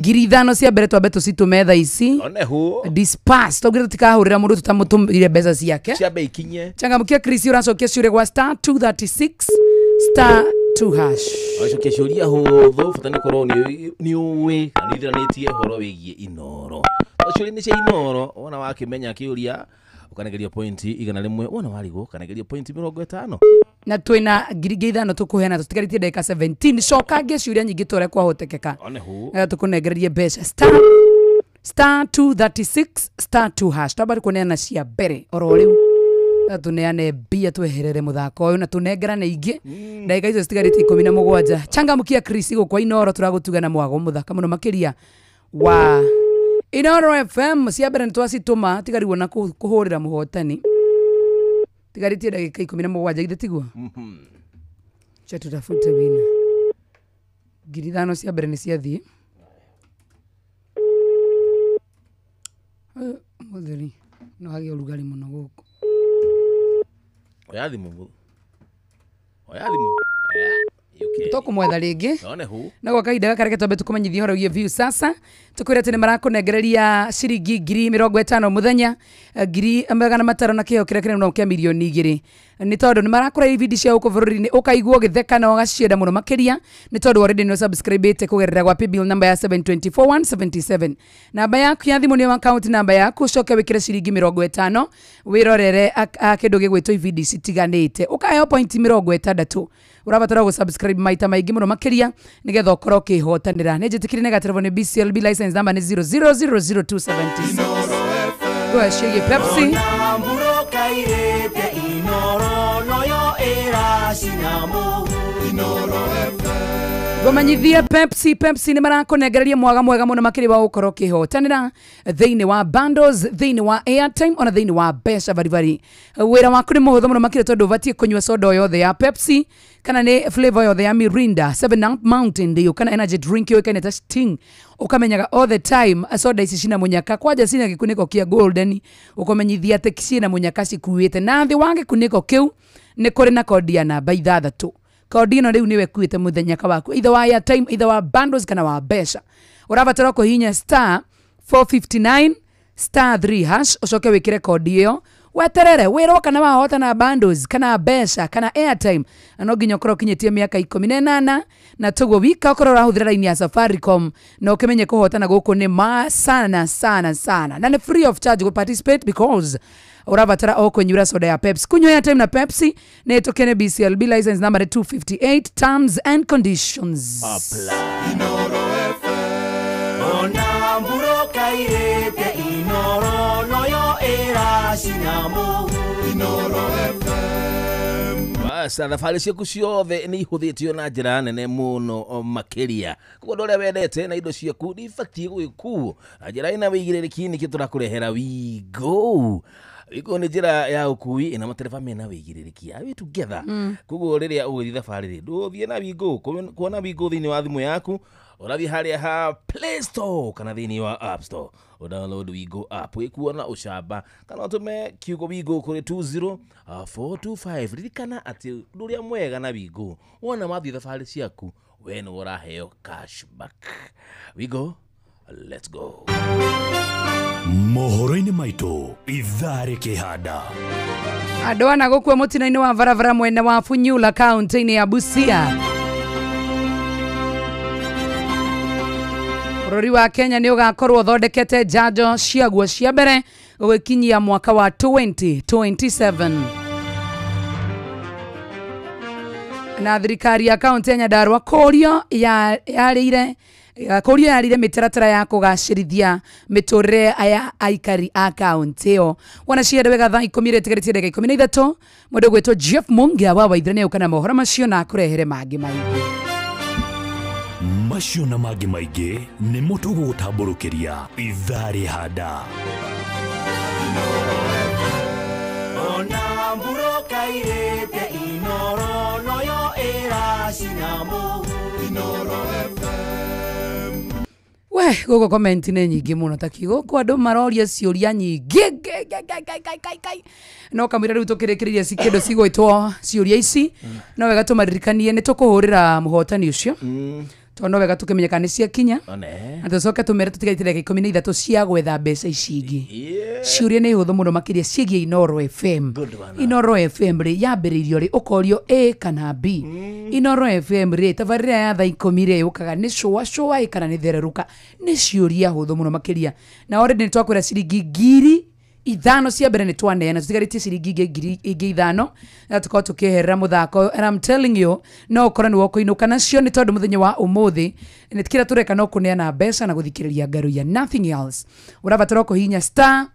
5,000 cia mbere twambe tũcitũme thaa ici. Oneho. Disperse. Tugire tũtikahũrĩra mũndũ tũtamũtũmĩire mbeca ciake. Ciambe ikinye. Changamkia Krisi ũracokia ciũria gwa star 236 star 2 hash. Ũracokia ciũria hũthũ, bata nĩ ũkorwo nĩ ũĩ kana nĩ ũithiranĩtie ũhoro wĩgiĩ Inoro. Ciũria nĩ cia Inoro, wona wakĩmenya kĩũria ũkanegerio pointi 100, wona warigwo ũkanegerio pointi 50. Na twĩna 5,000 tũkũheana, tũtigarĩtie ndagĩka 17. Cokangia ciũria nyingĩ ta ũrĩa kwahotekeka. Oneho. Tũkũnengererie mbeca star 236 star 2 hash. Twamba kũneana cia mbere oro rĩu. Tuneane mbia tweherere muthako uyu na tunengerane ingi ndagika icio citigarĩte 17. Changamkia Krisi gũkwa Inoro, tũragũtuga na mwago mũthaka mũno makĩria wa Inoro FM. Cia mbere nĩtwacitũma, tigarigwo na kũhũrĩra mũhotani. Tigarĩtie ndagĩka 17, githĩ tiguo? Cha tutafute wina. 5,000 cia mbere nĩ ciathiĩ. Mũthuri no hagĩe ũrugarĩ mũno gũkũ. Oya thimũ. Oya thimũ. Tũkũmwetha rĩngĩ na gwa kahinda gaka reke twambe tũkũmenyithie ũhoro wĩgiĩ view sasa. Tũkwĩre atĩ nĩ marakũnengereria ciringi 50,000 mũthenya, 500,000 na kĩheo kĩrĩa kĩnene mũno kĩa 2,000,000 nĩ tondũ nĩ marakũra ibindi cia gũkũ bũrũri-inĩ ũkaigua ũgĩtheka na ũgacienda mũno makĩria nĩ tondũ already nĩ subscribe-ĩte kũgerera gwa paybill number ya 724177. Namba yaku ya thimũ nĩyo account namba yaku, ũcoke wĩkĩre ciringi 50 wĩrorere kĩndũ gĩgwĩtwo ibindi citiganĩte, ũkaheo point 60. Ũrabatara gũ-subscribe maita maingĩ mũno makĩria nĩgetha ũkorwo ũkĩhotanĩra. Nĩ njĩtĩkire nĩ gaterebo nĩ BCLB license number nĩ 0000276. Go ciĩgiĩ Pepsi. Inoro noyo ĩracina mũhu. Inoro FM. Ngomanyithie Pepsi Pepsi nĩ marakonengereria mwaga mwega mũno makĩria wa gũkorwo ũkĩhotanĩra thĩinĩ wa bundles, thĩinĩ wa airtime ona thĩinĩ wa mbeca baribari. Wĩra waku nĩ mũhũthũ mũno makĩria tondũ ũbatiĩ kũnyua soda o yothe ya Pepsi kana nĩ flavor yothe ya Mirinda, 7 Up, Mountain Dew kana energy drink yũĩkaine ta Sting. Ukamenyaga all the time soda ici cina munyaka kwanja cina gĩkunĩko kĩa golden, ũkamenyithia atĩ cina munyaka cikuĩte na thĩ wa gĩkunĩko kĩu nĩ kũrĩ na kodi ya namba 6. Kodi ĩno rĩu nĩwe ĩkuĩte mũthenya waku either wa airtime, either wa bundles kana wa mbeca. Ũrabatara kũhihinya star 459 star 3 hash ũcoke wĩkĩre kodi ĩyo weterere wĩrwo kana wahota na bundles kana mbeca kana airtime, na no nginya ũkorwo ũkinyĩtie mĩaka 18 na toguo wika ũkorwo ũrahũthĩra raini ya Safaricom na ũkĩmenye kũhotana gũkũ nĩ ma sana sana sana na nĩ free of charge go participate because ũrabatara o kũnyura soda ya Pepsi. Kunywa airtime na Pepsi nĩ ĩtũkene BCLB license number 258, terms and conditions. Ona mburoka irete Inoro noyo ĩracinamo Inoro FM. Basa thabarĩ ciaku ciothe nĩ ihũthĩtio na njĩra nene mũno makĩria. Koguo andũ arĩa wendete na indo ciaku nĩ ibatiĩ gwĩkuo na njĩra ĩna wĩigĩrĩrĩki nĩkĩo tũrakũrehera Wigo. Wigo nĩ njĩra ya ũkui ĩna matereba mena wĩigĩrĩrĩki. Are we together? Koguo rĩrĩa ũgũthiĩ thabarĩ rĩ, ndũgũthiĩ na Wigo, kuona Wigo thĩinĩ wa thimũ yaku ũrathiĩ harĩa ha Play Store kana thĩinĩ wa App Store ũdownload Wigo app wĩkuona ũcamba kana ũtũme kiugo Wigo kũrĩ 20425. Ririkana atĩ ũndũ ũrĩa mwega na Wigo wona wathiĩ thabarĩ ciaku we nĩwe ũraheo cashback. Wigo, let's go. Mohoro-inĩ maitũ ithaa rĩkĩhanda. Andũ ana gũkua mũtino-inĩ wa barabara mwena wa Funyula kaunti-inĩ ya Busia. Bũrũri wa Kenya nĩ ũgakorwo ũthondekete njanjo ciaguo cia mbere gũgĩkinyia mwaka wa 2027. Na thirikari ya kaunti ya Nyandarua kũrio yarĩire mĩtaratara ya kũgacĩrithia mĩtũrĩre ya aikari a kaunti ĩyo. Wona ciende wega thaa 10 ĩtigarĩtie ndagĩka 13 mũndũ ũgwĩtwo Jeff Mungia wa Waithera nĩ ũka na mohoro macio na akũrehere mangĩ maingĩ. Macio na mangĩ maingĩ nĩmo tũgũgũtambũrũkĩria ithaa rĩhanda. Ona mburoka irĩte Inoro noyo ĩracinamo Inoro FM. We gũkũ comment nĩ nyingĩ mũno ta kiugo gũkũ andũ maroria ciũria nyingĩ no kamwĩra rĩu tũkĩrĩkĩrĩria kĩndũ cigwĩtwo ciũria ici no wega tũmaririkanie nĩ tũkũhũrĩra mũhotani ũcio tondũ no wega tũkĩmenye kana nĩ ciakinya na tũcoke tũmere tũtigarĩtie ndagĩka 13 cia gwetha mbeca ici ingĩ. Ciũria nĩ hũthũ mũno makĩria ciĩgiĩ Inoro FM. Inoro FM rĩ yambĩrĩirio rĩ ũkorio A kana B. Inoro FM rĩ tabarĩra ya thaa 10 rĩ yũkaga nĩ cũa cũa kana nĩ thererũka. Nĩ ciũria hũthũ mũno makĩria na already nĩ twakwĩra ciringi 5,000 cia mbere nĩ twaneana tũtigarĩtie ciringi ingĩ 5,000 na tũkorwo tũkĩeherera mũthako. And I'm telling you no ũkorwo nĩ wokũinũka nacio nĩ tondũ mũthenya wa ũmũthĩ nĩ kĩrĩa tũreka no kũneana mbeca na gũthikĩrĩria ngaruia, nothing else. Ũrabatara kũhihinya star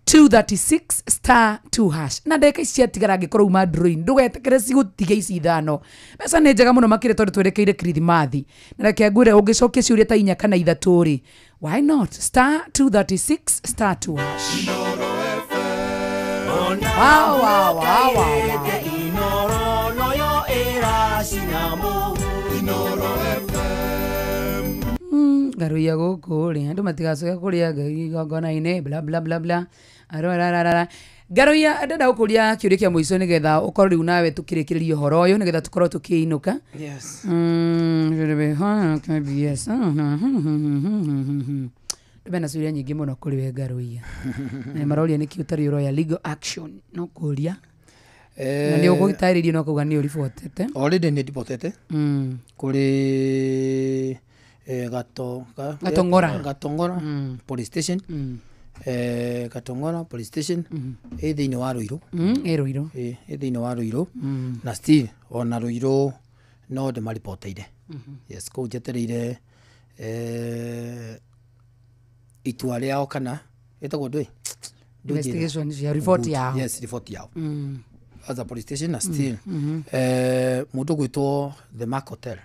236 star 2 hash na ndagĩka ici ciatigara angĩkorwo uma ndũrũ-inĩ ndũgetĩkĩre cigũtige ici 5. Mbeca nĩ njega mũno makĩria tondũ twerekeire kirithimathi na reke ngwĩre ũngĩcokia ciũria ta 4 kana 3 rĩ, why not star 236 star 2 hash. Wow, wow, wow, wow. Inoro noyo ĩracinamo Inoro FM. Ngaruia gũkũ rĩ andũ matigacoke kũrĩa igongona-inĩ bla bla bla bla arararara. Ngaruia ndenda gũkũria kĩũria kĩa mũico nĩgetha ũkorwo rĩu nawe tũkĩrĩkĩrĩria ũhoro ũyũ nĩgetha tũkorwo tũkĩinũka. Yes. Yes. Ndĩmena ciũria nyingĩ mũno kũrĩ we Ngaruia. Na maroria nĩkĩ ũtarĩ ũroya legal action no kũria. Na nĩ ũgũgĩtarĩria no kuga nĩ ũribotete. Already nĩ ndibotete. Kũrĩ Gatongora. Gatongora police station. Gatongora police station ĩ thĩinĩ wa Ruiru. Ĩ Ruiru. Ĩ thĩinĩ wa Ruiru. Na still ona Ruiru no ndĩmaripoteire. Yes, kũu njetereire itua rĩao kana ĩtagwo ndũĩ investigation ya report yao. Yes, report yao. As a police station na still mundu gwitwo the Mark Hotel.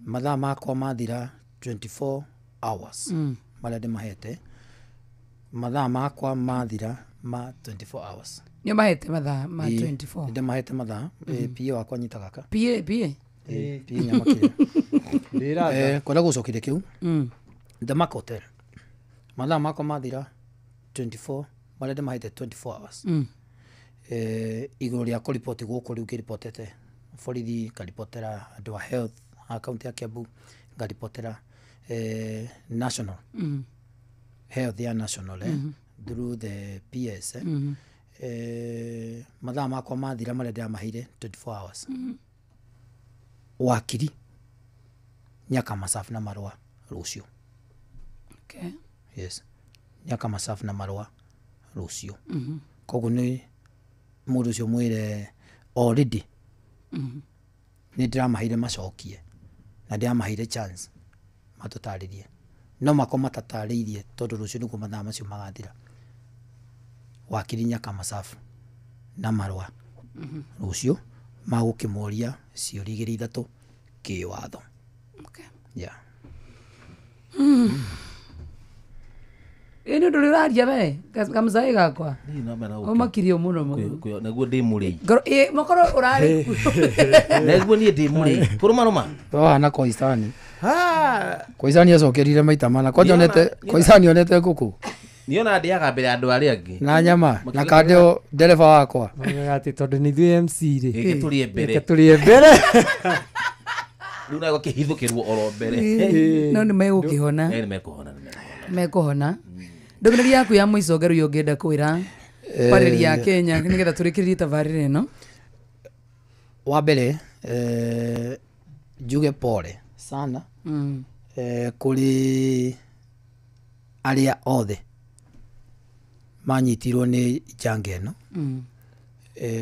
Mathaa makwa mathira 24 hours. Marĩa ndĩmahete mathaa makwa mathira ma 24 hours. Nĩ mahete mathaa ma 24. Ndĩmahete mathaa. PA wakwa nyita gaka. PA PA. PA nyamakire. Kwenda gũcokeria kĩu. The Mark Hotel. Mathaa makwa mathira 24 marĩa ndĩmahete 24 hours. Igũrũ rĩa kũriboti gũkũ rĩu ngĩribotete borithi, ngaribotera andũ a health a kaunti ya Kiambu, ngaribotera national health ya national through the PS. Mathaa makwa mathira marĩa ndĩramaheire 24 hours. Wakiri nĩakamacabu na marũa rũciũ. Okay. Yes. Nĩakamacabu na marũa rũciũ. Koguo nĩ mũndũ ũcio mwĩre already nĩ ndĩramaheire macokie na ndĩramaheire chance matũtarĩrie, no mako matatarĩirie tondũ rũciũ nĩguo mathaa macio magathira. Wakiri nĩakamacabu na marũa rũciũ magũkĩmoria ciũria igĩrĩ ithatũ kĩwatho. Okay. Yeah. Ĩ nĩ ũndũ ũrĩa ũraria we kamũcaĩ gakwa ũmakirio mũno naguo ndĩ mũrĩi makorwo ũrarĩ naguo niĩ ndĩ mũrĩi kũrũmarũma wahana Koisani. Koisani acokerire maita mana kwanja onete Koisani onete ngũkũ niona ndĩaga mbere ya andũ arĩa angĩ na nyama na kandeo ndereba wakwa atĩ tondũ nĩ ithuĩ MC rĩ reke tũrĩe mbere reke tũrĩe mbere rĩu nago kĩhithũkĩrwo oro mbere no nĩ megũkĩhona nĩ mekũhona mekũhona. Ndũmĩrĩri yaku ya mũico Ngeruya ũngĩenda kwĩra kwarĩria ya Kenya nĩgetha tũrĩkĩrĩrie tabarĩra ĩno. Wa mbere njuge pole sana kũrĩ arĩa othe manyitirwo nĩ njanga ĩno.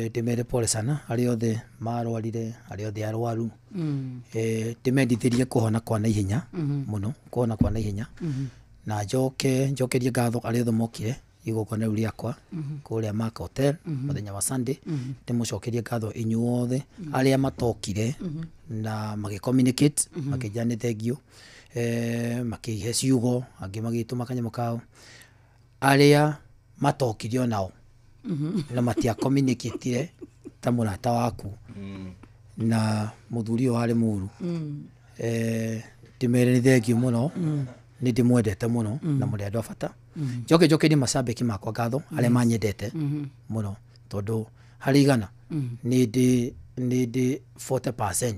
Ndĩmere pole sana arĩa othe marwarire, arĩa othe arwaru. Ndĩmendithĩrie kũhona kwa naihenya mũno, kũhona kwa naihenya. Na njoke njokerie ngatho arĩa othe mokire igongona rĩu rĩakwa kũrĩa Mark Hotel mũthenya wa Sunday. Ndĩmũcokerie ngatho inyuothe arĩa matokire na magĩcommunicate makĩnjĩra nĩ thengiũ, makĩhe ciugo, angĩ magĩtũma kanyamũ kao. Arĩa matokire onao na matia communicatire ta mũrata waku na mũthuri ũyũ warĩ mũru, ndĩmere nĩ thengiũ mũno, nĩ ndĩmwendete mũno na mũrĩ andũ a bata. Njoke njokerie macambĩki makwa ngatho arĩa manyendete mũno tondũ harĩ igana nĩ ndĩ 40%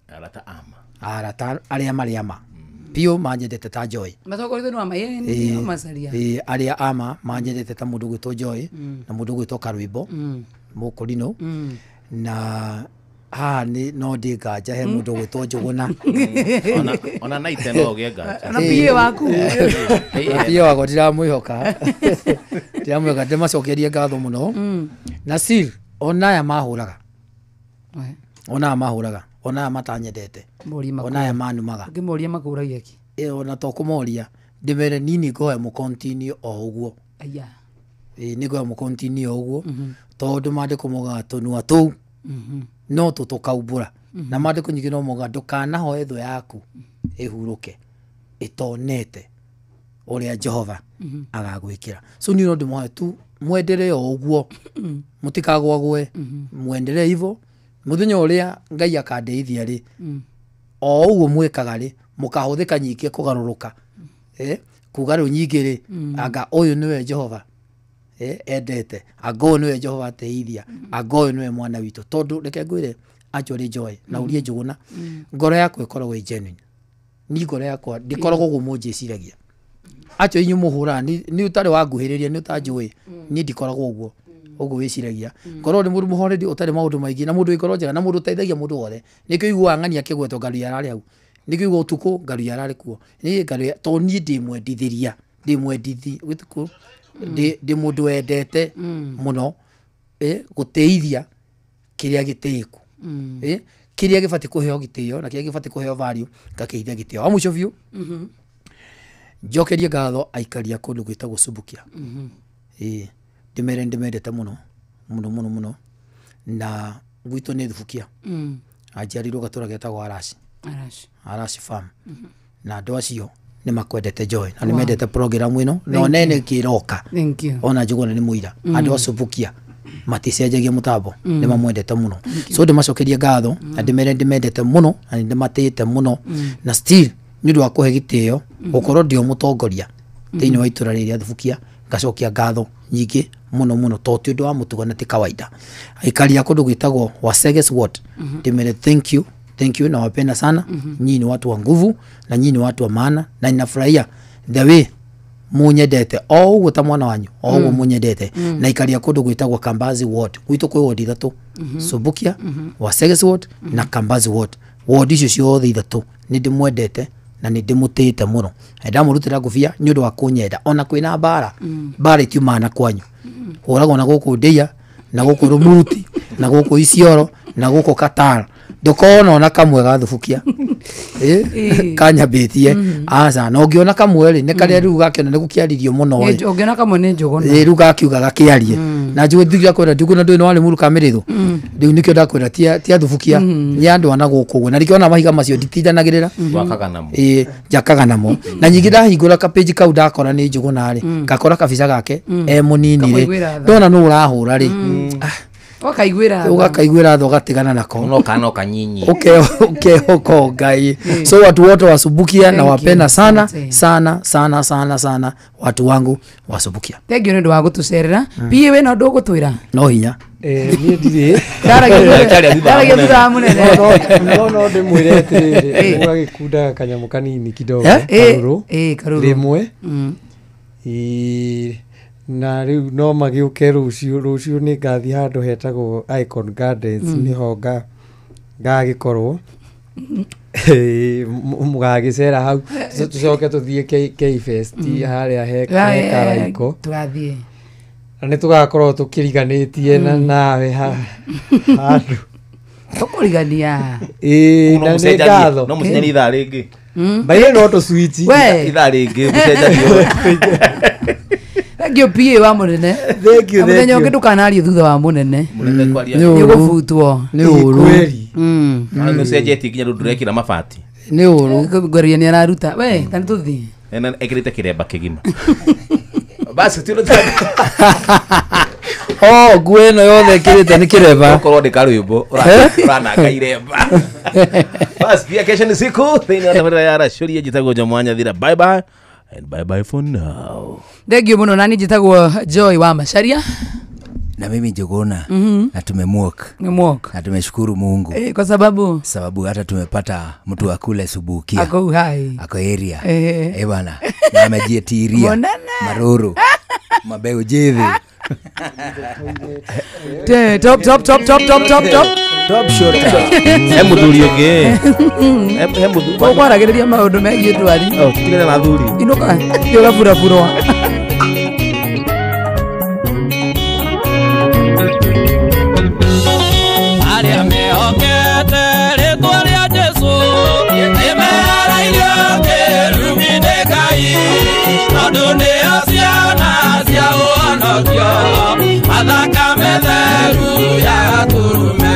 arata ama arata arĩa marĩ ama biũ manyendete ta Joy matongoretwo nĩ Wamaiyeni Macharia. Arĩa ama manyendete ta mũndũ ũgwĩtwo Joy na mũndũ ũgwĩtwo Karwĩmbo Mũkũrinũ na haha no ndĩ nganja he mũndũ ũgwĩtwo Njũgũna ona naite no ũgĩe nganja na PA waku PA wakwa ndiramwĩhoka ndĩmacokerie ngatho mũno. Na still ona aya mahũraga ona aya mahũraga ona aya matanyendete ona aya manumaga ũngĩmoria makũragia kĩ ona to kũmoria ndĩmere nini ngoe mũ continue o ũguo. Nĩ ngoe mũ continue o ũguo tondũ maandĩko moigaga tũnua tũu no tũtũkaumbũra na maandĩko nyingĩ no moigaga ndũkanahoe thũ yaku ĩhurũke ĩtonete ũrĩa Jehova agagwĩkĩra. So niĩ no ndĩmũhoe tu mwendelee o ũguo, mũtikagwagwe, mwendelee hivyo mũthenya ũrĩa Ngai akandeithia rĩ o ũguo mwĩkaga rĩ mũkahũthĩka nyingĩ kũgarũrũka kuga rĩu nyingĩ rĩ anga ũyũ nĩwe Jehova endete, anga ũyũ nĩwe Jehova ateithia, anga ũyũ nĩwe mwana witũ. Tondũ reke ngwĩre actually Joy na ũrie Njũgũna, ngoro yakwa ĩkoragwo ĩ genuine. Ni ngoro yakwa ndĩkoragwo ũguo mũnjĩciragia. Actually inyuĩ mũhũraga nĩ ũtarĩ wanguhĩrĩria nĩ ũtanjũĩ, niĩ ndikoragwo ũguo ũguo wĩciragia. Ngorwo nĩ mũndũ mũhoreri ũtarĩ maũndũ maingĩ na mũndũ wĩ ngoro njega na mũndũ ũteithagia mũndũ wothe. Nĩkĩo ũiguaga ng'ania akĩgwetwo Ngaruiya ararĩ hau, nĩkĩo ũiguaga ũtukũ Ngaruiya ararĩ kuo. Niĩ Ngaruiya tondũ niĩ ndĩmwendithĩria, ndĩmwendithi gĩtukũ ndĩ mũndũ wendete mũno gũteithia kĩrĩa gĩtĩĩku, kĩrĩa gĩbatiĩ kũheo gĩtĩo na kĩrĩa gĩbatiĩ kũheo value ngakĩithia gĩtĩo. Wa mũico biũ njokerie ngatho aikari a kũndũ gwĩtagwo Subukia. Ndĩmere ndĩmendete mũno mũno mũno mũno na gwitũ nĩ Thubukia. Anjiarirwo gatũra getagwo Araci. Arash Farm. Na andũ acio nĩ makwendete Joy na nĩ mendete program ĩno no nene kĩroka. Ona Njũgũna nĩ mũira. Andũ a Subukia maticenjagia mũtambo nĩ mamwendete mũno. So ndĩmacokerie ngatho na ndĩmere ndĩmendete mũno na ndĩmatĩĩte mũno na still nĩ ũndũ wa kũhe gĩtĩo gũkorwo ndio mũtongoria thĩinĩ wa itũra rĩrĩa Thubukia ngacokia ngatho nyingĩ mũno mũno to ti ũndũ wa mũtugo na ti kawaida. Aikari a kũndũ gwĩtagwo Waseges Ward ndĩmere thank you na wapenda sana. Nyinyi ni watu wa nguvu na nyinyi ni watu wa maana na ninafurahia the way munyendete o ũguo ta mwana wanyu o ũguo munyendete. Na ikaria kũndũ gwĩtagwo Kambazi Ward gwitũ kwĩ ward ithatũ, Subukia, Waseges Ward na Kambazi Ward. Ward icio ciothe ithatũ nĩ ndĩmwendete na nĩ ndĩmũtĩĩte mũno. Ndamũrutĩra ngũbia nĩ ũndũ wa kũnyenda ona kwĩna mbara mbara itiumaga na kwanyu hũragwo na gũkũ Ndĩa na gũkũ Rũmuruti na gũkũ Isiolo na gũkũ Qatar ndũkona ona kamwe ga Thubukia kanyambĩtie aca na ũngĩona kamwe rĩ nĩ karĩa rĩu gakĩona nĩ gũkĩaririo mũno rĩ ũngĩona kamwe nĩ Njũgũna rĩu gakiuga gakĩarie na njũĩ ndigira kwĩra Njũgũna ndũĩ nĩ warĩ mũru kamĩrĩthũ rĩu nĩkĩo ndakwĩra ti a Thubukia nĩ andũ ana gũkũ ũguo na nĩkĩo mahiga macio nditindanagĩrĩra njakaga namo na nyingĩ ndahingũra kapĩnji kau ndakora nĩ Njũgũna rĩ ngakora kabica gake e mũnini rĩ ndona nũ ũrahũra rĩ ũgakaiguĩra tha ũgatigana nako no kana kanyinyi ukehoka Ngai. So watu wote wa Subukia na wapenda sana sana sana sana sana watu wangu wa Subukia. Thank you nĩ ũndũ wa gũtũcerera. PA we no ũndũ ũgũtwĩra? No hinya niĩ ndirĩ ndaragia thutha wa mũnene. No ndĩmwĩre atĩrĩrĩ ũgagĩkunda kanyamũ kanini kidogo karũrũ rĩmwe na rĩu no magĩũke rũciũ nĩ ngathiĩ handũ hetagwo Icon Gardens nĩho ngagĩkorwo mũgagĩcera hau tũcoke tũthiĩ K-Fest harĩa he Karaiko tũgathiĩ na nĩ tũgakorwo tũkĩriganĩtie na nawe handũ tũkũrigania na nĩ ngatho no mũcenjanie ithaa rĩngĩ baire no tũcwitch ithaa rĩngĩ mũcenjanio. Thank you PA wa mũnene. Thank you. Mũthenya ũngĩ ndũkanarie thutha wa mũnene. Nĩ ũgũbutwo. Nĩ ũru. Na nĩ ũcenjetie nginya rĩu ndũrekĩra mabati. Nĩ ũru. Ngwaria nĩ araruta. We, ta nĩ tũthiĩ. Na ekĩrĩte kĩremba kĩgima. Basi tilo Oh, nguo ĩno yothe ĩkĩrĩte nĩ kĩremba. Ũkorwo ndĩ karwĩmbo ũrananga iremba. Basi pia kesho ni siku thĩinĩ wa tabarĩra ya Racũria njĩtagwo Jomo Nyathira. Bye bye. And bye bye for now. Thank you muno nani njitagwo Joy wa Macharia. Na mimi Njũgũna. Na tumemwalk. Na tumeshukuru Mungu. Kwa sababu hata tumepata mtu wa kule Subukia. Ako uhai. Ako area. Bana. Na amejietiria. Maruru. Mabeu jithi. Top top top top top top top. Top shot. He muthuri ũngĩ. He muthuri. Ũkwaragĩrĩria maũndũ megiĩ ndwari. Oh, tigana na athuri. Inũka ũgaburabũrwo. Arĩa mehokete rĩtwa rĩa Jesũ nĩmeharairio kĩrumi nĩ Ngai tondũ nĩo ciana cia ũhonokio mathakame theru ya Gatũrũme.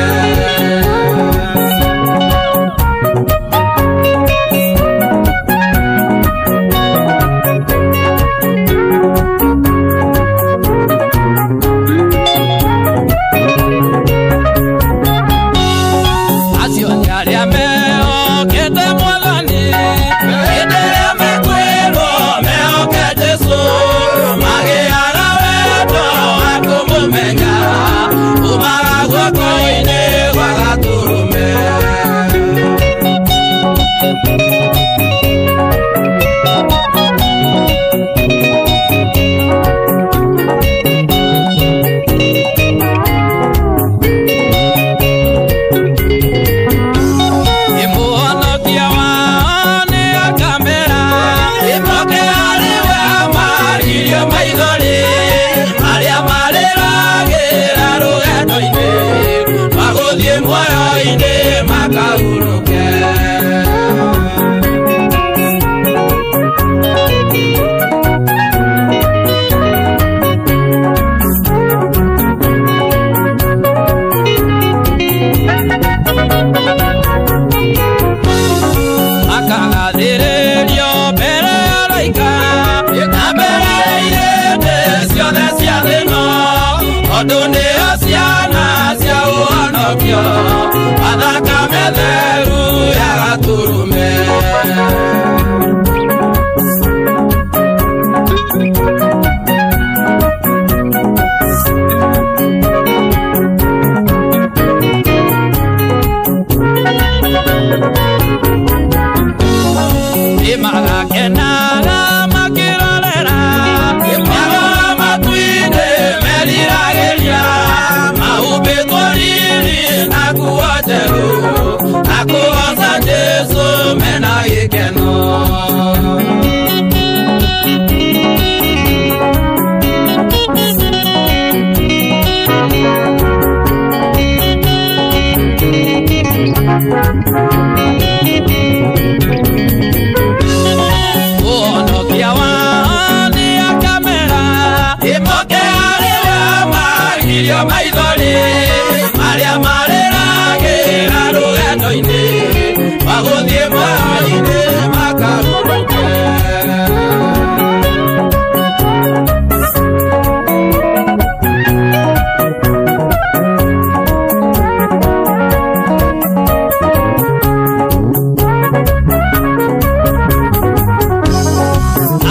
Makahuruke. Tondũ nĩo ciana cia ũhonokio Mathakame theru ya Gatũrũme. Magakenaga makĩrorera Marora matu-inĩ meriragĩria Mahumbĩtwo riri na nguo njerũ Na kũgoca Jesũ mena gĩkeno. Ũhonokia wao nĩakamera Ĩmoke arĩa magirio maithori Marĩa marĩragĩra rũgendo-inĩ Magũthiĩ muoyo-inĩ makarurũke.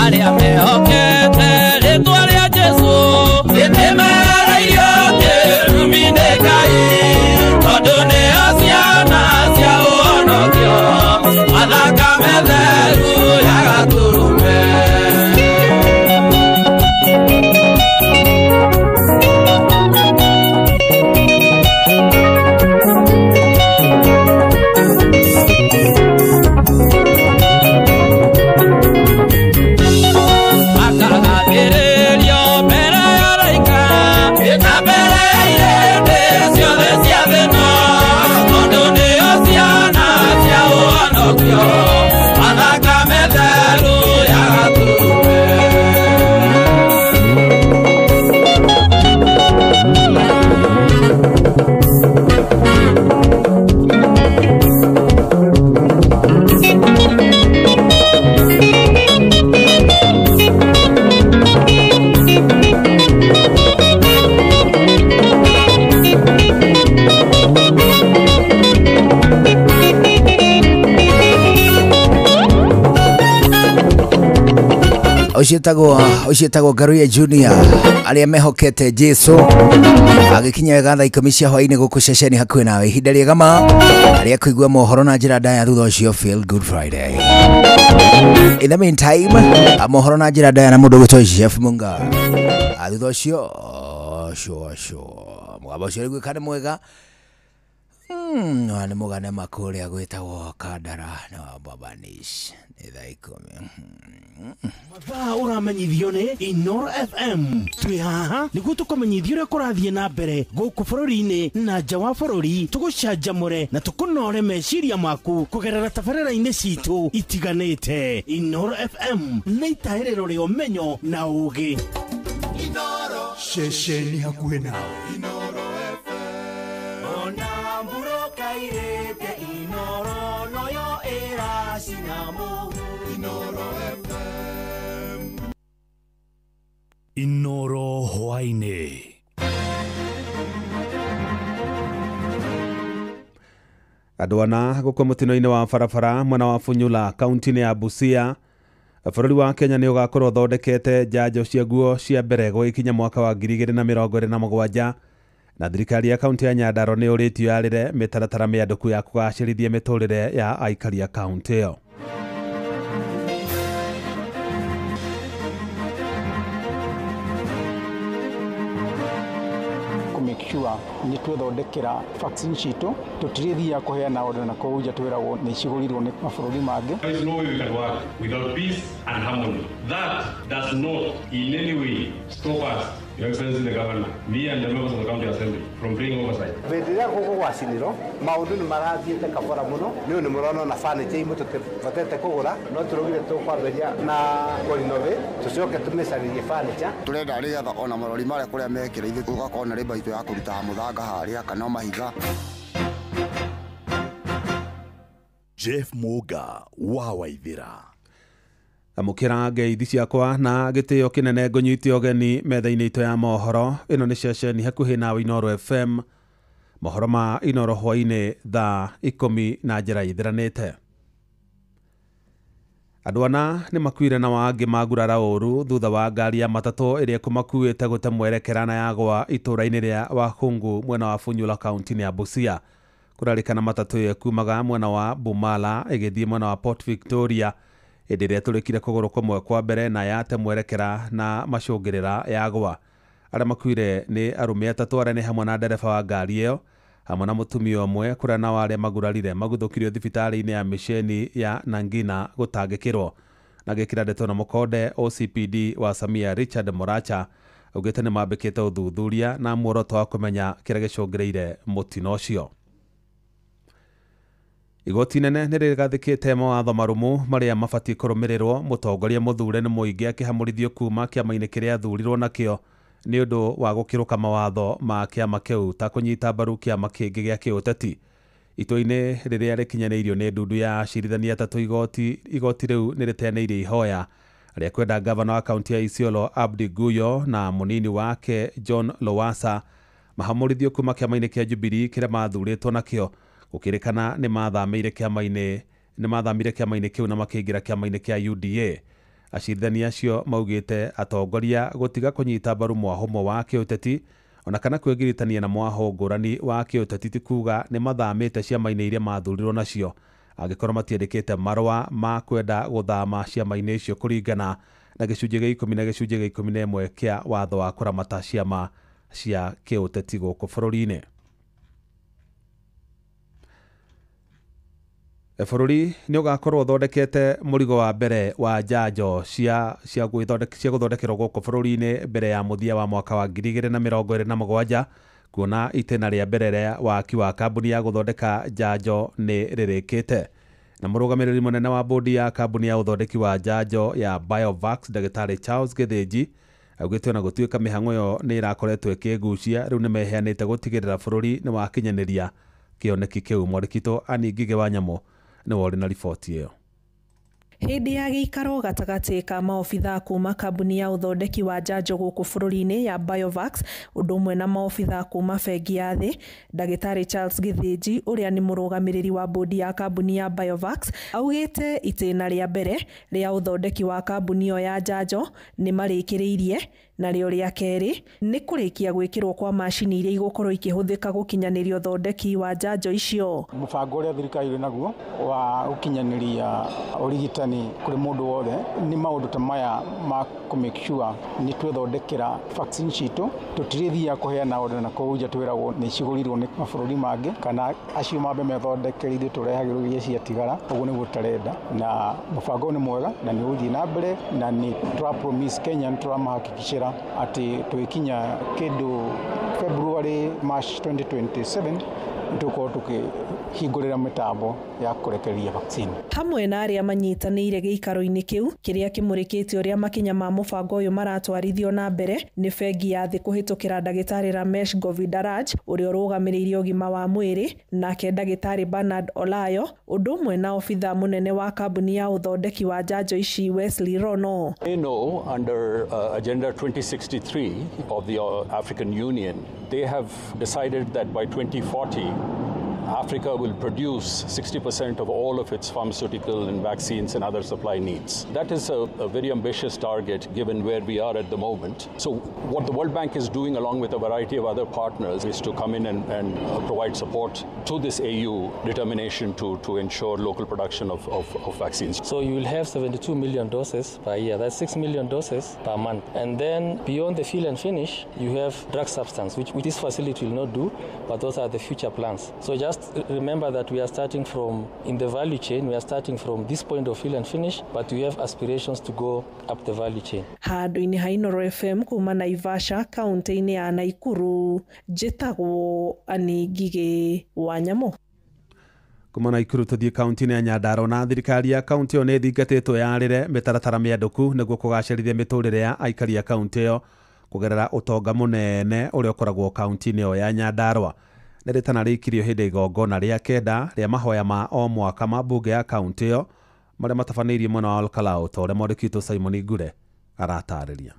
Arĩa mehokete rĩtwa rĩa Jesũ nĩmereirio kĩrumi nĩ Ngai Tondũ nĩo ciana cia ũhonokio Mathakame theru ya Gatũrũme. Makagathĩrĩrio mbere ya araika Na mbere ya irĩndĩ ciothe cia thĩ ĩno Tondũ nĩo ciana cia ũhonokio Mathakame theru ya Gatũrũme. Ũcio ĩtagwo Ngaruiya Junior arĩa mehokete Jesu agĩkinya wega thaa 10 cia hwaĩ-inĩ gũkũ ceceni hakuhĩ nawe ihinda rĩega ma arĩa kũigua mohoro na njĩra ndaya thutha ũcio Feel Good Friday. In the meantime, mohoro na njĩra ndaya na mũndũ ũgwĩtwo Jeff Munga. Thutha ũcio sure mũgambo ũcio ũraiguĩka nĩ mwega. Nĩ mũgane makũrĩa gwĩtagwo Kandara na Babanish nĩ thaa 10. Mathaa ũramenyithio nĩ Inoro FM. Twĩ haha nĩguo tũkũmenyithia ũrĩa kũrathiĩ na mbere gũkũ bũrũri-inĩ na nja wa bũrũri, tũgũcanjamũre na tũkũnore meciria maku kũgerera tabarĩra-inĩ citũ itiganĩte. Inoro FM nĩ itahĩrĩro rĩa ũmenyo na ũũgĩ. Ceceni hakuhĩ nawe. Ona mburoka irĩte Inoro noyo ĩracina mũhu Inoro FM. Inoro hwaĩ-inĩ. Andũ ana gũkua mũtino-inĩ wa barabara mwena wa Funyula kaunti-inĩ ya Busia. Bũrũri wa Kenya nĩ ũgakorwo ũthondekete njanjo ciaguo cia mbere gũgĩkinya mwaka wa 2027 na thirikari ya kaunti ya Nyandarua nĩ ũrĩtio yarĩre mĩtaratara mĩandũku ya kũgacĩrithia mĩtũrĩre ya aikari a kaunti ĩyo. Make sure nĩ twethondekera vaccine citũ tũtirĩthiaga kũheana order na kũu nja twĩragwo nĩ cigũrirwo nĩ mabũrũri mangĩ. There is no way we can work without peace and harmony. That does not in any way stop us, Your Excellency the Governor, me and the members of the County Assembly, from bringing oversight. Hĩndĩ ĩrĩa gũkũ gwacinirwo maũndũ nĩ marathiĩte kabora mũno nĩ ũndũ nĩ mũrona ona furniture imwe tũtibatete kũgũra no tũraugire tũkwambĩrĩria na kũrenovate tũcoke tũmĩcarĩrie furniture. Tũrenda nĩgetha ona marori marĩa kũrĩa mekĩra ithuĩ tũgakorwo na rĩmba itũ ya kũrutaga mũthanga harĩa kana mahiga. Jeff Muga wa Waithira. Amũkĩra ngeithi ciakwa na gĩtĩo kĩnene ngũnyite ũgeni metha-inĩ itũ ya mohoro. Ĩno nĩ ceceni hakuhĩ nawe Inooro FM. Mohoro ma Inooro hwainĩ thaa 10 na njĩra ithiranĩte. Andũ ana nĩ makuire na wangĩ magurara ũru thutha wa ngari ya matatũ ĩrĩa ĩkũmakuĩte gũte mwerekera na yagwa itũũra-inĩ rĩa Wakhungu mwena wa Funyula kaunti-inĩ ya Busia. Kũrarĩkana matatũ ĩyo ĩkumaga mwena wa Bumala ĩgĩthiĩ mwena wa Port Victoria hĩndĩ ĩrĩa ĩtũrĩkire kũgũrũ kũmwe kwa mbere na yate mwerekera na macũngĩrĩra yagwa. Arĩa makuire nĩ arũme atatũ arĩa nĩ hamwe na ndereba wa ngari ĩyo hamwe na mũtumia ũmwe, kũrĩa nao arĩa magurarire maguthũkirio thibitarĩ-inĩ ya mĩceni ya Nangina gũtangĩkĩrwo. Na gĩkĩra ndeto na mũkonde OCPD wa Samia Richard Moracha augĩte nĩ mambĩkĩte ũthuthuria na muoroto wa kũmenya kĩrĩa gĩcũngĩrĩire mũtino ũcio. Igoti nene nĩ rĩgathĩkĩte mawatho marũmu marĩa mabatiĩ kũrũmĩrĩrwo mũtongoria mũthure nĩ mũingĩ akĩhamũrithio kuma kĩama-inĩ kĩrĩa athurirwo nakĩo nĩ ũndũ wa gũkĩrũka mawatho ma kĩama kĩu ta kũnyita mbaru kĩama kĩngĩ gĩa kĩũteti. Itua-inĩ rĩrĩa rĩkinyanĩirio nĩ ndundu ya acirithania atatũ igoti rĩu nĩ rĩteanĩirie ihoya rĩa kwenda gavana wa kaunti ya Isiolo Abdi Guyo na mũnini wake John Lowassa mahamũrithio kuma kĩama-inĩ kĩa Jubilee kĩrĩa mathurĩtwo nakĩo gũkĩrĩkana nĩ mathamĩire kĩama-inĩ kĩu na makĩingĩra kĩama-inĩ kĩa UDA. Acirithania acio maugĩte atongoria gũtiga kũnyita mbaru mwahũmo wa kĩũteti ona kana kwĩgiritania na mwahũ ngũrani wa kĩũteti ti kuga nĩ mathamĩte ciama-inĩ iria mathurirwo nacio angĩkorwo matiandĩkĩte marũa ma kwenda gũthama ciama-inĩ icio kũringana na gĩcunjĩ gĩa 10 na gĩcunjĩ gĩa 11 kĩa watho wa kũramata ciama cia kĩũteti gũkũ bũrũri-inĩ. Bũrũri nĩ ũgakorwo ũthondekete mũrigo wa mbere wa njanjo cia gũthondekerwo gũkũ bũrũri-inĩ mbere ya mũthia wa mwaka wa 2027 kuona itĩna rĩa mbere rĩa waki wa kambuni ya gũthondeka njanjo nĩ rĩrĩkĩte. Na mũrũgamĩrĩri mũnene wa bodi ya kambuni ya ũthondeki wa njanjo ya Biovax Ndagĩtarĩ Charles Gĩthĩnji augĩte ona gũtuĩka mĩhang'o ĩyo nĩ ĩrakoretwo ĩkĩgucia rĩu nĩ meheanĩte gũtigĩrĩra bũrũri nĩ wakinyanĩria kĩoneki kĩu. Mwandĩki Annie Ngigĩ wa Nyamũ nĩ worĩ na riboti ĩyo. Hĩndĩ ya gĩikaro gatagatĩ ka maobithaa kuma kambuni ya ũthondeki wa njanjo gũkũ bũrũri-inĩ ya Biovax ũndũ ũmwe na maobithaa kuma bengi ya thĩ, Ndagĩtarĩ Charles Gĩthĩnji ũrĩa nĩ mũrũgamĩrĩri wa bodi ya kambuni ya Biovax augĩte itĩna rĩa mbere rĩa ũthondeki wa kambuni ĩyo ya njanjo nĩ marĩkĩrĩirie, narĩo rĩa kerĩ nĩ kũrĩkia gwĩkĩrwo kwa macini iria igũkorwo ikĩhũthĩka gũkinyanĩria ũthondeki wa njanjo icio. Mũbango ũrĩa thirikari ĩrĩ naguo wa gũkinyanĩria ũrigitani kũrĩ mũndũ wothe nĩ maũndũ ta maya ma kũ make sure nĩ twethondekera vaccine citũ, tũtirĩthiaga kũheana order na kũu nja twĩragwo nĩ cigũrirwo nĩ mabũrũri mangĩ kana acio mambe methondekere ithuĩ tũrehagĩrwo iria ciatigara. Ũguo nĩguo tũtarenda, na mũbango nĩ mwega na nĩ ũgũthiĩ na mbere, na nĩ tũra promise Kenya, nĩ tũramahakikicĩra atĩ twĩkinya kĩndũ February March 2027 tũkorwo tũkĩhingũrĩra mĩtambo ya kũrekereria vaccine. Hamwe na arĩa manyitanĩire gĩikaro-inĩ kĩu kĩrĩa kĩmũrĩkĩte ũrĩa makinya ma mũbango ũyũ maratwarithio na mbere nĩ bengi ya thĩ kũhĩtũkĩra Ndagĩtarĩ Ramesh Govindaraj ũrĩa ũrũgamĩrĩire ũgima wa mwĩrĩ, nake Ndagĩtarĩ Bernard Olayo ũndũ ũmwe na obithaa mũnene wa kambuni ya ũthondeki wa njanjo ici Wesley Rono. They know under Agenda 2063 of the African Union, they have decided that by 2040 Africa will produce 60% of all of its pharmaceutical and vaccines and other supply needs. That is a very ambitious target given where we are at the moment. So what the World Bank is doing along with a variety of other partners is to come in and provide support to this AU determination to ensure local production of vaccines. So you will have 72 million doses per year. That's 6 million doses per month. And then beyond the fill and finish, you have drug substance, which this facility will not do, but those are the future plans. So just remember that we are starting from, in the value chain, we are starting from this point of fill and finish, but we have aspirations to go up the value chain. Handũ-inĩ ha Inooro FM kuma Naivasha kaunti-inĩ ya Nakuru, njĩtagwo Annie Ngigĩ wa Nyamũ. Kuma Nakuru tuthiĩ kaunti-inĩ ya Nyandarua na thirikari ya kaunti ĩyo nĩ ĩthingatĩtwo yarĩre mĩtaratara mĩandũku nĩguo kũgacĩrithia mĩtũrĩre ya aikari a kaunti ĩyo kũgerera ũtonga mũnene ũrĩa ũkoragwo kaunti-inĩ ĩyo ya Nyandarua. Nĩ rĩtana rĩikirio hĩndĩ igongona rĩa kenda rĩa mahoya ma o mwaka ma mbunge ya kaunti ĩyo marĩa matabanĩirie mwena wa Olkalau ta ũrĩa mwandĩki witũ Simon Ngure aratarĩria.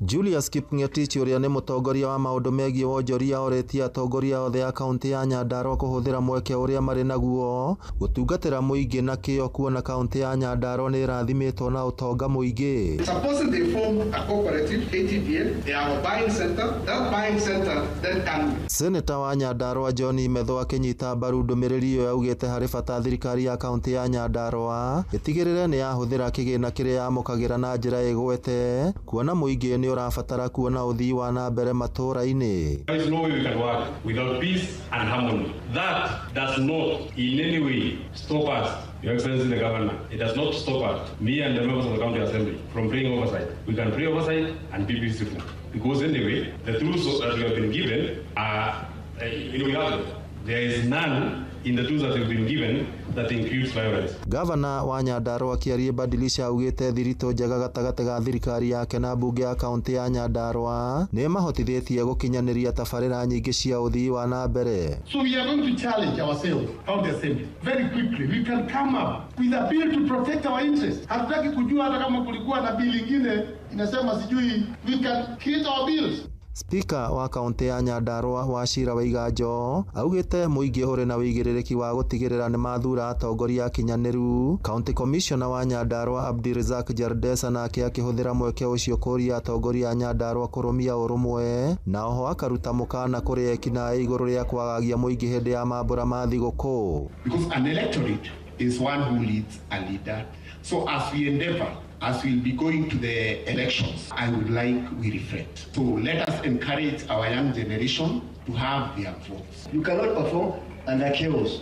Julius Kipngetich ũrĩa nĩ mũtongoria wa maũndũ megiĩ wonjoria orĩtie atongoria othe a kaunti ya Nyandarua kũhũthĩra mweke ũrĩa marĩ naguo gũtungatĩra mũingĩ na kĩo kuona kaunti ya Nyandarua nĩ ĩrathimĩtwo na ũtonga mũingĩ. Supposing they form a cooperative, ATPL, they have a buying center, that buying center then can. Seneta wa Nyandarua John Methu akĩnyita mbaru ndũmĩrĩri ĩyo augĩte harĩ bata thirikari ya kaunti ya Nyandarua ĩtigĩrĩre nĩ yahũthĩra kĩgĩna kĩrĩa yamũkagĩra na njĩra ĩgwete kuona mũingĩ nĩ ũrabatara kuona ũthii wa na mbere matũũra-inĩ. There is no way we can work without peace and harmony. That does not in any way stop us, Your Excellency the Governor. It does not stop us, me and the members of the County Assembly, from bringing oversight. We can bring oversight and be peaceful. Because anyway, the tools that we have been given are, we have them. There is none in the tools that have been given that includes violence. Gavana wa Nyandarua Kiarie Badilisha augĩte thiritũ njega gatagatĩ ga thirikari yake na mbunge ya kaunti ya Nyandarua nĩ mahotithĩtie gũkinyanĩria tabarĩra nyingĩ cia ũthii wa na mbere. So we are going to challenge ourselves, County Assembly, very quickly. We can come up with a bill to protect our interests. Hatutaki kujua hata kama kulikuwa na bill ingine inasema sijui, we can create our bills. Speaker wa kaunti ya Nyandarua Wachira Waiganjo augĩte mũingĩ ũrĩ na wĩigĩrĩrĩki wa gũtigĩrĩra nĩ mathura atongoria akinyanĩru. County Commissioner wa Nyandarua Abdirizak Jardesa nake akĩhũthĩra mweke ũcio kũria atongoria a Nyandarua kũrũmia ũrũmwe na oho akaruta mũkana kũrĩ ekinaĩ igũrũ rĩa kwagagia mũingĩ hĩndĩ ya mambũra ma thigũkũ. Because an electorate is one who leads a leader. So as we endeavor, as we'll be going to the elections, I would like we reflect. So let us encourage our young generation to have their votes. You cannot perform under chaos.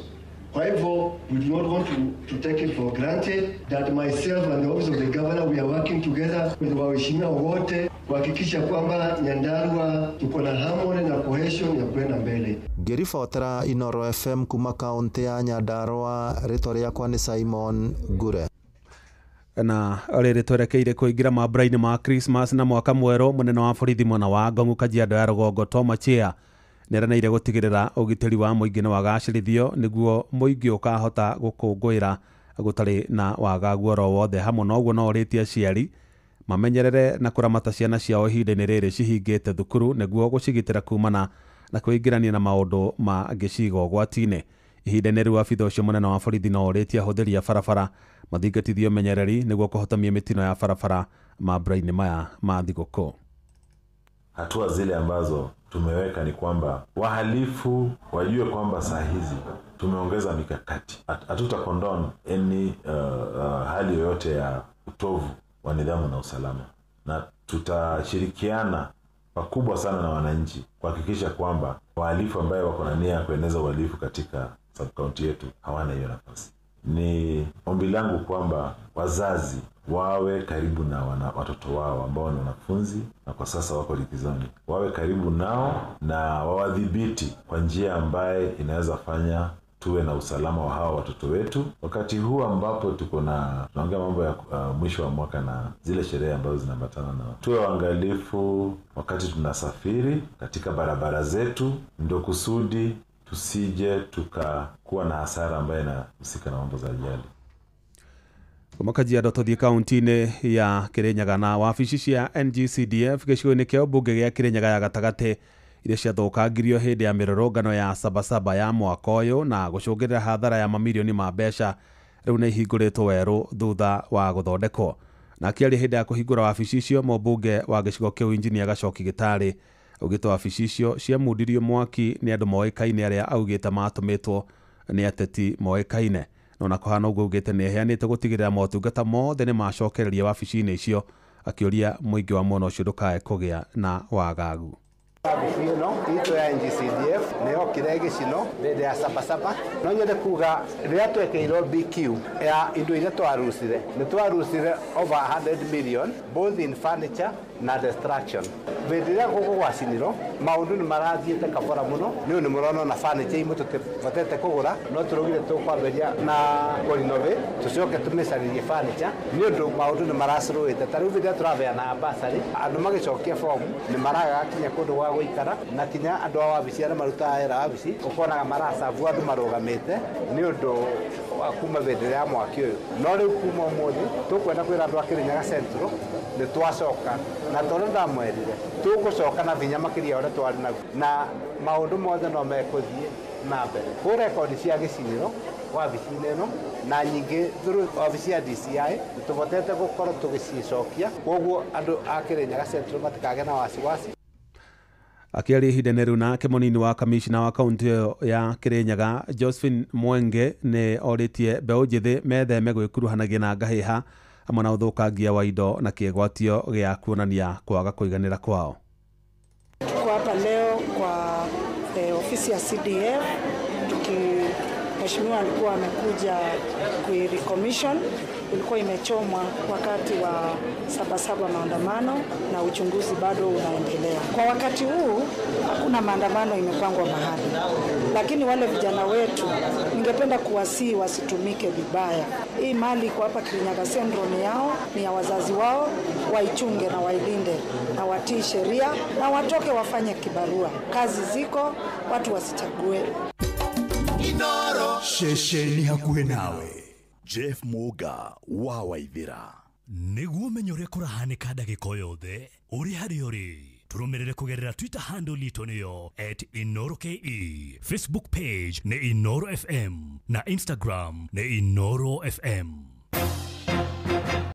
Kwa hivyo, we do not want to take it for granted that myself and the office of the governor, we are working together with waheshimiwa wote kuhakikisha kwamba Nyandarua tuko na harmony na cohesion ya kwenda mbele. Ngĩribotera Inoro FM kuma kaunti ya Nyandarua, rĩtwa rĩakwa nĩ Simon Ngure. Na rĩrĩ twerekeire kũingĩra mambura-inĩ ma Christmas na mwaka mwerũ, mũnene wa borithi mwena wa Ngong'u Kajiado ya rũgongo Tom Achia nĩeranĩire gũtigĩrĩra ũgitĩri wa mũingĩ nĩ wagacĩrithio nĩguo mũingĩ ũkahota gũkũngũĩra gũtarĩ na wagagu oro wothe. Hamwe na ũguo no ũrĩtie aciari mamenyerere na kũramata ciana ciao ihinda-inĩ rĩrĩ cihingĩte thukuru nĩguo gũcigitĩra kumana na kwĩingĩrania na maũndũ mangĩciga ũgwati-inĩ. Ihinda-inĩ rĩu abitha ũcio mũnene wa borithi no ũrĩtie ahũthĩri a barabara mathingatithio ũmenyereri nĩguo kũhotomia mĩtino ya barabara mambura-inĩ maya ma thigũkũ. Hatua zile ambazo tumeweka ni kwamba wahalifu wajue kwamba saa hizi tumeongeza mikakati. Hatuta condone any hali yoyote ya utovu wa nidhamu na usalama, na tutashirikiana pakubwa sana na wananchi kuhakikisha kwamba wahalifu ambaye wako na nia ya kueneza uhalifu katika sub-county yetu hawana hiyo nafasi. Ni ombi langu kwamba wazazi wawe karibu na watoto wao ambao ni wanafunzi na kwa sasa wako likizoni, wawe karibu nao na wawadhibiti kwa njia ambaye inaweza fanya tuwe na usalama wa hawa watoto wetu wakati huu ambapo tuko na tunaongea mambo ya mwisho wa mwaka na zile sherehe ambazo zinaambatana nao. Tuwe waangalifu wakati tunasafiri katika barabara zetu, ndio kusudi tusije tukakuwa na hasara ambayo inahusika na mambo za ajali. Kuma Kajiado tũthiĩ kaunti-inĩ ya Kirinyaga na wabici cia NGCDF gĩcigo-inĩ kĩa ũmbunge gĩa Kirinyaga ya gatagatĩ iria ciathũkangirio hĩndĩ ya mĩrũrũngano ya Sabasaba ya mwaka ũyũ na gũcũngĩrĩra hathara ya mamirioni ma mbeca rĩu nĩ ihingũrĩtwo werũ thutha wa gũthondekwo. Na akĩaria hĩndĩ ya kũhingũra wabici icio, mũmbunge wa gĩcigo kĩu Injinia Gacoki Gĩtarĩ augĩte wabici icio ciamundirio mwaki nĩ andũ moĩkaine arĩa augĩte matũmĩtwo nĩ ateti moĩkaine. No na kũhana ũguo augĩte nĩ eheanĩte gũtigĩrĩra motungata mothe nĩ macokereria wabici-inĩ icio, akĩũria mũingĩ wa mwena ũcio ndũkae kũgĩa na wagagu. Wabici ĩno itũ ya NGCDF nĩ yokire gĩcino hĩndĩ ya Sabasaba. No nyende kuga rĩrĩa twekĩirwo BQ ya indo iria twarucire, nĩ twarucire over 100 million both in furniture na destruction. Hĩndĩ ĩrĩa gũkũ gwacinirwo maũndũ nĩ marathiĩte kabora mũno, nĩ nĩ mũrona ona furniture imwe tũtibotete kũgũra, no tũraugire tũkwambĩrĩria na kũrenovate tũcoke tũmĩcarĩrie furniture nĩ ũndũ maũndũ nĩ maracũrũĩte. Ta rĩu hĩndĩ ĩrĩa tũrabeana bursary, andũ magĩcokia fomu nĩ maragaga kinya kũndũ gwa gũikara, na kinya andũ a wabici arĩa marutaga wĩra wabici ũkonaga maracabu andũ marũgamĩte nĩ ũndũ wa kuma hĩndĩ ya mwaki ũyũ. No rĩu kuma ũmũthĩ tũkwenda kwĩra andũ a Kirinyaga Central nĩ twacoka, na tondũ ndamwerire tũgũcoka na vinya makĩria ũrĩa twarĩ naguo, na maũndũ mothe no mekũthiĩ na mbere. Kwĩ rekondi cia gĩcinĩro wabici-inĩ ĩno na nyingĩ through wabici ya DCI tũbotete gũkorwo tũgĩcicokia, koguo andũ a Kirinyaga Central matikagĩe na wasiwasi. Akĩaria ihinda-inĩ rĩu nake mũnini wa kamishna wa kaunti ĩyo ya Kirinyaga Josephine Mwenge nĩ orĩtie mbeũ njĩthĩ metheme gwĩkuruhanagia na ngahĩha hamwe na ũthũkangia wa indo na kĩgwatio gĩa kuonania kwaga kũiganĩra kwao. Tuko hapa leo kwa ofisi ya CDF mheshimiwa alikuwa amekuja kui-recommission, ilikuwa imechomwa wakati wa Sabasaba maandamano na uchunguzi bado unaendelea. Kwa wakati huu hakuna maandamano imepangwa mahali, lakini wale vijana wetu ningependa kuwasihi wasitumike vibaya. Hii mali kwa hapa Kirinyaga Central ni yao, ni ya wazazi wao, waichunge na wailinde na watii sheria na watoke wafanye kibarua. Kazi ziko, watu wasichague. Inoro ceceni hakuhĩ nawe. Jeff Muga wa Waithira. Nĩguo ũmenye ũrĩa kũrahanĩka ndagĩka o yothe ũrĩ harĩa ũrĩ, tũrũmĩrĩre kũgerera Twitter handle itũ nĩyo @InoroKE, Facebook page nĩ Inoro FM na Instagram nĩ Inoro FM.